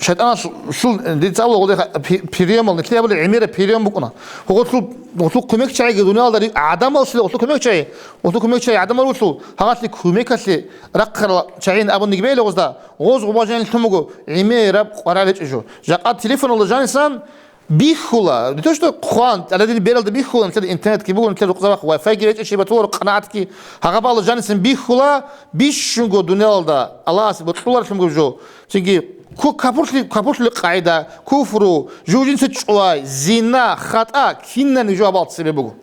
ШайтӀаналъул, дица абула, гъолда пи-, приёмал, нилъее абула, гӀемераб приём букӀуна. Гъолъул, гъолъул кумекчагӀиги дуниялда ри-, гӀадамаллъила гъолъул кумекчагӀи, гъолъул кумекчагӀи гӀадамал рулъул, гьагъалъе кумекалъе рахъарал чагӀин абун нигбейила гъозда, гъоз гъубажанил лъумуго, гӀемераб къварал гьечӀо жо. Жакъа телефоналда жанисан, бихьула, не то что хъван, гьале дир бералда бихьула, нилъеда интернетги буго, нилъер рукъзабахъ Wi-Fi-ги гьечӀищ батуларо, къанагӀатги, гьагъаб бала жанисан бихьула, бищунго дуниялалда Аллагьасе бокьуларелъунго жо. Цинги ку-, капурлъи-, капурлъи къагӀида, куфру, жужинца чӀвай, зина, хатӀа, кинани жо гьабал цебе буго.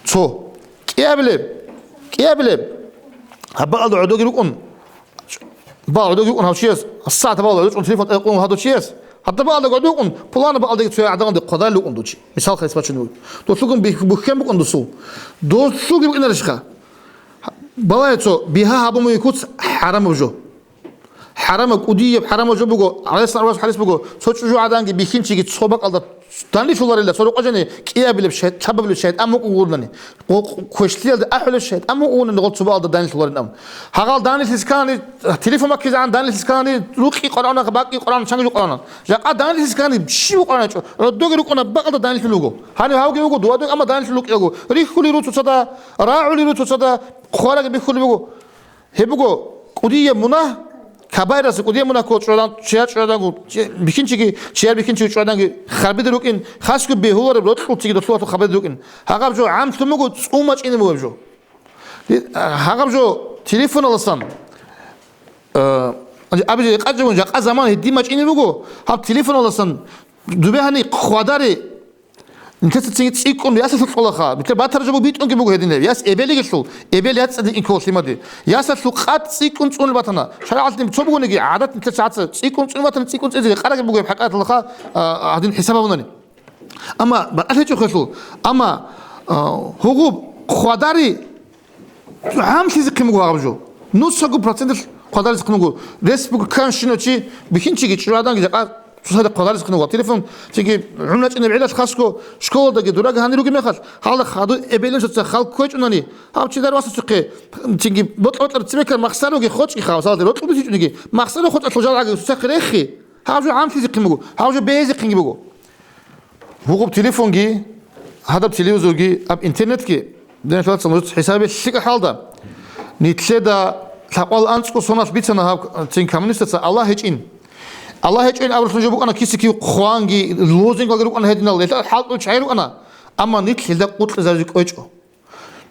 Цо. КӀиабилеб, кӀиабилеб. Гьаб бакӀалда гӀодоги рукӀун. Бал гӀодоги рукӀун гьав чияс, сагӀат бал гӀодов телефон тӀекъун гьадав чияс. Гьадаб бакӀалда гӀодов рукӀун, пуланаб бакӀалдаги цояв гӀадамалде хъвадал рукӀун дучи. Мисал хъес бачун буго. Досулгун бих-, бухьен букӀун досул. Досулги букӀинарищха? Балай цо, бигьа гьабун бугеб куц хӀарамаб жо. ХӀарамаб, кӀудияб хӀарамаб жо буго, гӀалайгьиссалам аварагасул хӀадис буго, цо чӀужугӀаданги бихьинчиги цо бакӀалда данлъуларила, цо рукъа жани кӀиабилеб шай-, лъабабилеб шайтӀан мукӀунгурнани. Къо-, къо-, квешлъиялда ахӀулеб шайтӀан мукӀунгурнани гъол цо бакӀалда данлъуларин абун. Гьагъал данлъизе ккани, телефон баккизе гӀан данлъизе ккани, рукъи Къуръана, баккизе Къуръана, чанги жо Къуръана. Жакъа данлъизе ккани, щиб Къуръана чӀо? ГӀодоги рукӀуна бакӀалда данлъулел руго. Гьанив гьавги вуго, дугьадуги, амма данлъулел рукӀинаго. Рихьулел руцоцада, рагӀулел руцоцада, хъвараги бихьулеб буго. Гьеб буго кӀудияб мунагь, кабаиралъул кӀудияб мунагь ккола чӀужугӀадан, чияр чӀужугӀаданго, чи-, бихьинчиги, чияр бихьинчиги чӀужугӀаданги харбида рукӀин, хасго бегьулареб рокьул цӀиги досулалъул хабарида рукӀин. Гьагъаб жо гӀамлъун буго, цӀун бачӀине бугеб жо. Гьагъаб жо телефоналасан, э, абизе къачӀун жакъа заман гьедин бачӀине буго, гьаб телефоналасан дубе гьани хъвадари Нилъеца цинги цӀикӀкӀун ясалъул кьолаха, нилъер батараб жо буго битӀунги буго гьединаб. Яс эбелигелъул, эбел яцӀцӀадин ккола лъимаде. Ясалъул къад цӀикӀкӀун цӀунулеб батана. ШаригӀаталъ цо бугониги, гӀадат нилъер сагӀатца цӀикӀкӀун цӀунулеб батана, цӀикӀкӀун цӀезеги къарагӀат буго гьеб хӀакъикъаталдаха, а, гьадин хӀисаб гьабунани. Амма бакӀалъ гьечӀо хвелъул. Амма, а, гьугьуб хъвадари гӀамлъизехъин буго гьаб жо. Нусаго проценталъ хъвадаризехъин буго. Республиканщина чи бихьинчиги чӀужугӀаданги жакъа цоцазда хъвадаризехъин буго. Телефон цинги гӀун рачӀинаб гӀелалъ хасго школадаги дураг гьанир ругеб мехалъ, гьалда хадур эбелин цоца хал кквечӀунани, гьав чидар васасухъе цинги бокьа-бокьараб цебекар махсар руги хочӀги хаб, саладе рокьулдусичӀониги, махсар рохочӀалъул жал гӀаги цоцахъе рехи, гьаб жо гӀамлъизехъин буго, гьаб жо бегьизехъинги буго. Гьугьуб телефонги, Гьадаб телевизорги, аб интернетги, динлъацал нужеца хӀисабе лъикӀа хӀалда, нилъеда лъакъвал анцӀго соналъ бицана гьаб цин коммунистаца Аллагь гьечӀин. Аллагь гьечӀин абуралъун жо букӀана киси-кив хъванги, лозунгги рукӀана гьединал, гьелда хӀалтӀул чагӀи рукӀана, амма нилъ гьелда къутӀизаризе кӀвечӀо.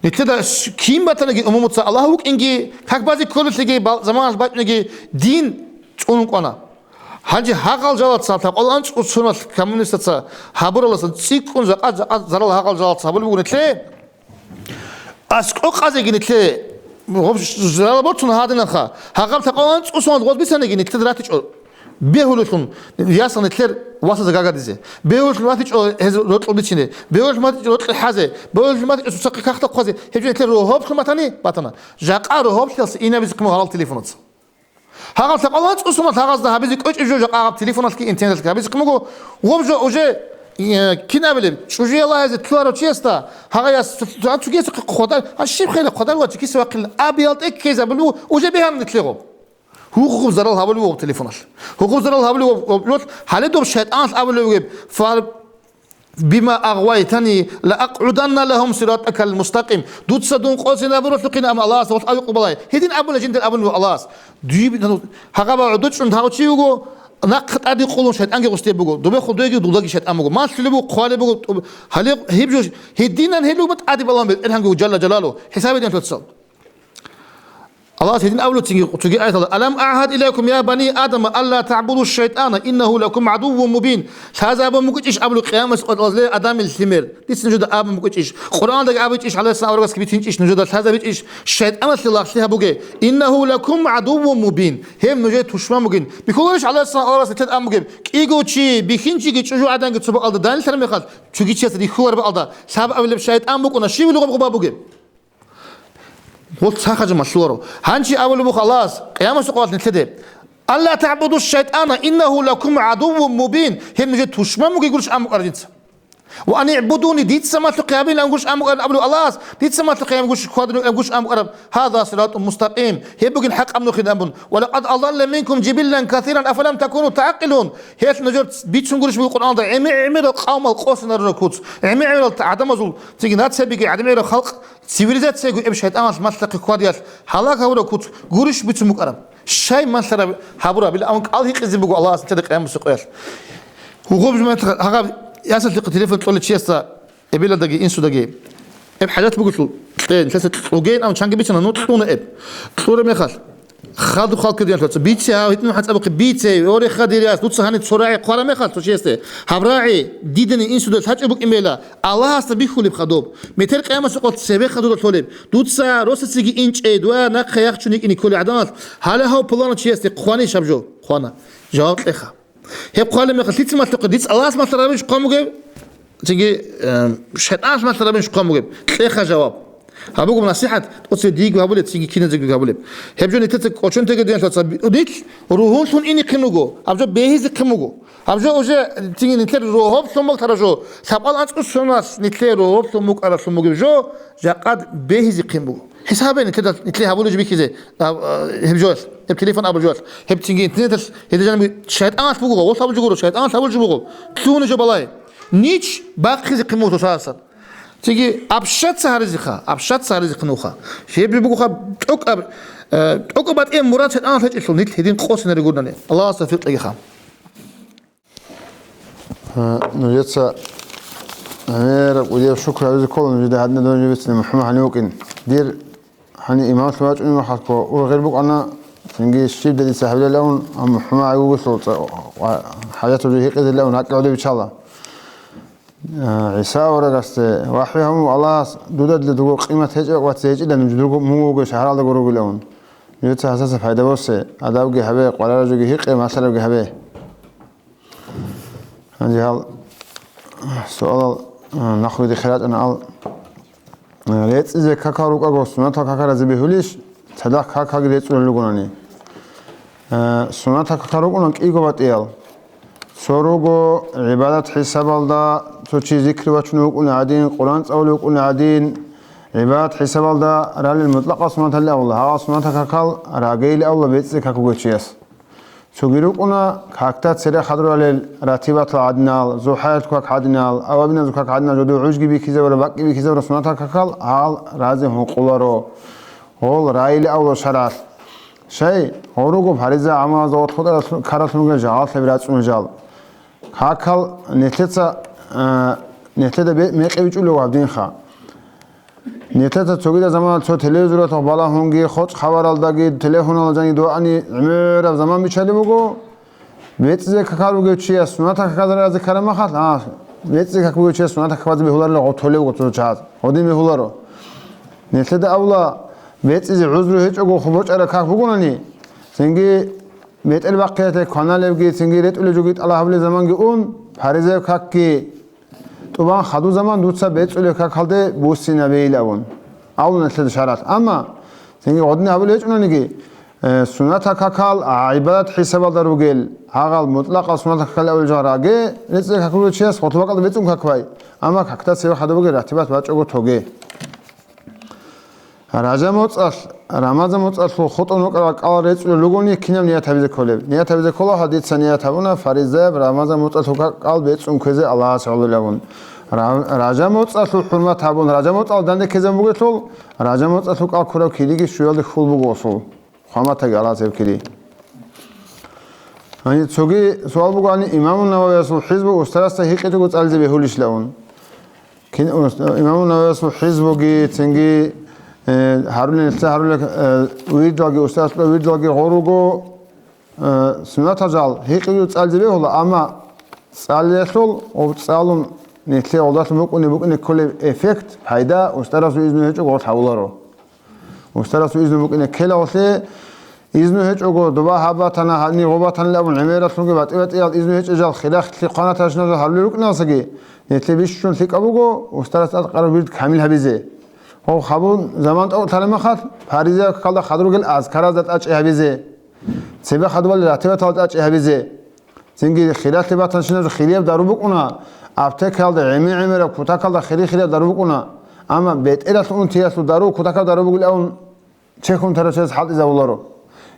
Нилъеда щ-, кин батаниги умумуца Аллагь вукӀинги, как базе кколелъиги, бал-, заманалъ бачӀунеги дин цӀунун кӀвана. Гьанже гьагъал жалаца лъакъвал анцӀго соналъ коммунистаца гьабураласан цӀикӀкӀун жакъа-жакъа зарал гьагъал жалаца гьабулеб буго нилъее. АскӀо къазеги нилъее гъоб ж-, зарал борцун гьадинанха. Гьагъаб лъакъвал анцӀго соналъ гъоз бицаниги нилъеда ратичӀо. Бегьулелъун ясал нилъер васаза гагадизе. Бегьулелъун ватичӀо гьез рокьул бицине. Бегьулелъун ватичӀо рокьи хӀазе. Бегьулелъун ватичӀо цоцахъе кахта хъвазе. Гьеб жо нилъер рогьоблъун батани батана. Жакъа рогьоблъиялъ инабизе хъиму гьарал телефонаца. Гьагъаб лъакъвал анцӀго соналъ гьагъазда гьабизе кӀвечӀеб жо жакъа гьаб телефоналъги интернеталъги гьабизе хъимуго, гъоб жо уже, э, кин абилеб, чӀужуяллагьизе лъугьарав чиясда, гьагъаяс цу-, цу-, цугиясухъе хъвадар, а щиб хъела хъвадарила чи киса вахъилин абиялда ккезабулев уже бегьана нилъего. Гьугьу зарал гьабулев гъоб телефоналъ. Гьугьу зарал гьабулев гъоб, гъоб, гьале доб шайтӀаналъ абулев гьеб, фар-, бима агъвайтани ла акъгӀуданна лагьум сиратакал мустакъим. Дуца дун къосинабуралъухъин, амма Аллагьас гъолъ авикъубалай. Гьедин абуна жиндир абунев Аллагьас. Дуе-, гьагъаба гӀодочӀун гьав чи вуго, нахъ тӀаде къулун шайтӀанги гъустеб буго. Добехъул дуеги дудаги шайтӀан буго. Малъулеб буго, хъвалеб буго, тӀуб-, гьале гьеб жо гьединан гьелуба тӀаде балан БетӀергьанги вуго Жалла Жалалу. ХӀисабидин лъоцал. Аллагьас гьедин абулеб цинги цоги аяталда: «Алам агьад илайкум, я бани Адама, алла таъбуду шайтӀана, иннагьу лакум гӀадуввун мубин». Лъазабун букӀичӀищ абулеб къиямас къотӀалазле Адамил лъимер? Дица нужеда абун букӀичӀищ? Къуръаналдаги абичӀищ, гьаласан аварагасги бицинчӀищ, нужеда лъазабичӀищ шайтӀаналъе лагълъи гьабуге? «Иннагьу лакум гӀадуввун мубин». Гьеб нужее тушман бугин. Бихьуларищ гьаласан аварагас нилъеда абун бугеб? КӀиго чи, бихьинчиги чӀужугӀаданги цо бакӀалда данилъараб мехалъ, чугичиясда рихьулареб бакӀалда, лъабабилеб шайтӀан букӀуна, щиб гъоб гъуба бугеб? Гъол цахажа малъуларо. Гьанчи абулеб буго Аллагьас, къиямасул къоялъ нилъеде: «Алла таъбуду шайтӀана, иннагьу лакум гӀадуввун мубин». Гьеб нужее тушман бугин гурищ амукъараб жинца. «Ва ани гӀбудуни», дица малъухъе гьабин ан гурищ амукъараб абулеб Аллагьас, дица малъухъе гьабин гурищ хъвадарун ан гурищ амукъараб. «Гьаза сиратун мустакъим». Гьеб бугин хӀакъаб нухин абун. «Ва лакъад адалла минкум жибиллан касиран, афалам такуну тагӀкъилун». Гьелъ нужер бицун гурищ буго Къуръаналда, гӀемер-гӀемерал къавмал къосинарураб куц, гӀемер-гӀемерал гӀадамазул, цинги нациябиги гӀемер-гӀемерал халкъ, цивилизациягу эб шайтӀаналъ малъухъе хъвадиялъ гьалаг гьавураб куц гурищ бицун букӀараб? Щай малъараб гьабураб? Ил аван кӀал гьикъизе буго Аллагьас нилъеда къиямасул къоялъ. Гьугъуб жумаят гьагъаб ясалъухъе телефон кьолел чиясда, эбелалдаги инсудаги. Эб хӀажат бугелъул кье, нилъеца кьугейин, амма чанги бицана, ну кьуна эб. Кьураб мехалъ, хадуб халкъ диялъуца, бице, гьав гьитӀин хӀанцӀабухъе, бице, ореха дирияс, дуца гьаниб цо рагӀи хъвараб мехалъ, цо чиясде, гьаб рагӀи дидани инсуда лъачӀеб букӀин бейла, Аллагьасда бихьулеб хадуб, метер къиямасукъал цебе хадуда лъолеб, дуца росациги инчӀей, дуа нахъа яхчун йикӀине кколел гӀадамал, гьале гьав пуланав чиясде хъванищ гьаб жо? Хъвана. Жаваб кьеха. Гьеб хъвалеб мехалъ, лъица малъухъе, дица Аллагьас малъарабищ хъван бугеб? Цинги, э, шайтӀаналъ малъарабищ хъван бугеб? Кьеха жаваб. Гьаб буго насихӀат, тӀоцебе диего гьабулеб, цинги киназего гьабулеб. Гьеб жо нилъеца кӀочон теги диналъуца, нилъ ругьунлъун инихъин руго, гьаб жо бегьизехъин буго. Гьаб жо уже цинги нилъер рогьоб лъун балтара жо, лъабкъал анцӀго соналъ нилъер рогьоб лъун букӀаралъун бугеб жо, жакъад бегьизехъин буго. ХӀисабе нилъеда, нилъе гьабулеб жо бихьизе, а, а, гьеб жоялъ, гьеб телефон абулеб жоялъ, гьеб цинги интернеталъ, гьедин жаниб шайтӀаналъ буго, гъолъ абулеб жо гуро, шайтӀаналъ абулеб жо буго. Лъугьунеб жо балай. Нич бахъизехъин буго цоцаздасан. Цинги общаться гьаризеха, общаться гьаризехъин вуха. Гьеб жо бугоха тӀокӀаб, э, тӀокӀаб батӀияб мурад шайтӀаналъ гьечӀелъул, нилъ гьедин къосинаригурнани. Аллагьас тавфикъ кьегиха. Э, нужеца гӀемераб кӀудияб шукр гьабизе ккола нужеда гьадинаб дунъя бицина МухӀаммад гьанив вукӀин. Дир гьанив имамлъун вачӀунев мехалъго, ургъел букӀана, цинги щибдай дица гьабилалаун, амма МухӀаммад гӀайгу вугелъул цӀа-, ва-, хӀажат гьудий гьикъизелаун гьакӀи гьудеб биччала. Э, ГӀиса аварагасде вахӀю гьабун, Аллагьас дуда дила дуго къимат гьечӀеб вац гьечӀила, нуж дурго мун вуго шагьаралда гуро вугилаун. Нужеца гьасаса пайда босе, адабги гьабе, къваригӀараб жоги гьикъе, малъарабги гьабе. Гьанже гьал суалал, а, нахъ дихъе рачӀана ал, а, рецӀизе какал рукӀаго сунатал какаразе бегьулищ, цадахъ какалги рецӀулел ругонани? А, сунатал какал рукӀуна кӀиго батӀиял. Цо руго гӀибадат хӀисабалда, цо чи зикр бачун вукӀуна гӀадин, Къуръан цӀалулев вукӀуна гӀадин, гӀибадат хӀисабалда ралел мутӀлакъал сунаталли авла, гьагъал сунатал какал рагейли авла бецӀизе как бугев чияс. Цоги рукӀуна какда цере хадуралел ратибатал гӀадинал, зухӀаялъул как гӀадинал, авабиназул как гӀадинал, жодур гӀужги бихьизабура, бакӀги бихьизабура сунатал какал гьал разе гьункъуларо. Гьол райиле авло шаргӀалъ. Шай, гьоруго фариза гӀамалазда гъорлъ хутӀаралъ-, каралъун ругел жагьаллъаби рацӀцӀуна жал. Какал нилъеца, а, нилъеда бе-, мекъи бичӀулев гьаб динха. Нилъеца цогидаб заманалъ цо телевизоралъухъ балагьунги, хоцӀ хабаралдаги, телефоналда жанги дугьани гӀемераб заман биччалеб буго, бецӀизе какал бугев чияс сунатал каказе разе ккараб махалъ, а, бецӀизе как бугев чияс сунатал каказе бегьуларила гъов толеб буго цо чагӀаз, гъодин бегьуларо. Нилъеда абула, бецӀизе гӀузру гьечӀого хъубочӀараб как бугонани, цинги бетӀер бахъиялъе кваналебги, цинги ретӀулеб жоги тӀалаб гьабулеб заманги ун, фаризаяб какги тӀубан хадуб заман дуца бецӀулеб какалде буссинабейилавун, абуна нилъеда шаргӀалъ. Амма цинги гъодин гьабулеб гьечӀонаниги, э, сунатал какал гӀибадат хӀисабалда ругел, гьагъал мутӀлакъал сунатал какал абулеб жо раге, рецӀизе как бугев чияс гъорлъ бакӀалда бецӀун как бай, амма какда цебе хадуб бугел ратибат бачӀого тоге. Ражаб моцӀалъ, Рамазан моцӀалъул хутӀун вукӀарал кӀал рецӀулел ругони кинаб ният гьабизе кколеб? Ният гьабизе ккола, гьадица ният гьабуна, фаризаяб Рамазан моцӀалъул кӀал бецӀун кквезе Аллагьасе гӀолилавун. Ра-, Ражаб моцӀалъул хӀурмат гьабун, Ражаб моцӀалъ данде ккезабун бугелъул, Ражаб моцӀалъул кӀал ккураб кириги щуялде хьул буго асул. Хъваматаги Аллагьас гьеб кири. Гьаниб цоги суал бугоани, Имамун Нававиясул хӀизбу устарасда гьикъитего цӀализе бегьулищ лавун. Кин-, ус-, Имамун Нававиясул хӀизбуги, цинги, э, гьарулел, нилъеца гьарулел, э, вирдалги, устарасда вирдалги гъоруго, э, суннатал жал гьикъитего цӀализе бегьула, амма цӀалиялъул ва цӀалун нилъее гъолдалъун букӀунеб, букӀине кколеб эффект, пайда, устарасул изну гьечӀого гъолъ гьавуларо. Устарасул изну букӀине ккелалъе, изну гьечӀого, доба гьаб батана, гьанив гъоб батанилан абун, гӀемералъунги батӀи-батӀиял изну гьечӀел жал, хирахлъи хъвана ташназул гьарулел рукӀиналсаги, нилъее бищун лъикӀаб буго устарас тӀадкъараб вирд камил гьабизе. Гьав хабун заман тӀокӀ лъалеб махалъ, фаризаяб какалда хадур ругел азкаразда тӀачӀи гьабизе. Цебе хадубали ратибатал тӀачӀи гьабизе. Цинги хиралъи батанщинаб хирияб дару букӀуна, аптекаялда гӀемер-гӀемераб, кутакалда хири-хирияб дару букӀуна, амма бетӀералъ унтиялъул дару кутакаб дару бугилан абун чехьун тарав чияс хӀалтӀизабуларо.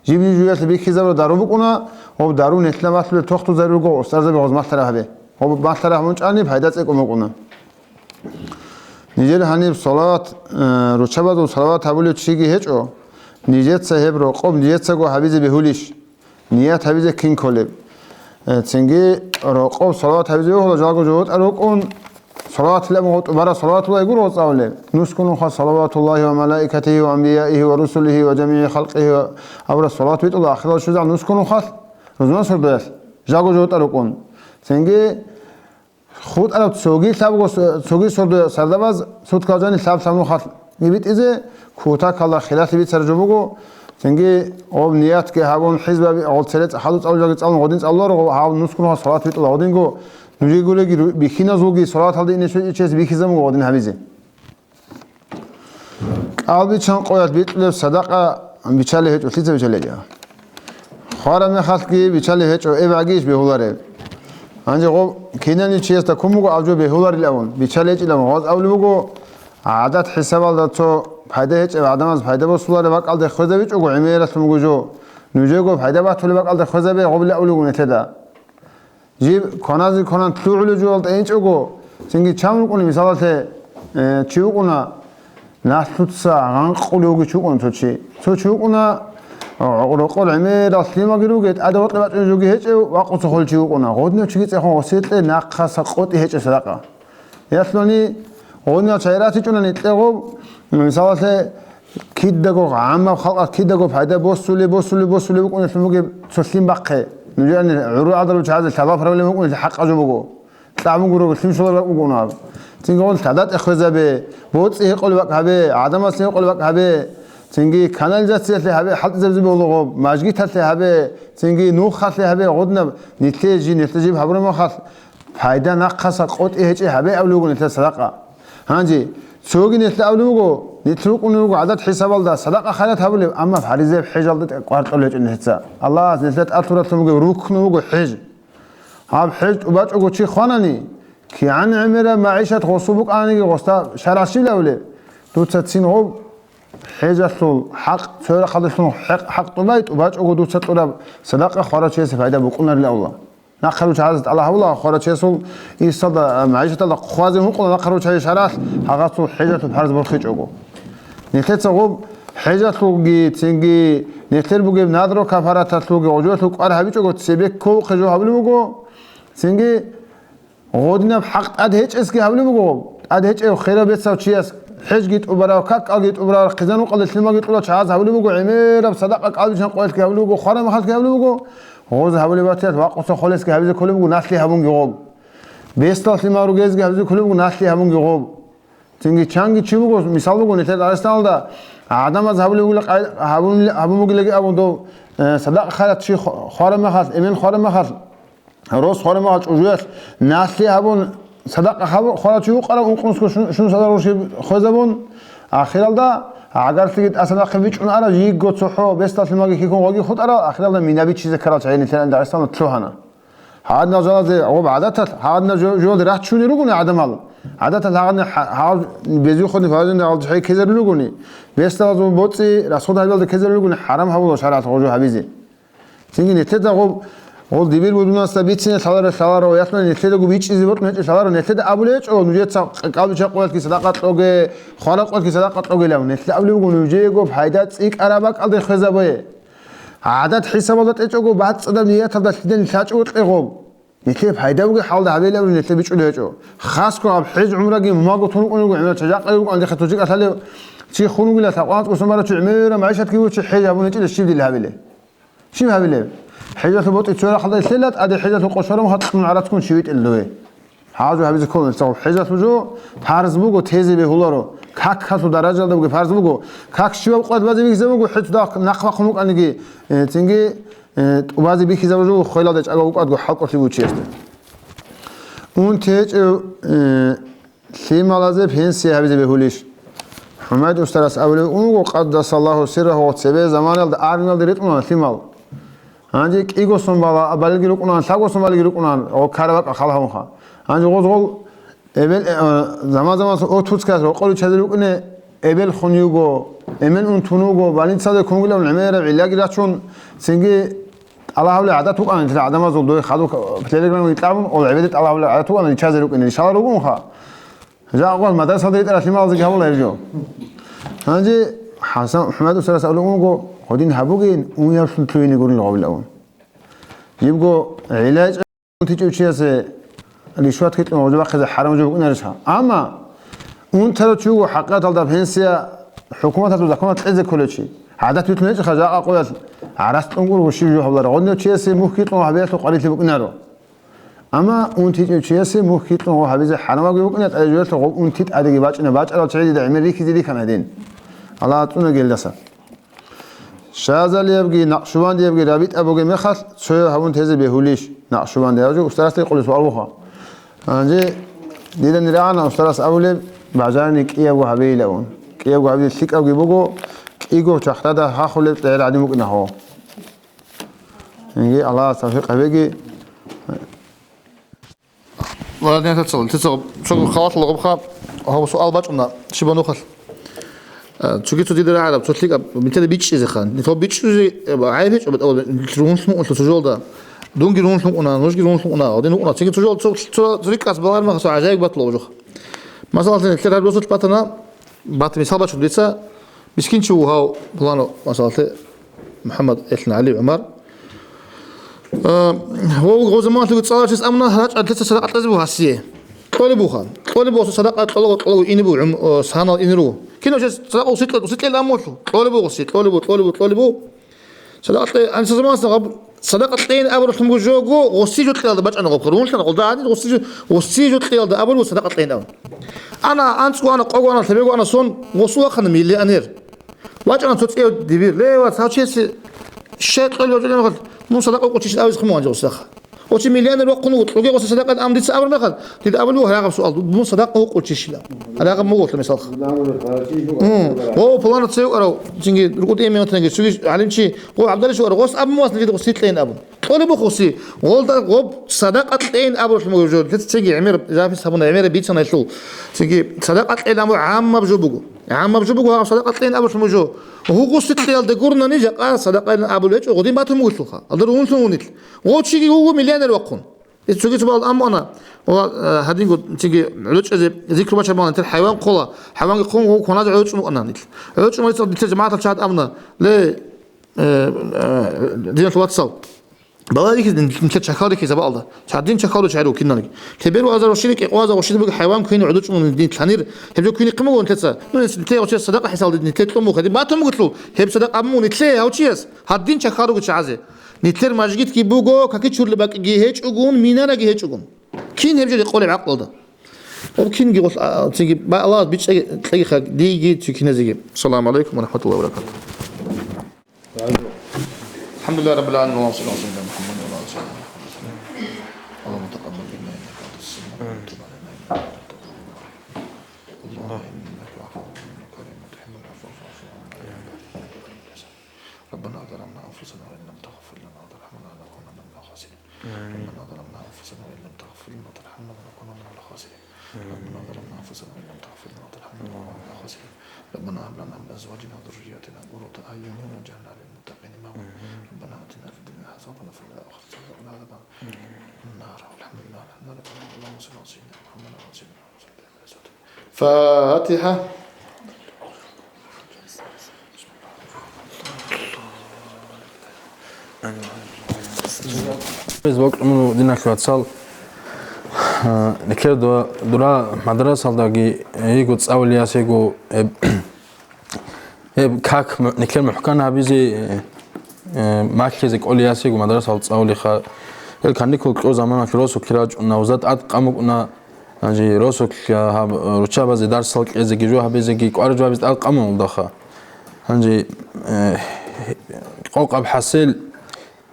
Жиб-жиб жуялъе бихьизабураб дару букӀуна, гьоб дару нилъеда малъулел тохтузари руго, устарзаби гъоз малъараб гьабе. Гьоб малъараб гьабун чӀани пайда цӀекӀкӀун букӀуна. Нижер гьаниб салават, э, руччабазул салават гьабулев чиги гьечӀо, нижеца гьеб рокъоб нижецаго гьабизе бегьулищ? Ният гьабизе кин кколеб? Э, цинги рокъоб салават гьабизе бегьула, жалго жо вотӀа рукӀун, салаватилан гъотӀ бара салаватуллагь гуро цӀалулеб. Нускунуха салаватуллагьи ва малаикатигьи ва анбияигьи ва русулигьи ва жамигӀи халкъигьи ва абура салават битӀула ахирал щвезегӀан нускунухалъ, рузман сордоялъ, жалго жо вотӀа рукӀун. Цинги хутӀараб цоги лъабго с-, цоги сордо сардабаз суткал жани лъаб-лъаб нухалъ битӀизе, кутакалда хиралъи бицараб жо буго, цинги гъоб ниятги гьабун, хӀизбаби гъол цере цӀа-, хадуб цӀалулги цӀалун гъодин цӀалуларо, гъоб гьав нускунухалъ салат битӀула гъодинго, нужеги гуреги ру-, бихьиназулги салаталде ине щвечӀев чияс бихьизабун гъодин гьабизе. КӀалбичан къоялъ битӀулеб садакъа бичалеб гьечӀо, лъица бичалеб гьечӀо? Хвараб мехалъги бичалеб гьечӀо, эб гьагийищ бегьулареб? Гьанже гъоб кинани чиясда ккун буго аб жо бегьуларилан, бичалеб гьечӀилан гъоз абулеб буго, гӀадат хӀисабалда цо пайда гьечӀеб гӀадамаз пайда босулареб бакӀалде хвезабичӀого гӀемералъун буго жо, нужего пайда батулеб бакӀалде хвезабе гъобилан абулеб буго нилъеда. Жиб кваназе кванан лъугӀулев жугьалда инчӀого, цинги чан вукӀуна, мисалалъе, э, чи вукӀуна, налъуца гъанкъулев вугев чи вукӀуна цо чи. Цо чи вукӀуна, о, рокъор гӀемерал лъималги ругел, тӀаде гъоркье бачӀунев жоги гьечӀев, вакъуца холев чи вукӀуна. Гъодинав чиги цӀехун гъосие кье нахъаса къотӀи гьечӀеб садакъа. Ялъуни, гъодинал чагӀи ратичӀунани кье гъоб, мисалалъе, кидаго гӀаммаб халкъалъ кидаго пайда босулеб, босулеб, босулеб букӀунелъун бугеб цо лъим бахъе. Нужерани гӀурул гӀадарал чагӀазе лъабаб проблема букӀунелъул хӀакъаб жо буго. Кьабун гурого лъим щолареб бакӀ бугонаро. Цинги гъол лъадатӀе хвезабе, боцӀи гьекъолеб бакӀ гьабе, гӀадамасе гьекъолеб бакӀ гьабе, цинги канализациялъе гьабе, хӀалтӀизабизе бегьулаго, мажгиталъе гьабе, цинги нухалъе гьабе, гъодинаб нилъее жи, нилъее жиб гьабураб мехалъ, пайда нахъаса къотӀи гьечӀеб гьабе абулеб буго нилъер садакъа. Гьанже цоги нилъ абулеб буго, нилъ рукӀунел руго гӀадат хӀисабалда садакъа-хайрат гьабулеб, амма фаризаяб хӀежалда тӀе-, кӀвар кьолел гьечӀо нилъеца. Аллагьас нилъер тӀад лъугьиналъун бугеб рукну буго хӀеж. Гьаб хӀеж тӀубачӀого чи хванани, кигӀан гӀемераб магӀишат гъосул букӀаниги гъосда шаргӀалъ щиб лъалеб? Дуца цин гъоб ХӀежалъул хӀакъ, цо рахъалдалъун хӀакъ, хӀакъ тӀубай, тӀубачӀого дуца кьураб садакъа хварав чиясе пайда букӀунарила Аллагь. Нахъа руччаб гьазда тӀалаб гьабула хварав чиясул ирсалда, магӀишаталда хъвазе гьукъула нахъа руччаб шаргӀалъ гьагъасул хӀежалъул парз борхичӀого. Нилъеца гъоб хӀежалъулги, цинги нилъер бугеб надро кафараталъулги гъожоялъул кӀвар гьабичӀого цебе кколухъе жо гьабулеб буго, цинги гъодинаб хӀакъ тӀад гьечӀесги гьабулеб буго, тӀад гьечӀев хирав бецав чияс хӀежги тӀубарав, какалги тӀубарав, хъизан рукъалда лъималги кьурав чагӀаз гьабулеб буго, гӀемераб садакъа кӀалбичӀан къоялъги гьабулеб буго, хвараб мехалъги гьабулеб буго, гъоз гьабулеб батиялъ вакъуса холесги гьабизе кколеб буго, налъи гьабунги гъоб. Бесдал лъимал ругезги гьабизе кколеб буго, налъи гьабунги гъоб. Цинги чанги чи вуго, мисал буго, нилъер Дагъистаналда гӀадамаз гьабулеб бугила къай-, гьабун-, гьабун бугилаги абун дов, э, садакъа хайрат чи хва-, хвараб мехалъ, эмен хвараб мехалъ, рос хвараб мехалъ чӀужуялъ налъи гьабун, садакъа хабу-, хварав чи вукъарав ункънусго шун-, шунусазар рушиб хвезабун, ахиралда гӀагарлъиги тӀаса нахъе бичӀчӀун арав, жийго цохӀо, бесдал лъималги хьихьун гъоги хутӀарал, ахиралда минаби чизе ккарал чагӀи нилъер Дагъистаналда лъугьана. Гьадинал жалазе гъоб гӀадатал, гьадинал жо-, жолде раччуни ругони гӀадамал. ГӀадатал гьагъадин хӀа-, гьал безухъуни фарзунда гьал жихӀи ккезарулел ругони, бесдалазул боцӀи расход гьабиялда ккезарулел ругони, хӀарам гьабула шаргӀалъ гъожо гьабизе. Цинги нилъеда гъоб, гъол дибир будунасда бицине лъаларо, лъаларо, яхълъуни нилъедаго бичӀчӀизе бокьун гьечӀо, лъаларо, нилъеда абулеб гьечӀо, нужеца къ-, кӀалбича къоялъги садакъа кьоге, хвара къоялъги садакъа кьоге илан. Нилъеда абулеб буго нужеего пайда цӀикӀкӀараб бакӀалде хвезабе. ГӀадат хӀисабалда тӀечӀого, бацӀцӀадаб нияталда лъидал лъачӀого кьегъоб. Нилъее пайда бугеб хӀалда гьабейилан абураб нилъее бичӀчӀулеб гьечӀо. Хасго гьаб хӀеж гӀумраги мумаго тун рукӀун руго, гӀемерал чагӀи жакъа рукӀун, гьанже хъе тужи кӀалъалев чи хун вугила, лъабкъоялда тӀасан барав чи гӀемерал магӀишатги вучи, хӀеж гьабун гьечӀила щиб дила гьабилеб? Щиб гьабилеб? ХӀежалъул ботӀи цо рахъалда лъела, тӀаде хӀежалъул къошарун гьакьун гӀарацгун чи витӀила дуе. Гьазу гьабизе ккола нилъехъ. ХӀежалъул жо парз буго, тезе бегьуларо. Какалъул даражалда бугеб парз буго. Как щибаб къват базе бихьизаб буго, хӀецо дагь нахъ бахъун вукӀаниги, э, цинги, э, тӀубазе бихьизаб жо хвелалда чӀагав вукӀадго хӀалкӀолъи вучиясда. Унти гьечӀев, э, лъималазе пенсия гьабизе бегьулищ? ХӀумайд устарас абулев вуго, къаддасаллагьу сиррагьу, цебе заманалда армиялде ритӀуна лъимал. Гьанже кӀиго сон бала-, балги рукӀунан, лъабго сон балги рукӀунан, гъо карабакӀа хал гьавунха. Гьанже гъоз гъол эбел, э, заман-заманас отпускаялъ рокъор виччазе рукӀине, эбел хун юго, эмен унтун вуго, больницаде кунгилан гӀемераб гӀиллаги рачун, цинги тӀалаб гьабулеб гӀадат букӀана нилъер гӀадамазул, дой хадуб телеграмма итӀабун, ол гӀебеде тӀалаб гьабулеб гӀадат букӀана ричазе рукӀине, ришала ругунха. Жакъа мадрасалда ритӀарал лъималазеги гьабула гьеб жо. Гьанже ХӀасан ХӀумайд устарас абулеб буго, гъодин гьабугейин, унявлъун лъугьине гурин гъабилаун. Жибго гӀилайчӀа унтичӀев чиясе ришват хитӀун гъужа бахъизе хӀарам жо букӀунарищха? Амма унтарав чи вуго хӀакъикъаталда пенсия хӀукуматалъул законалъ кьезе кколев чи. ГӀадат битӀун гьечӀеха жакъа къоялъ гӀарац кьун гурого щиб жо гьабуларо. Гъодинав чиясе мухь хитӀун гьабиялъул къварилъи букӀунаро. Амма унтичӀев чиясе мухь хитӀун гъо гьабизе хӀарамабги букӀина, тӀаде жоялъул гъоб унти тӀадеги бачӀина, бачӀарал чагӀи дида гӀемер рихьизе рихьана гьедин. Аллагь цӀунаги гьелдаса. Шазалиябги, накъшубандиябги рабитӀа бугеб мехалъ, цояв гьабун тезе бегьулищ? Накъшубандияб жо устарасда гьикъулеб суал буха. Гьанже дида нирагӀана устарас абулеб, бажарани кӀиябго гьабейилавун. КӀиябго гьабизе лъикӀабги буго, кӀиго чахрада хахулеб тӀегӀер гӀадин букӀина гьо. Инги Аллагьас тавфикъ гьабеги. Ладнятацал, тецал, цо халатал гъубха, гьаб суал бачӀуна, щибанухъал. Э, цоги цо дида рагӀараб, цо лъикӀаб, бинтада бичӀчӀизеха. Нилъ бичӀчӀизе, э, гӀайиб гьечӀо, бетӀа, ругьунлъун унлъу цо жолда. Дунги ругьунлъун уна, нужги ругьунлъун уна, гъодин уна. Цоги цо жол, цо, цо, цо рикӀкӀас балагьар маха, цо гӀажаиб батла жо. Масалан, нилъер гьаб росулъ батана, бат мисал бачун дица, мискин чи вугьав, пуланав, масалалъе, МухӀаммад, Элъан, ГӀали, ГӀумар. Э, ва гъо заманалъуги цӀаларчияс амна рачӀа лъица садакъа кьезе буго гьасие. Кьолеб буха. Кьолеб буго садакъа кьолаго, кьолаго ине буго, гӀум-, э, санал ине руго. Кинав чияс садакъа уси кье-, уси кьела амулъу? Кьолеб буго си, кьолеб буго, кьолеб буго, кьолеб буго. Садакъа кье-, гьаниб заманалъ гъаб-, садакъа кьейин абуралъун буго жого, гъоси жо кьеялда бачӀана гъабха. Рунлъана гъолда гьанир гъоси жо, гъоси жо кьеялда абур буго садакъа кьейин абун. Ана анцӀго ана, къого ана, лъебего ана сон, гъосул вахъана миллионер. ВачӀана цо цӀияв дибир. Ле, вац, гьав чиясе щай кьолеб бачӀунеб мехалъ, мун садакъа къучищ абизе хъуман гъосаха. Гъо чи миллионер вахъун вуго, кьоге гъоса садакъа ам дица абур мехалъ, дида абулеб буго гьарагъаб суал, мун садакъа гьукъучищила. Гьарагъаб мугъулъа мисалха. Гьу, гъо пуланав цеве вукӀарав, цинги рукӀутӀи эмен ватанаги, цоги гӀалимчи, гъо ГӀабдалищ вукӀарав, гъос абун васна дида гъос гьикьейин абун. КӀолеб бухуси, гъолда гъоб садакъа кьейин абуллъун буго жо. Цинги гӀемер, запись гьабуна, гӀемер бицана гьелъул. Цинги садакъа кьейин абу гӀаммаб жо буго. ГӀаммаб жо буго гьаб садакъа кьейин абуллъун буго жо. Гьугъуси кьеялда гурнани жакъа садакъа кьейин абулечӀо, гъодин батун бугелъулха. Алдар унлъун унил. Гъо чиги вуго миллионер вахъун. Ис цоги цо бал аммана, ва, э, гьадинго цинги гӀучӀазе зикру бачаб мана, тер хӀайван хъола, хӀайванги хъун гъо кваназе гӀучӀун вукӀана нил. ГӀучӀун вацал дитер жамагӀатал чагӀат амна, ле, э, э, диналъул вацал. Балагье рихьизе нилъер чахьал рихьизабаалда. Гьадин чахьал руччайру киналги. Лъеберу азар гъущине кӀикъваза гъущине буго хӀайван квине гӀодучӀун дин лъанир. Гьеб жо квине хъимаго нилъеца. Ну, нилъ садакъа хӀисалде нилъер кьун буго. Гьадин батун бугелъул, гьеб садакъа абун буго нилъее гьав чияс. Гьадин чахьал руго чагӀазе. Нилъер мажгитги буго, каки чурли бакӀги гьечӀогун, минараги гьечӀогун. Кин гьеб жо рекъолеб гӀакълалда? Гьеб кинги гъолъ, а, цинги ба-, Аллагьас бичӀчӀаги кьегиха дийги цо киназеги. Саламу алейкум ва рахматуллахи ва баракатугь. الحمد لله رب العالمين، اللهم صل وسلم على محمد وعلى آل سيدنا محمد. اللهم تقبل منا إنك أنت السميع العليم وتب علينا إنك أنت التواب الرحيم. اللهم إنك عفو كريم تحب العفو فاعف عنا. ربنا ظلمنا أنفسنا وإن لم تغفر لنا وترحمنا لنكونن من الخاسرين. ربنا ظلمنا أنفسنا وإن لم تغفر لنا وترحمنا لنكونن من الخاسرين. ربنا ظلمنا أنفسنا وإن لم تغفر لنا وترحمنا لنكونن من الخاسرين. ربنا هب لنا من أزواجنا وذرياتنا قرة أعين واجعلنا للمتقين إماما. ربنا آتنا في الدنيا حسنة وفي الآخرة حسنة وقنا عذاب النار. والحمد لله. الحمد لله. اللهم صل على سيدنا محمد وعلى آل سيدنا محمد. Фатиха. Гьез бокьун диналъул вацал, а, никер дура, дура мадрасалдаги йиго цӀалулияс йиго, э, Гьеб как м-, никер мухӀкан гьабизе, э, э, малъизе кӀолиясего мадрасал цӀалулеха. Гьел каникул кьо заманалъ росулъ рачӀуна, уза тӀад къан букӀуна, гьанже росулъ, а, гьаб, руччабазе дарсал кьезеги, жо гьабизеги, кӀвар-жо гьабизе тӀад къан букӀунаха. Гьанже, э, къокъаб хӀасил,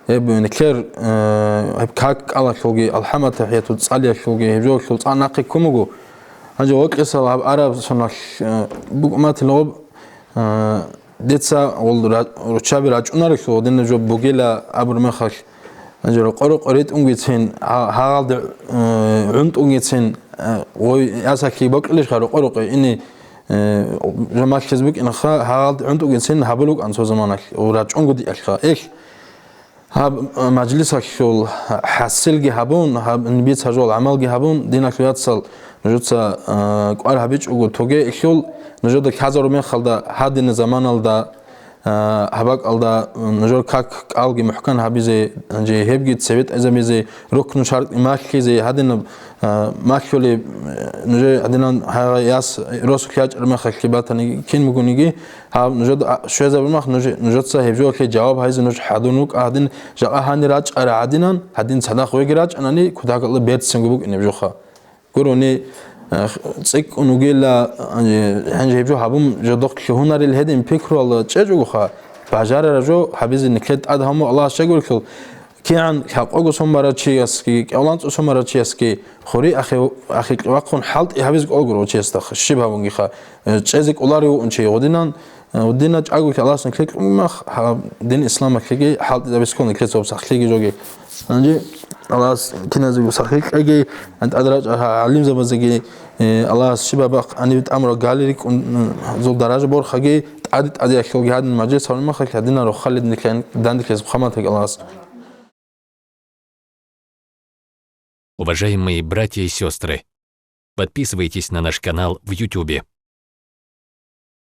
Гьеб никер, э, гьеб как кӀалалъулги, алхӀамат-тахӀиятул цӀалиялъулги, гьеб жолъул цӀа нахъе ккун буго. Гьанже вокьесал гьаб араб соналъ, э, букӀматил гъоб, э, дица гъол ра-, руччаби рачӀунарелъул, гъодинаб жо бугила абур мехалъ. Гьанже рокъо-рокъо ритӀунгицин, гьа-, гьагъалде, э, гӀунтӀунгицин, э, гъой ясалъи бокьилищха рокъо-рокъо ини, э, жо малъиз букӀинаха, гьагъалде гӀунтӀунгицин гьабулукӀан цо заманалъ, рачӀунгу диалъха. Эх, Гьаб, э, мажлисалъул хӀасилги гьабун, гьаб, нибица жол гӀамалги гьабун, диналъул яцал нужеца, э, кӀвар гьабичӀого тоге илъул, нужеда лъазару мехалда, гьадина заманалда, э, гьабакӀалда, э, нужер как кӀалги мухӀкан гьабизе, гьанже гьебги цебетӀезабизе, рукну шартӀи малъизе, гьадинаб, э, малъулеб, э, нужер гьадинан гьагъа яс росулъ ячӀар мехалъги батани кин бугониги, Гьаб нужеда, а, щвезабун мах, нуж-, нужеца гьеб жоялъе жаваб гьайзе нуж хӀадун вукӀа гьадин, жакъа гьанир рачӀара гьадинан, гьадин цадахъ веги рачӀанани, кутакалда берцинго букӀинеб жоха. Гурони, э, цӀикӀкӀун вугила, э, гьанже гьеб жо гьабун жодохъ лъугьунарил гьедин пикруялда чӀечӀогоха, бажарара жо гьабизе никлет тӀад гьаму Аллагьас чагурихьул, КигӀан лъабкъого сон барав чиясги, кӀаланцӀо сон барав чиясги хури ахи-, ахикьвахъун хӀалтӀи гьабизе кӀолгуро чиясда щиб гьабунгиха, э, чӀезе кӀоларев вугӀун чи гъудинан, э, гъудина чӀаголъи Аллагьас никле кьумах, гьаб дин исламалъеги хӀалтӀизабискун никле цо сахлъиги жоги. Гьанже Аллагьас киназего сахлъи кьеги, тӀадрачӀа гьа-, гӀалимзабазеги, э, Аллагьас щибабахъ гьаниб тӀамура гали рикӀкӀун, м, зул даража борхаги, тӀаде-тӀадеялъулги гьадин мажлис гьавун махалъ гьадинал рохалил никле дандеклъиз хъаматаги Аллагьас. Уважаемые братья и сестры, подписывайтесь на наш канал в Ютубе.